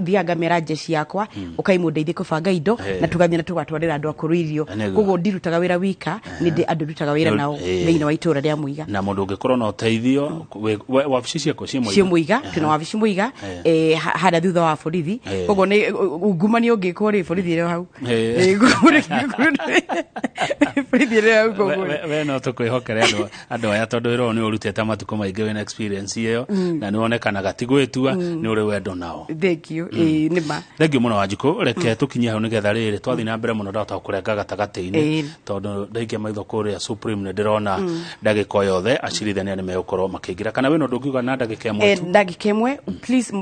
Thiaga ngamera njeci yakwa, ũkai mũndeithie kũbanga indo, na tũgathiĩ na tũgatwarĩra andũ akũrũ irio. Koguo ndirutaga wĩra wika, nĩ ndĩ andũ ndutaga wĩra nao thĩinĩ wa itũra rĩa Mũiga. Na mũndũ ũngĩkorwo na ũteithio, wabici ciaku ciĩ Mũiga? Ciĩ Mũiga, twĩna wabici Mũiga, harĩa thutha wa borithi. Koguo nĩ ungumania ũngĩkwo rĩ, borithi ĩrĩ o hau. Borithi ĩrĩ hau koguo. We no tũkwĩhokere andũ aya, tondũ wĩra ũyũ nĩ ũrutĩte matukũ maingĩ, wĩna experience ĩyo, na nĩ wonekanaga ti gwĩtua, nĩ ũrĩ wendo nao. Thank you. Nĩ ma. Thengiũ mũno Wanjikũ, reke tũkinye hau nĩgetha rĩrĩ twathiĩ na mbere mũno ndahota gũkũrenga gatagatĩ-inĩ, tondũ ndaikia maitho kũrĩa Supreme nĩ ndĩrona ndagĩka o yothe acirithania nĩ megũkorwo makĩingĩra. Kana wĩna ũndũ ũngiuga na ndagĩka ĩmwe tu? Ndagĩka ĩmwe, please.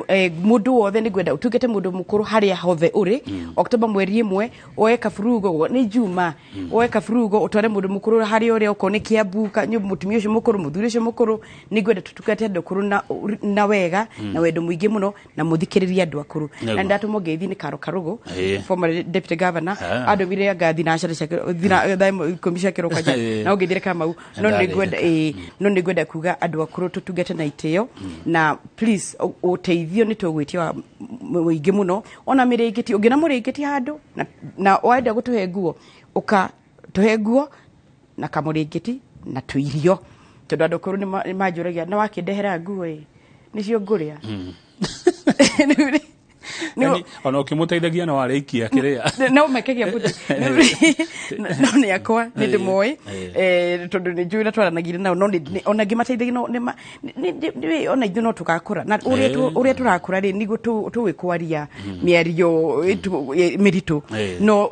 Mũndũ wothe nĩ ngwenda ũtungate mũndũ mũkũrũ harĩa hothe ũrĩ. Oktoba 1 woe kaburugo, nĩ Juma, woe kaburugo ũtware mũndũ mũkũrũ harĩa ũrĩa, okorwo nĩ Kiambu, mũtumia ũcio mũkũrũ, mũthuri ũcio mũkũrũ. Nĩ ngwenda tũtungate andũ akũrũ na wega na wendo mũingĩ mũno, na mũthikĩrĩrie andũ akũrũ. Na ndatũmwo ngeithi nĩ Karo Karũgũ, former deputy governor, andũmire anga thinacara cia thaa 10 cia kĩroko nja na ũngĩthire Kamau. No nĩ ngwenda kuga andũ akũrũ tũtungate na itĩo, na please ũteithio nĩ tũgwĩtia wa mũingĩ mũno, ona mĩrĩngĩti ũngĩona mũrĩngĩti handũ na wenda gũtũhe nguo, ũka tũhe nguo na kamũrĩngĩti na tũirio, tondũ andũ akũrũ nĩ manjũragia na wakĩndehera nguo ĩ nĩcio ngũrĩa. Yaani, ona ũkĩmũteithagia no arĩikia kĩrĩa. No mekagia mũndũ no nĩ akwa nĩ ndĩmoĩ, tondũ nĩ njũĩ na twaranagia nao, no ona ngĩmateithagia no ona ithuĩ no tũgakũra, na ũrĩa tũrakũra rĩ, nĩguo tũĩ kwaria mĩario mĩritũ. No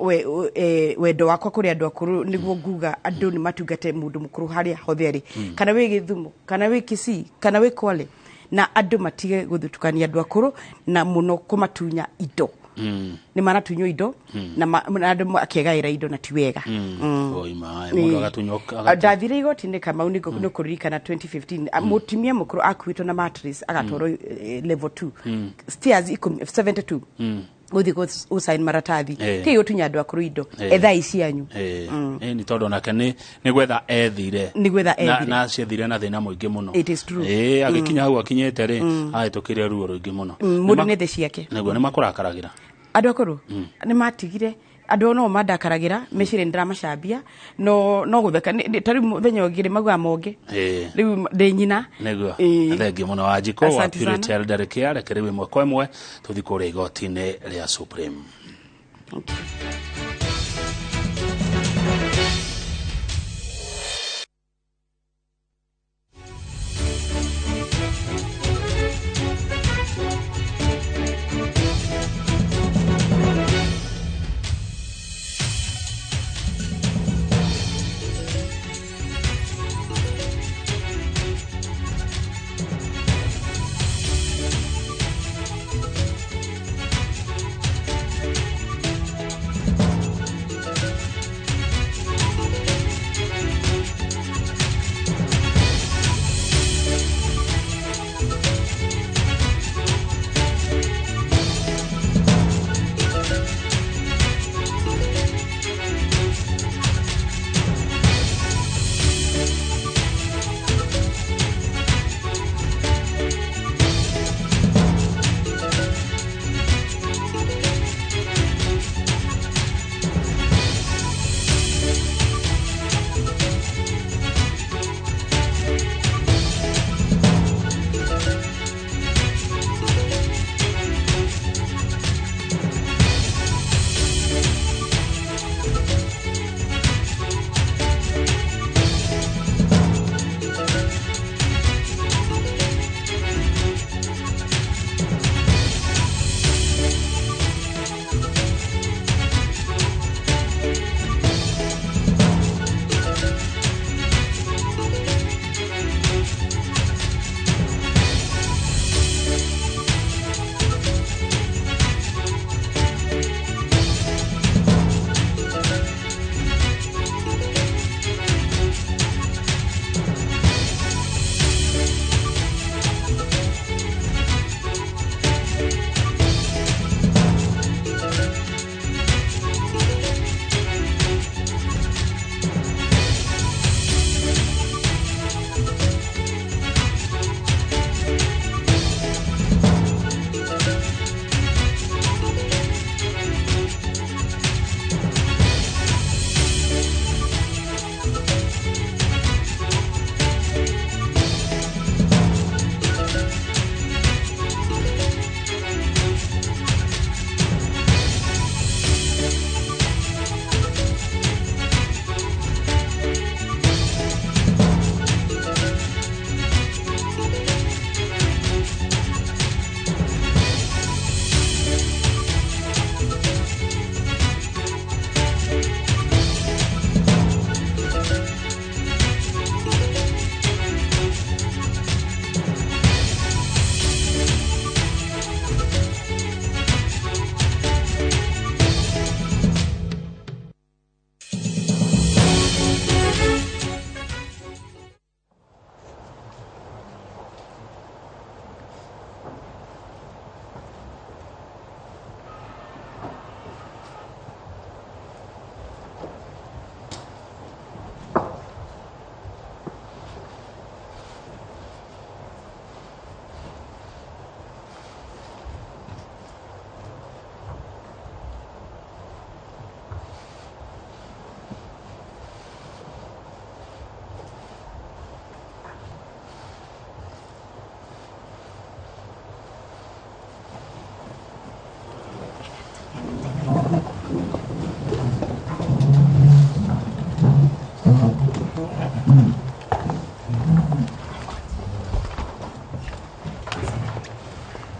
wendo wakwa kũrĩ andũ akũrũ nĩguo nguga andũ nĩ matungate mũndũ mũkũrũ harĩa hothe arĩ, kana wĩ Gĩthumo, kana wĩ Kisii, kana wĩ Kwale, na andũ matige gũthutũkania andũ akũrũ na mũno kũmatunya indo. Nĩ maratunywo indo na andũ makegaĩra indo na ti wega. Oi ma, mũndũ agatunywo Ndathire igoti-inĩ Kamau, nĩ kũririkana 2015, mũtumia mũkũrũ akuĩtwo na mattress agatwarwo level 2, stairs 72, gũthiĩ gũsign maratathi. Ti gũtunya andũ akũrũ indo, ethai cianyu. Nĩ tondũ onake nĩ gwetha ethire. Nĩ gwetha ethire. Na ciethire na thĩna mũingĩ mũno. It is true. Agĩkinya hau akinyĩte rĩ, ahĩtũkire ruo rũingĩ mũno. Mũndũ nĩ thĩ ciake. Nĩguo nĩ makũrakaragĩra. Andũ akũrũ nĩ matigire, andũ no mandakaragĩra, meciria nĩ ndĩramacambia, no gũtheka ta rĩu mũthenya ũngĩ rĩ maugaga monge rĩu ndĩ nyina. Nĩguo. Thengiũ mũno Wanjikũ wa Asante sana. Purity Elderly Care. Reke rĩu ĩmwe kwa ĩmwe tũthiĩ kũrĩa igoti-inĩ rĩa Supreme. Thank you.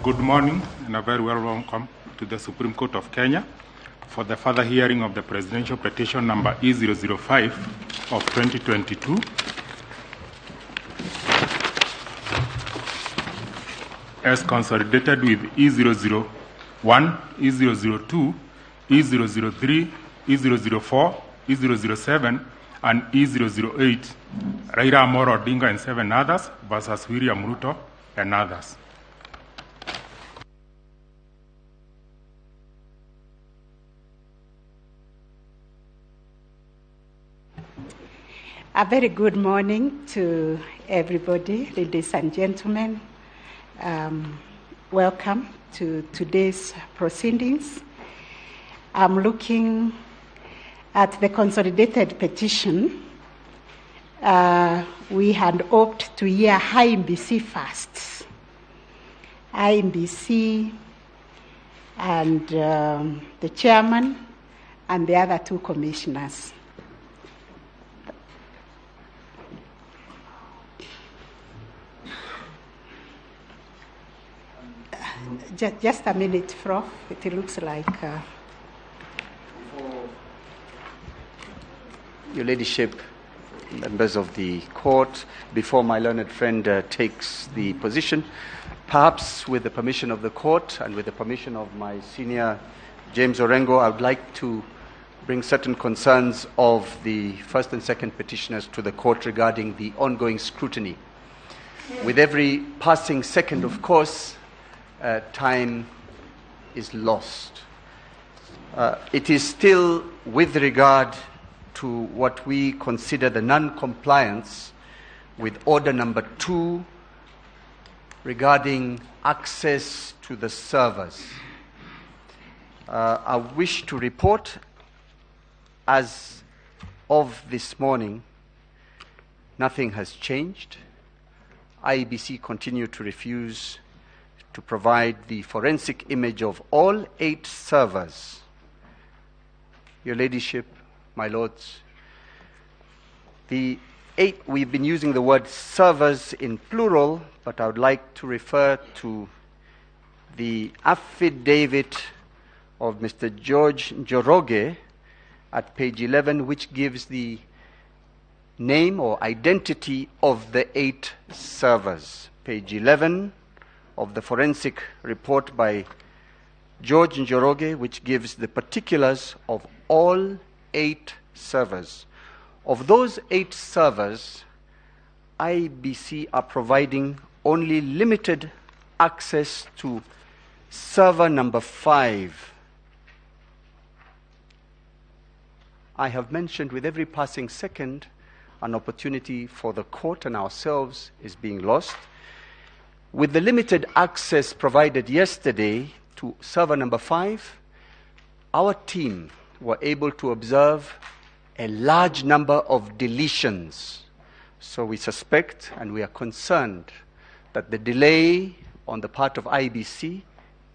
Good morning and a very well welcome to the Supreme Court of Kenya for the further hearing of the presidential petition number E005 of 2022. As consolidated with E001, E002, E003, E004, E007, and E008, Raila Amolo Odinga and 7 others versus William Ruto and others. A very good morning to everybody, ladies and gentlemen. Welcome to today's proceedings. I'm looking at the consolidated petition. We had hoped to hear IEBC first. IEBC and the chairman and the other two commissioners. Just a minute, Prof. It looks like... Your Ladyship, members of the court, before my learned friend takes the position, perhaps with the permission of the court and with the permission of my senior James Orengo, I would like to bring certain concerns of the first and second petitioners to the court regarding the ongoing scrutiny. With every passing second, of course, time is lost. It is still with regard to what we consider the non-compliance with order number 2 regarding access to the servers. I wish to report, as of this morning, nothing has changed. IEBC continue to refuse to provide the forensic image of all 8 servers. Your Ladyship, my lords, the 8, we've been using the word servers in plural, but I would like to refer to the affidavit of Mr. George Njoroge at page 11, which gives the name or identity of the 8 servers. Page 11 of the forensic report by George Njoroge, which gives the particulars of all 8 servers. Of those 8 servers, IEBC are providing only limited access to server number 5. I have mentioned with every passing second, an opportunity for the court and ourselves is being lost. With the limited access provided yesterday to server number 5, our team were able to observe a large number of deletions. So we suspect and we are concerned that the delay on the part of IEBC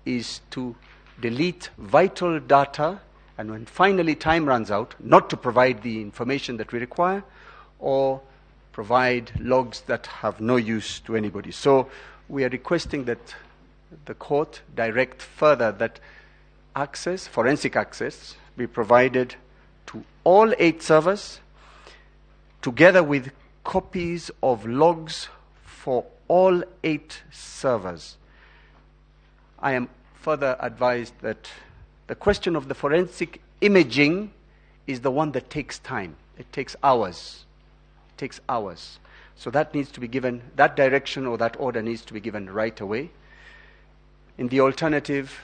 is to delete vital data, and when finally time runs out, not to provide the information that we require or provide logs that have no use to anybody. So we are requesting that the court direct further that access, forensic access, be provided to all 8 servers, together with copies of logs for all 8 servers. I am further advised that the question of the forensic imaging is the one that takes time. It takes hours. It takes hours. So that needs to be given, that direction or that order needs to be given right away. In the alternative,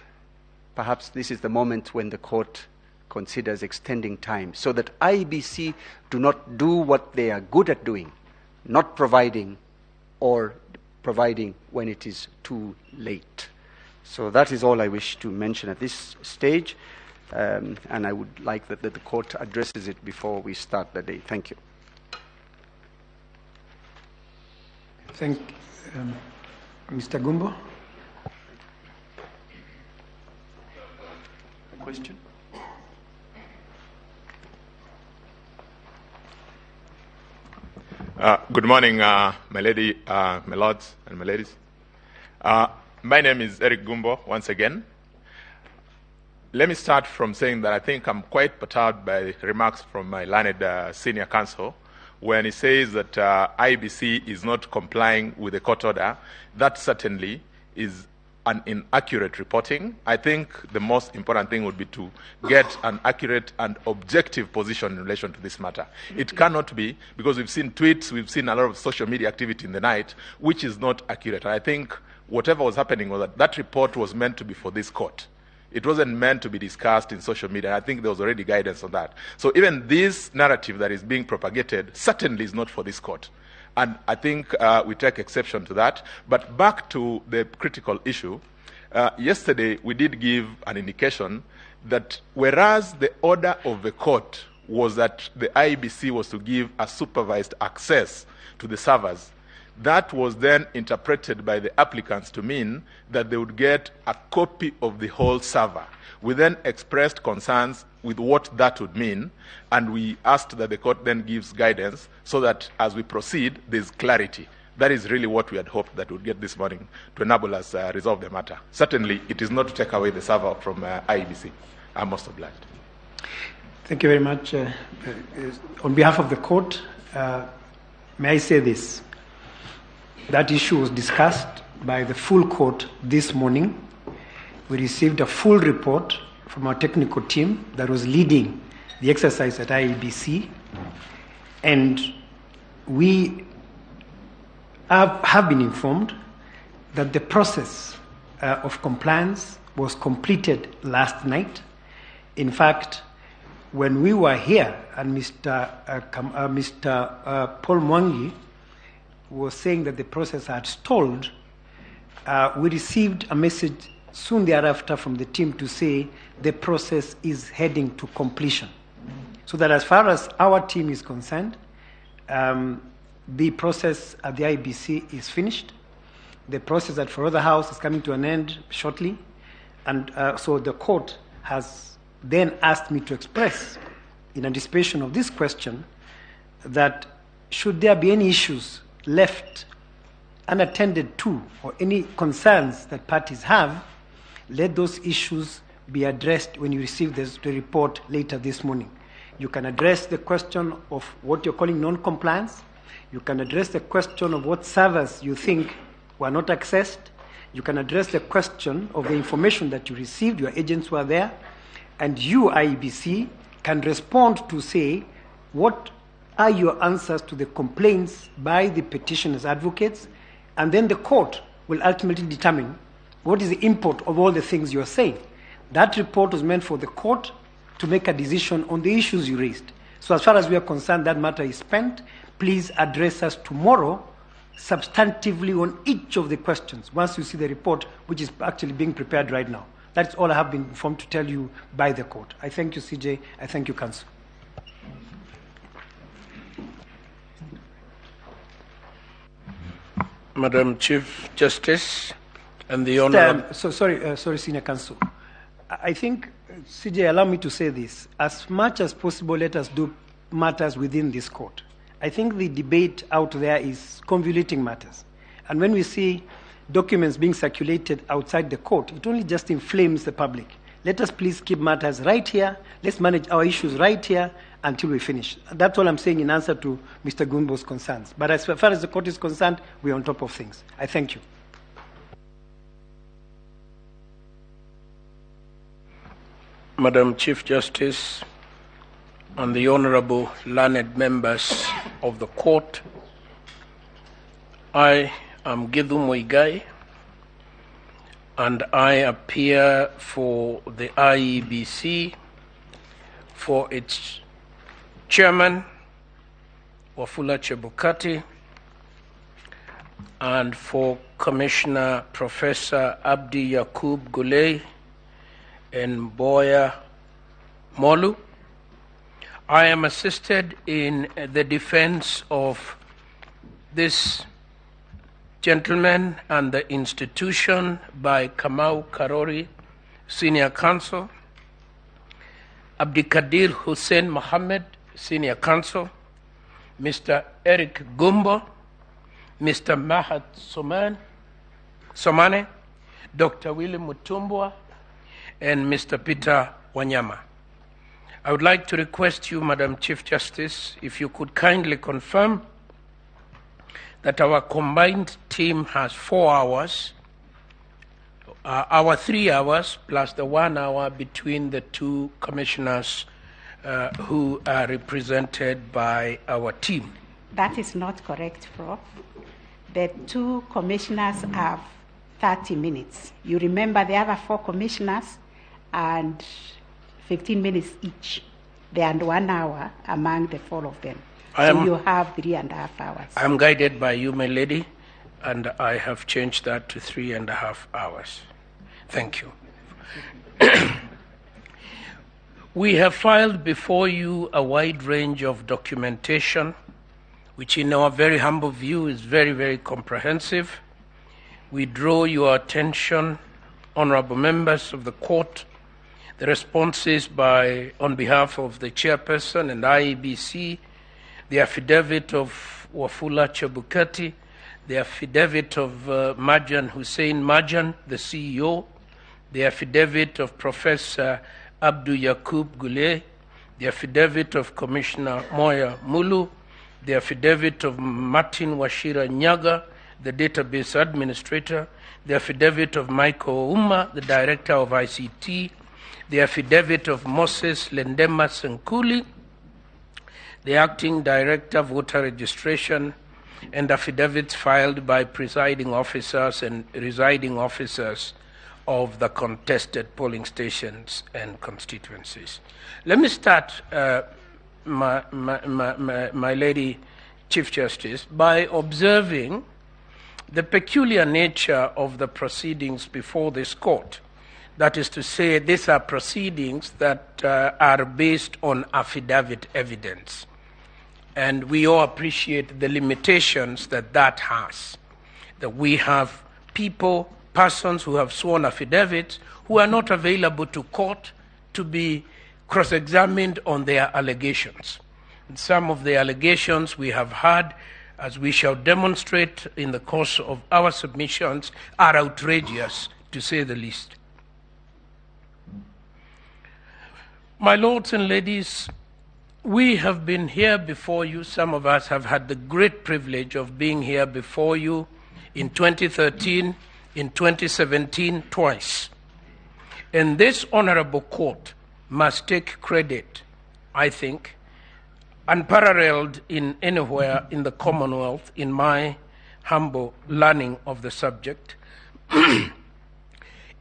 perhaps this is the moment when the court considers extending time so that IEBC do not do what they are good at doing, not providing or providing when it is too late. So that is all I wish to mention at this stage, and I would like that the court addresses it before we start the day. Thank you. Thank Mr. Gumbo. A question? Good morning, my lady, my lords and my ladies. My name is Eric Gumbo, once again. Let me start from saying that I think I'm quite perturbed by remarks from my learned senior counsel when he says that IEBC is not complying with the court order. That certainly is an inaccurate reporting. I think the most important thing would be to get an accurate and objective position in relation to this matter. It cannot be, because we've seen tweets, we've seen a lot of social media activity in the night, which is not accurate. And I think whatever was happening was that that report was meant to be for this court. It wasn't meant to be discussed in social media. I think there was already guidance on that. So even this narrative that is being propagated certainly is not for this court. And I think we take exception to that. But back to the critical issue, yesterday we did give an indication that whereas the order of the court was that the IEBC was to give a supervised access to the servers, that was then interpreted by the applicants to mean that they would get a copy of the whole server. We then expressed concerns with what that would mean, and we asked that the court then gives guidance so that as we proceed, there's clarity. That is really what we had hoped that we'd get this morning to enable us resolve the matter. Certainly, it is not to take away the server from IEBC. I'm most obliged. Thank you very much. On behalf of the court, may I say this? That issue was discussed by the full court this morning. We received a full report from our technical team that was leading the exercise at IEBC, and we have been informed that the process of compliance was completed last night. In fact, when we were here and Mr. Paul Mwangi was saying that the process had stalled, we received a message soon thereafter from the team to say the process is heading to completion. So that as far as our team is concerned, the process at the IEBC is finished. The process at Forodha House is coming to an end shortly. And so the court has then asked me to express, in anticipation of this question, that should there be any issues left unattended to or any concerns that parties have, let those issues be addressed when you receive the report later this morning. You can address the question of what you're calling non-compliance. You can address the question of what servers you think were not accessed. You can address the question of the information that you received, your agents were there, and you, IEBC, can respond to say what are your answers to the complaints by the petitioners' advocates, and then the court will ultimately determine what is the import of all the things you are saying. That report was meant for the court to make a decision on the issues you raised. So as far as we are concerned, that matter is spent. Please address us tomorrow substantively on each of the questions once you see the report, which is actually being prepared right now. That's all I have been informed to tell you by the court. I thank you, CJ. I thank you, Counsel. Madam Chief Justice and the Honorable... Sorry, Senior Counsel. I think, CJ, allow me to say this. As much as possible, let us do matters within this court. I think the debate out there is convoluting matters. And when we see documents being circulated outside the court, it only just inflames the public. Let us please keep matters right here. Let's manage our issues right here until we finish. That's all I'm saying in answer to Mr. Gumbo's concerns. But as far as the court is concerned, we're on top of things. I thank you. Madam Chief Justice and the Honorable learned members of the court, I am Githu Muigai, and I appear for the IEBC, for its chairman, Wafula Chebukati, and for Commissioner Professor Abdi Yakub Gulei and Boya Molu. I am assisted in the defense of this gentleman and the institution by Kamau Karori, Senior Counsel, Abdikadir Hussein Mohammed, Senior Counsel, Mr. Eric Gumbo, Mr. Mahat Somane, Dr. Willy Mutumbwa, and Mr. Peter Wanyama. I would like to request you, Madam Chief Justice, if you could kindly confirm that our combined team has 4 hours, our 3 hours plus the 1 hour between the two commissioners who are represented by our team. That is not correct, Prof. The two commissioners have 30 minutes. You remember the other 4 commissioners and 15 minutes each. They are 1 hour among the 4 of them. So you have 3.5 hours. I'm guided by you, my lady, and I have changed that to 3.5 hours. Thank you. We have filed before you a wide range of documentation, which in our very humble view is very, very comprehensive. We draw your attention, honorable members of the court, the responses on behalf of the chairperson and IEBC, the affidavit of Wafula Chebukati, the affidavit of Marjan Hussein Marjan, the CEO, the affidavit of Professor Abdu Yakub Goulet, the affidavit of Commissioner Moya Mulu, the affidavit of Martin Wachira Nyaga, the database administrator, the affidavit of Michael Uma, the director of ICT, the affidavit of Moses Lendema Senkuli, the acting director of voter registration, and affidavits filed by presiding officers and residing officers of the contested polling stations and constituencies. Let me start, my Lady Chief Justice, by observing the peculiar nature of the proceedings before this court. That is to say, these are proceedings that are based on affidavit evidence. And we all appreciate the limitations that that has. That we have people, persons who have sworn affidavits who are not available to court to be cross-examined on their allegations. And some of the allegations we have had, as we shall demonstrate in the course of our submissions, are outrageous, to say the least. My lords and ladies, we have been here before you. Some of us have had the great privilege of being here before you in 2013, in 2017, twice. And this honorable court must take credit, I think, unparalleled in anywhere in the Commonwealth, in my humble learning of the subject,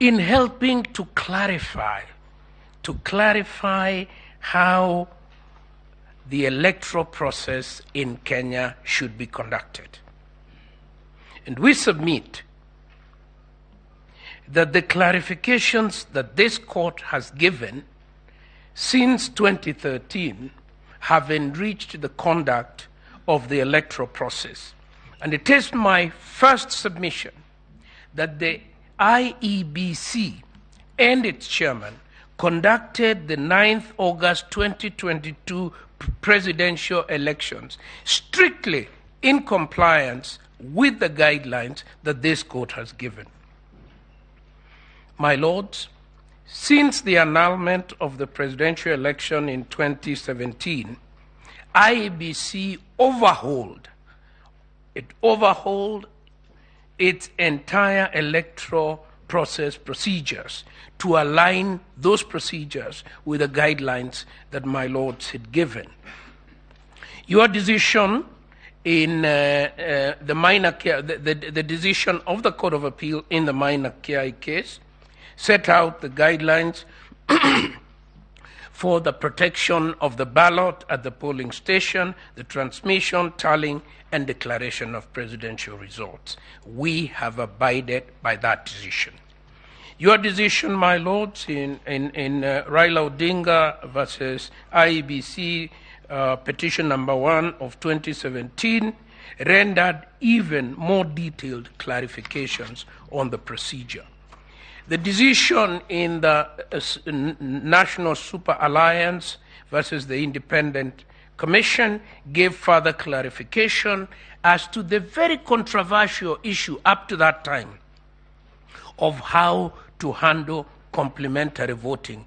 in helping to clarify how the electoral process in Kenya should be conducted. And we submit that the clarifications that this court has given since 2013 have enriched the conduct of the electoral process. And it is my first submission that the IEBC and its chairman conducted the 9th August 2022 presidential elections strictly in compliance with the guidelines that this court has given. My lords, since the annulment of the presidential election in 2017, IEBC overhauled its entire electoral process procedures to align those procedures with the guidelines that my lords had given. Your decision in the decision of the Court of Appeal in the Maina Kiai case set out the guidelines for the protection of the ballot at the polling station, the transmission, tallying, and declaration of presidential results. We have abided by that decision. Your decision, my lords, in Raila Odinga versus IEBC petition number 1 of 2017 rendered even more detailed clarifications on the procedure. The decision in the National Super Alliance versus the Independent Commission gave further clarification as to the very controversial issue up to that time of how to handle complementary voting.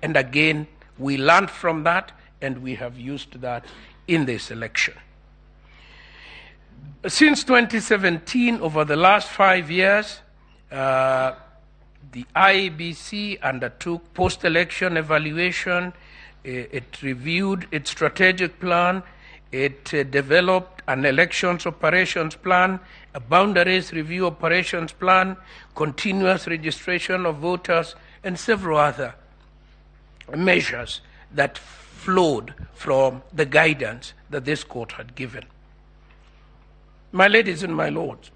And again, we learned from that and we have used that in this election. Since 2017, over the last 5 years, the IEBC undertook post-election evaluation. It reviewed its strategic plan. It developed an elections operations plan, a boundaries review operations plan, continuous registration of voters, and several other measures that flowed from the guidance that this court had given. My ladies and my lords,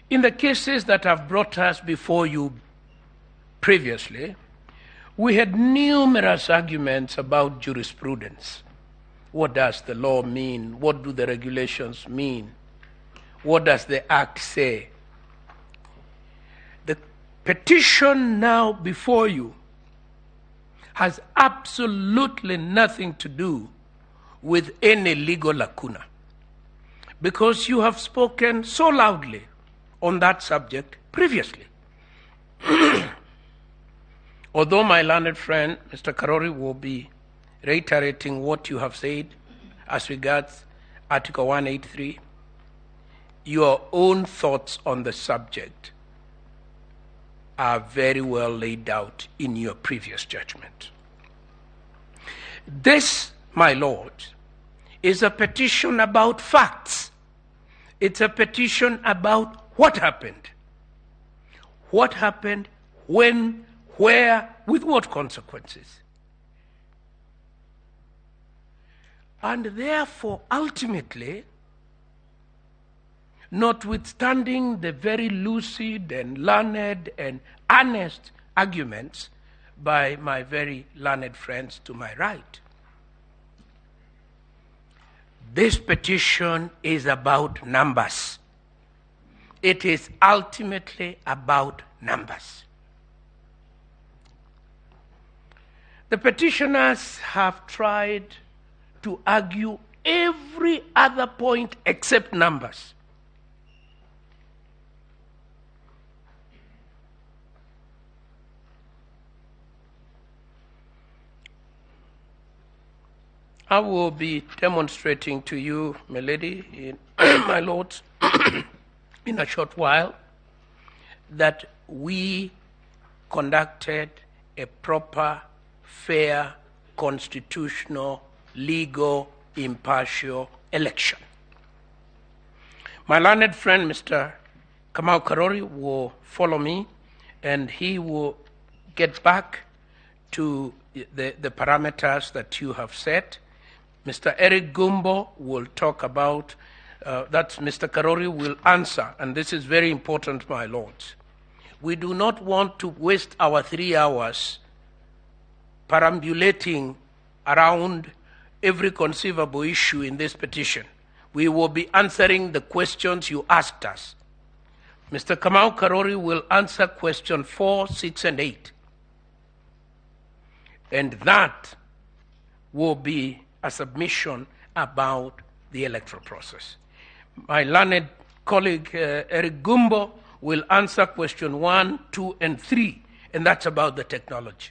in the cases that have brought us before you previously, we had numerous arguments about jurisprudence. What does the law mean? What do the regulations mean? What does the Act say? The petition now before you has absolutely nothing to do with any legal lacuna, because you have spoken so loudly on that subject previously. Although my learned friend, Mr. Karori, will be reiterating what you have said as regards Article 183, your own thoughts on the subject are very well laid out in your previous judgment. This, my lord, is a petition about facts. It's a petition about what happened. What happened, when, where, with what consequences. And therefore, ultimately, notwithstanding the very lucid and learned and honest arguments by my very learned friends to my right, this petition is about numbers. It is ultimately about numbers. The petitioners have tried to argue every other point except numbers. I will be demonstrating to you, my lady, my lords, in a short while, that we conducted a proper, fair, constitutional, legal, impartial election. My learned friend, Mr. Kamau Karori, will follow me, and he will get back to the parameters that you have set. Mr. Eric Gumbo will talk about, that's Mr. Karori will answer, and this is very important, my lords. We do not want to waste our 3 hours perambulating around every conceivable issue in this petition. We will be answering the questions you asked us. Mr. Kamau Karori will answer question 4, 6, and 8. And that will be a submission about the electoral process. My learned colleague, Eric Gumbo, will answer question 1, 2, and 3, and that's about the technology.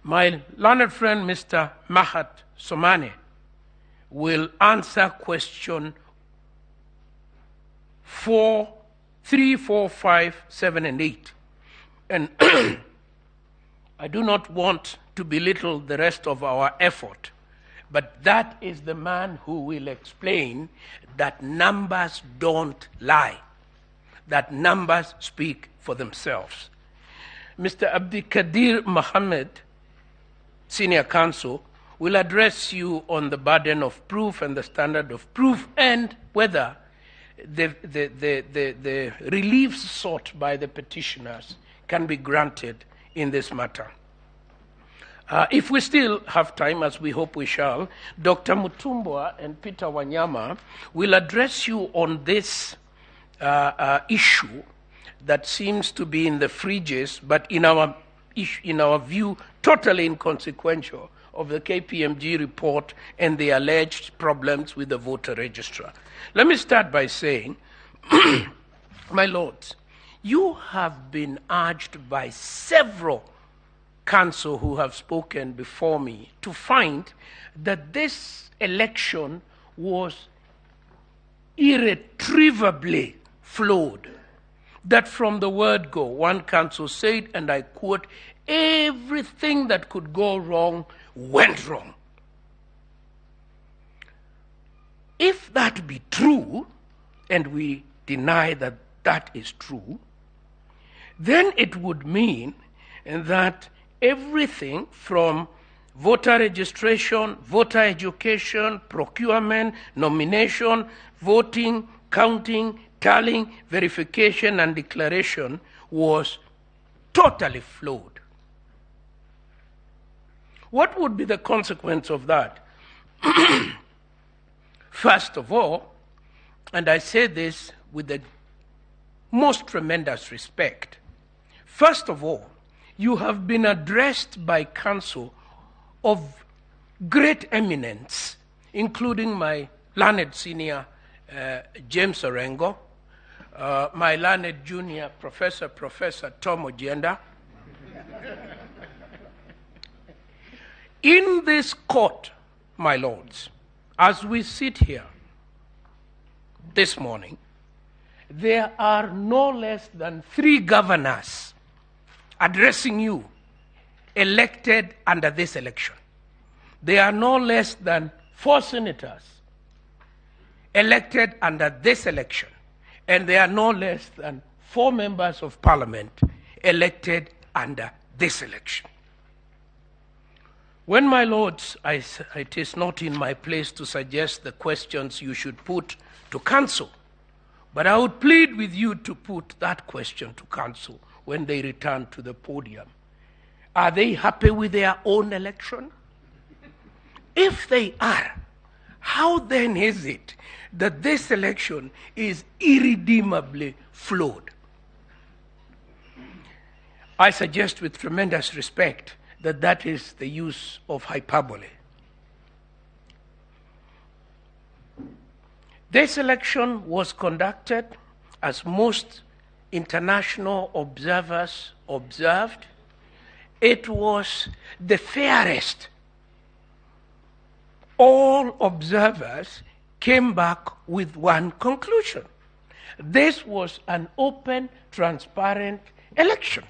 My learned friend, Mr. Mahat Somane, will answer question 4, 3, 4, 5, 7, and 8. And I do not want to belittle the rest of our effort, but that is the man who will explain that numbers don't lie, that numbers speak for themselves. Mr. Abdikadir Mohammed, Senior Counsel, will address you on the burden of proof and the standard of proof and whether the reliefs sought by the petitioners can be granted in this matter. If we still have time, as we hope we shall, Dr. Mutumbwa and Peter Wanyama will address you on this issue that seems to be in the fringes, but in our view, totally inconsequential, of the KPMG report and the alleged problems with the voter registrar. Let me start by saying My lords, you have been urged by several counsel who have spoken before me to find that this election was irretrievably flawed. That from the word go, one counsel said, and I quote, everything that could go wrong went wrong. If that be true, and we deny that that is true, then it would mean that everything from voter registration, voter education, procurement, nomination, voting, counting, tallying, verification, and declaration was totally flawed. What would be the consequence of that? First of all, and I say this with the most tremendous respect, first of all, you have been addressed by counsel of great eminence, including my learned senior, James Orengo, my learned junior professor, Professor Tom Ojienda. In this court, my lords, as we sit here this morning, there are no less than 3 governors addressing you, elected under this election. There are no less than 4 senators elected under this election, and there are no less than 4 members of parliament elected under this election. When, my lords, it is not in my place to suggest the questions you should put to counsel, but I would plead with you to put that question to counsel when they return to the podium. Are they happy with their own election? If they are, how then is it that this election is irredeemably flawed? I suggest with tremendous respect that that is the use of hyperbole. This election was conducted, as most international observers observed. It was the fairest. All observers came back with one conclusion. This was an open, transparent election.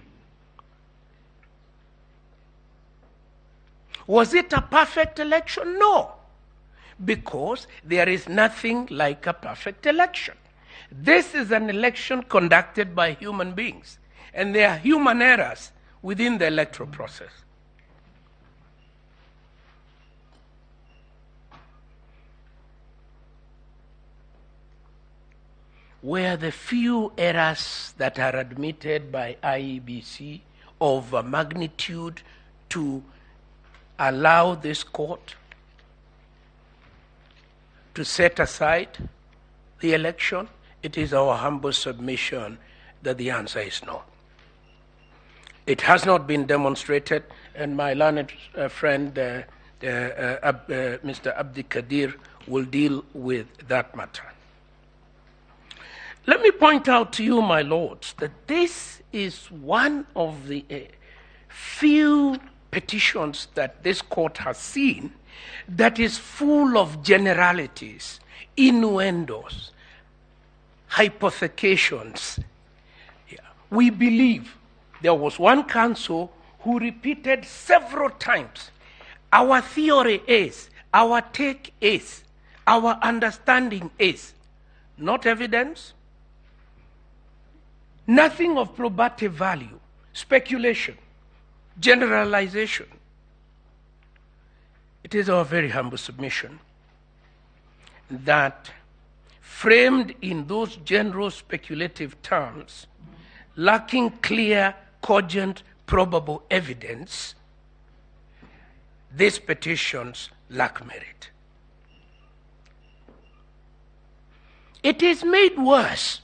Was it a perfect election? No, because there is nothing like a perfect election. This is an election conducted by human beings, and there are human errors within the electoral process. Were the few errors that are admitted by IEBC of a magnitude to allow this court to set aside the election? It is our humble submission that the answer is no. It has not been demonstrated, and my learned friend, Mr. Abdikadir, will deal with that matter. Let me point out to you, my lords, that this is one of the few petitions that this court has seen that is full of generalities, innuendos, hypothecations. Yeah. We believe there was one counsel who repeated several times, our theory is, our take is, our understanding is, not evidence, nothing of probative value, speculation, generalization. It is our very humble submission that, framed in those general speculative terms, lacking clear, cogent, probable evidence, these petitions lack merit. It is made worse,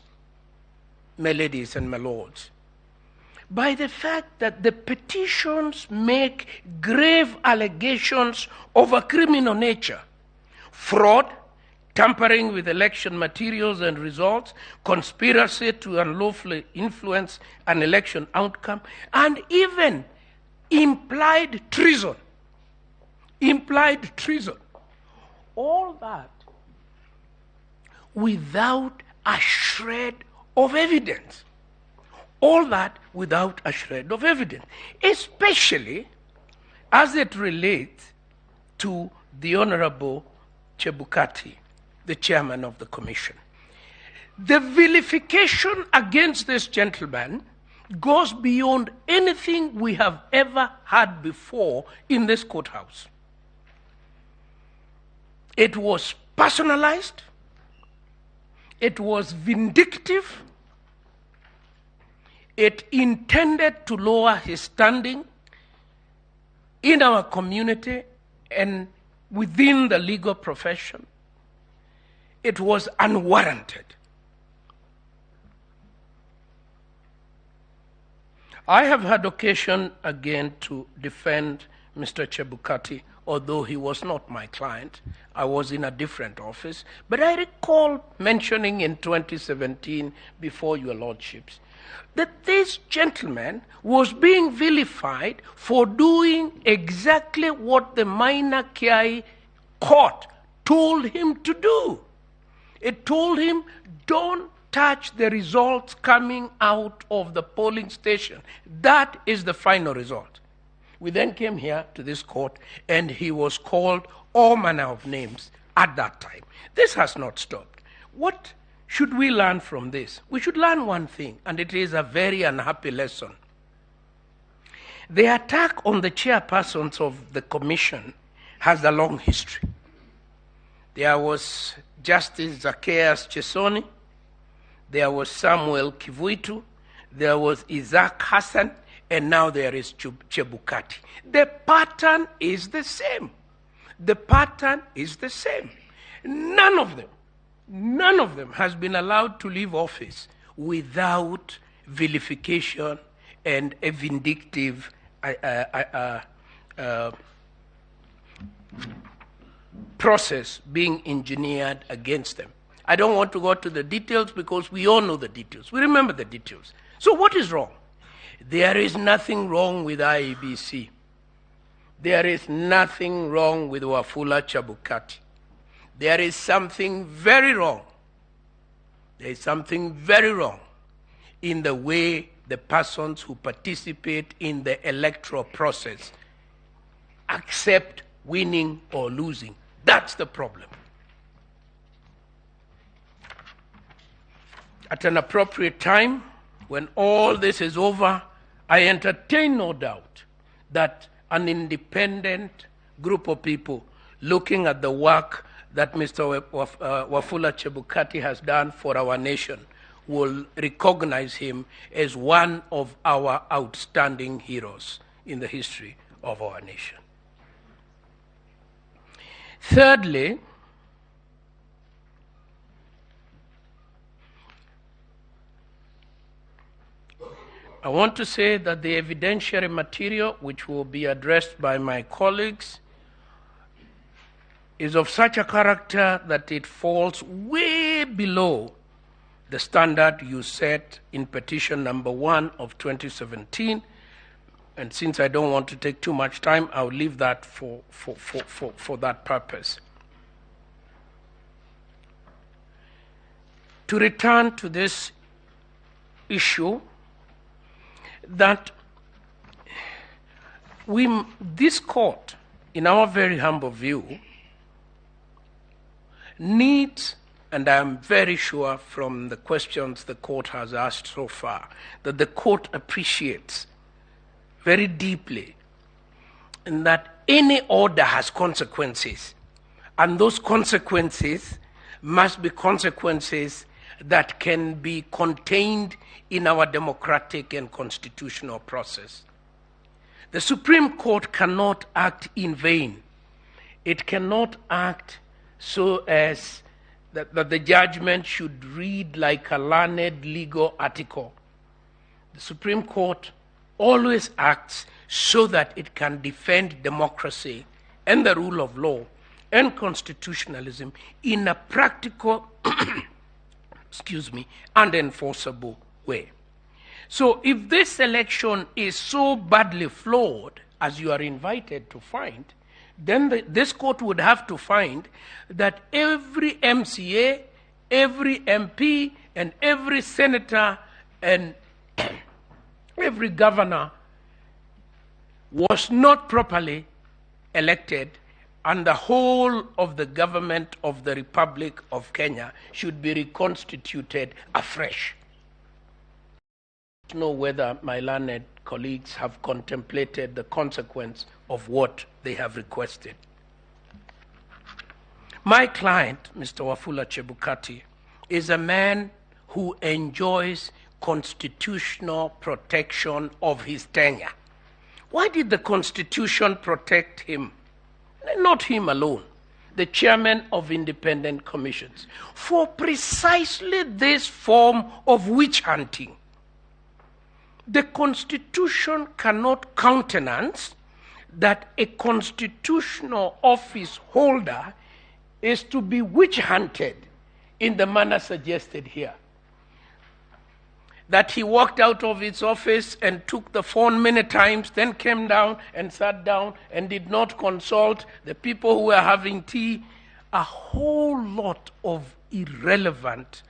my ladies and my lords, by the fact that the petitions make grave allegations of a criminal nature: fraud, tampering with election materials and results, conspiracy to unlawfully influence an election outcome, and even implied treason. Implied treason. All that without a shred of evidence. All that without a shred of evidence, especially as it relates to the Honorable Chebukati, the chairman of the commission. The vilification against this gentleman goes beyond anything we have ever had before in this courthouse. It was personalized, it was vindictive, it intended to lower his standing in our community and within the legal profession. It was unwarranted. I have had occasion again to defend Mr. Chebukati, although he was not my client. I was in a different office. But I recall mentioning in 2017 before your lordships that this gentleman was being vilified for doing exactly what the Maina Kiai court told him to do. It told him, don't touch the results coming out of the polling station. That is the final result. We then came here to this court, and he was called all manner of names at that time. This has not stopped. What should we learn from this? We should learn one thing, and it is a very unhappy lesson. The attack on the chairpersons of the commission has a long history. There was Justice Zacchaeus Chesoni, there was Samuel Kivuitu, there was Isaac Hassan, and now there is Chebukati. The pattern is the same. The pattern is the same. None of them has been allowed to leave office without vilification and a vindictive process being engineered against them. I don't want to go to the details because we all know the details. We remember the details. So what is wrong? There is nothing wrong with IEBC. There is nothing wrong with Wafula Chebukati. There is something very wrong. There is something very wrong in the way the persons who participate in the electoral process accept winning or losing. That's the problem. At an appropriate time, when all this is over, I entertain no doubt that an independent group of people looking at the work that Mr. Wafula Chebukati has done for our nation will recognize him as one of our outstanding heroes in the history of our nation. Thirdly, I want to say that the evidentiary material, which will be addressed by my colleagues, is of such a character that it falls way below the standard you set in petition number 1 of 2017. And since I don't want to take too much time, I'll leave that for that purpose. To return to this issue, that this court, in our very humble view, needs, and I am very sure from the questions the court has asked so far, that the court appreciates very deeply and that any order has consequences, and those consequences must be consequences that can be contained in our democratic and constitutional process. The Supreme Court cannot act in vain. It cannot act so as that the judgment should read like a learned legal article. The Supreme Court always acts so that it can defend democracy and the rule of law and constitutionalism in a practical, excuse me, and enforceable way. So if this election is so badly flawed, as you are invited to find, then this court would have to find that every MCA, every MP, and every senator, and every governor was not properly elected, and the whole of the government of the Republic of Kenya should be reconstituted afresh. I don't know whether my learned colleagues have contemplated the consequence of what they have requested. My client, Mr. Wafula Chebukati, is a man who enjoys constitutional protection of his tenure. Why did the Constitution protect him? Not him alone, the chairman of independent commissions, for precisely this form of witch hunting. The Constitution cannot countenance that a constitutional office holder is to be witch hunted in the manner suggested here. That he walked out of his office and took the phone many times, then came down and sat down and did not consult the people who were having tea. A whole lot of irrelevant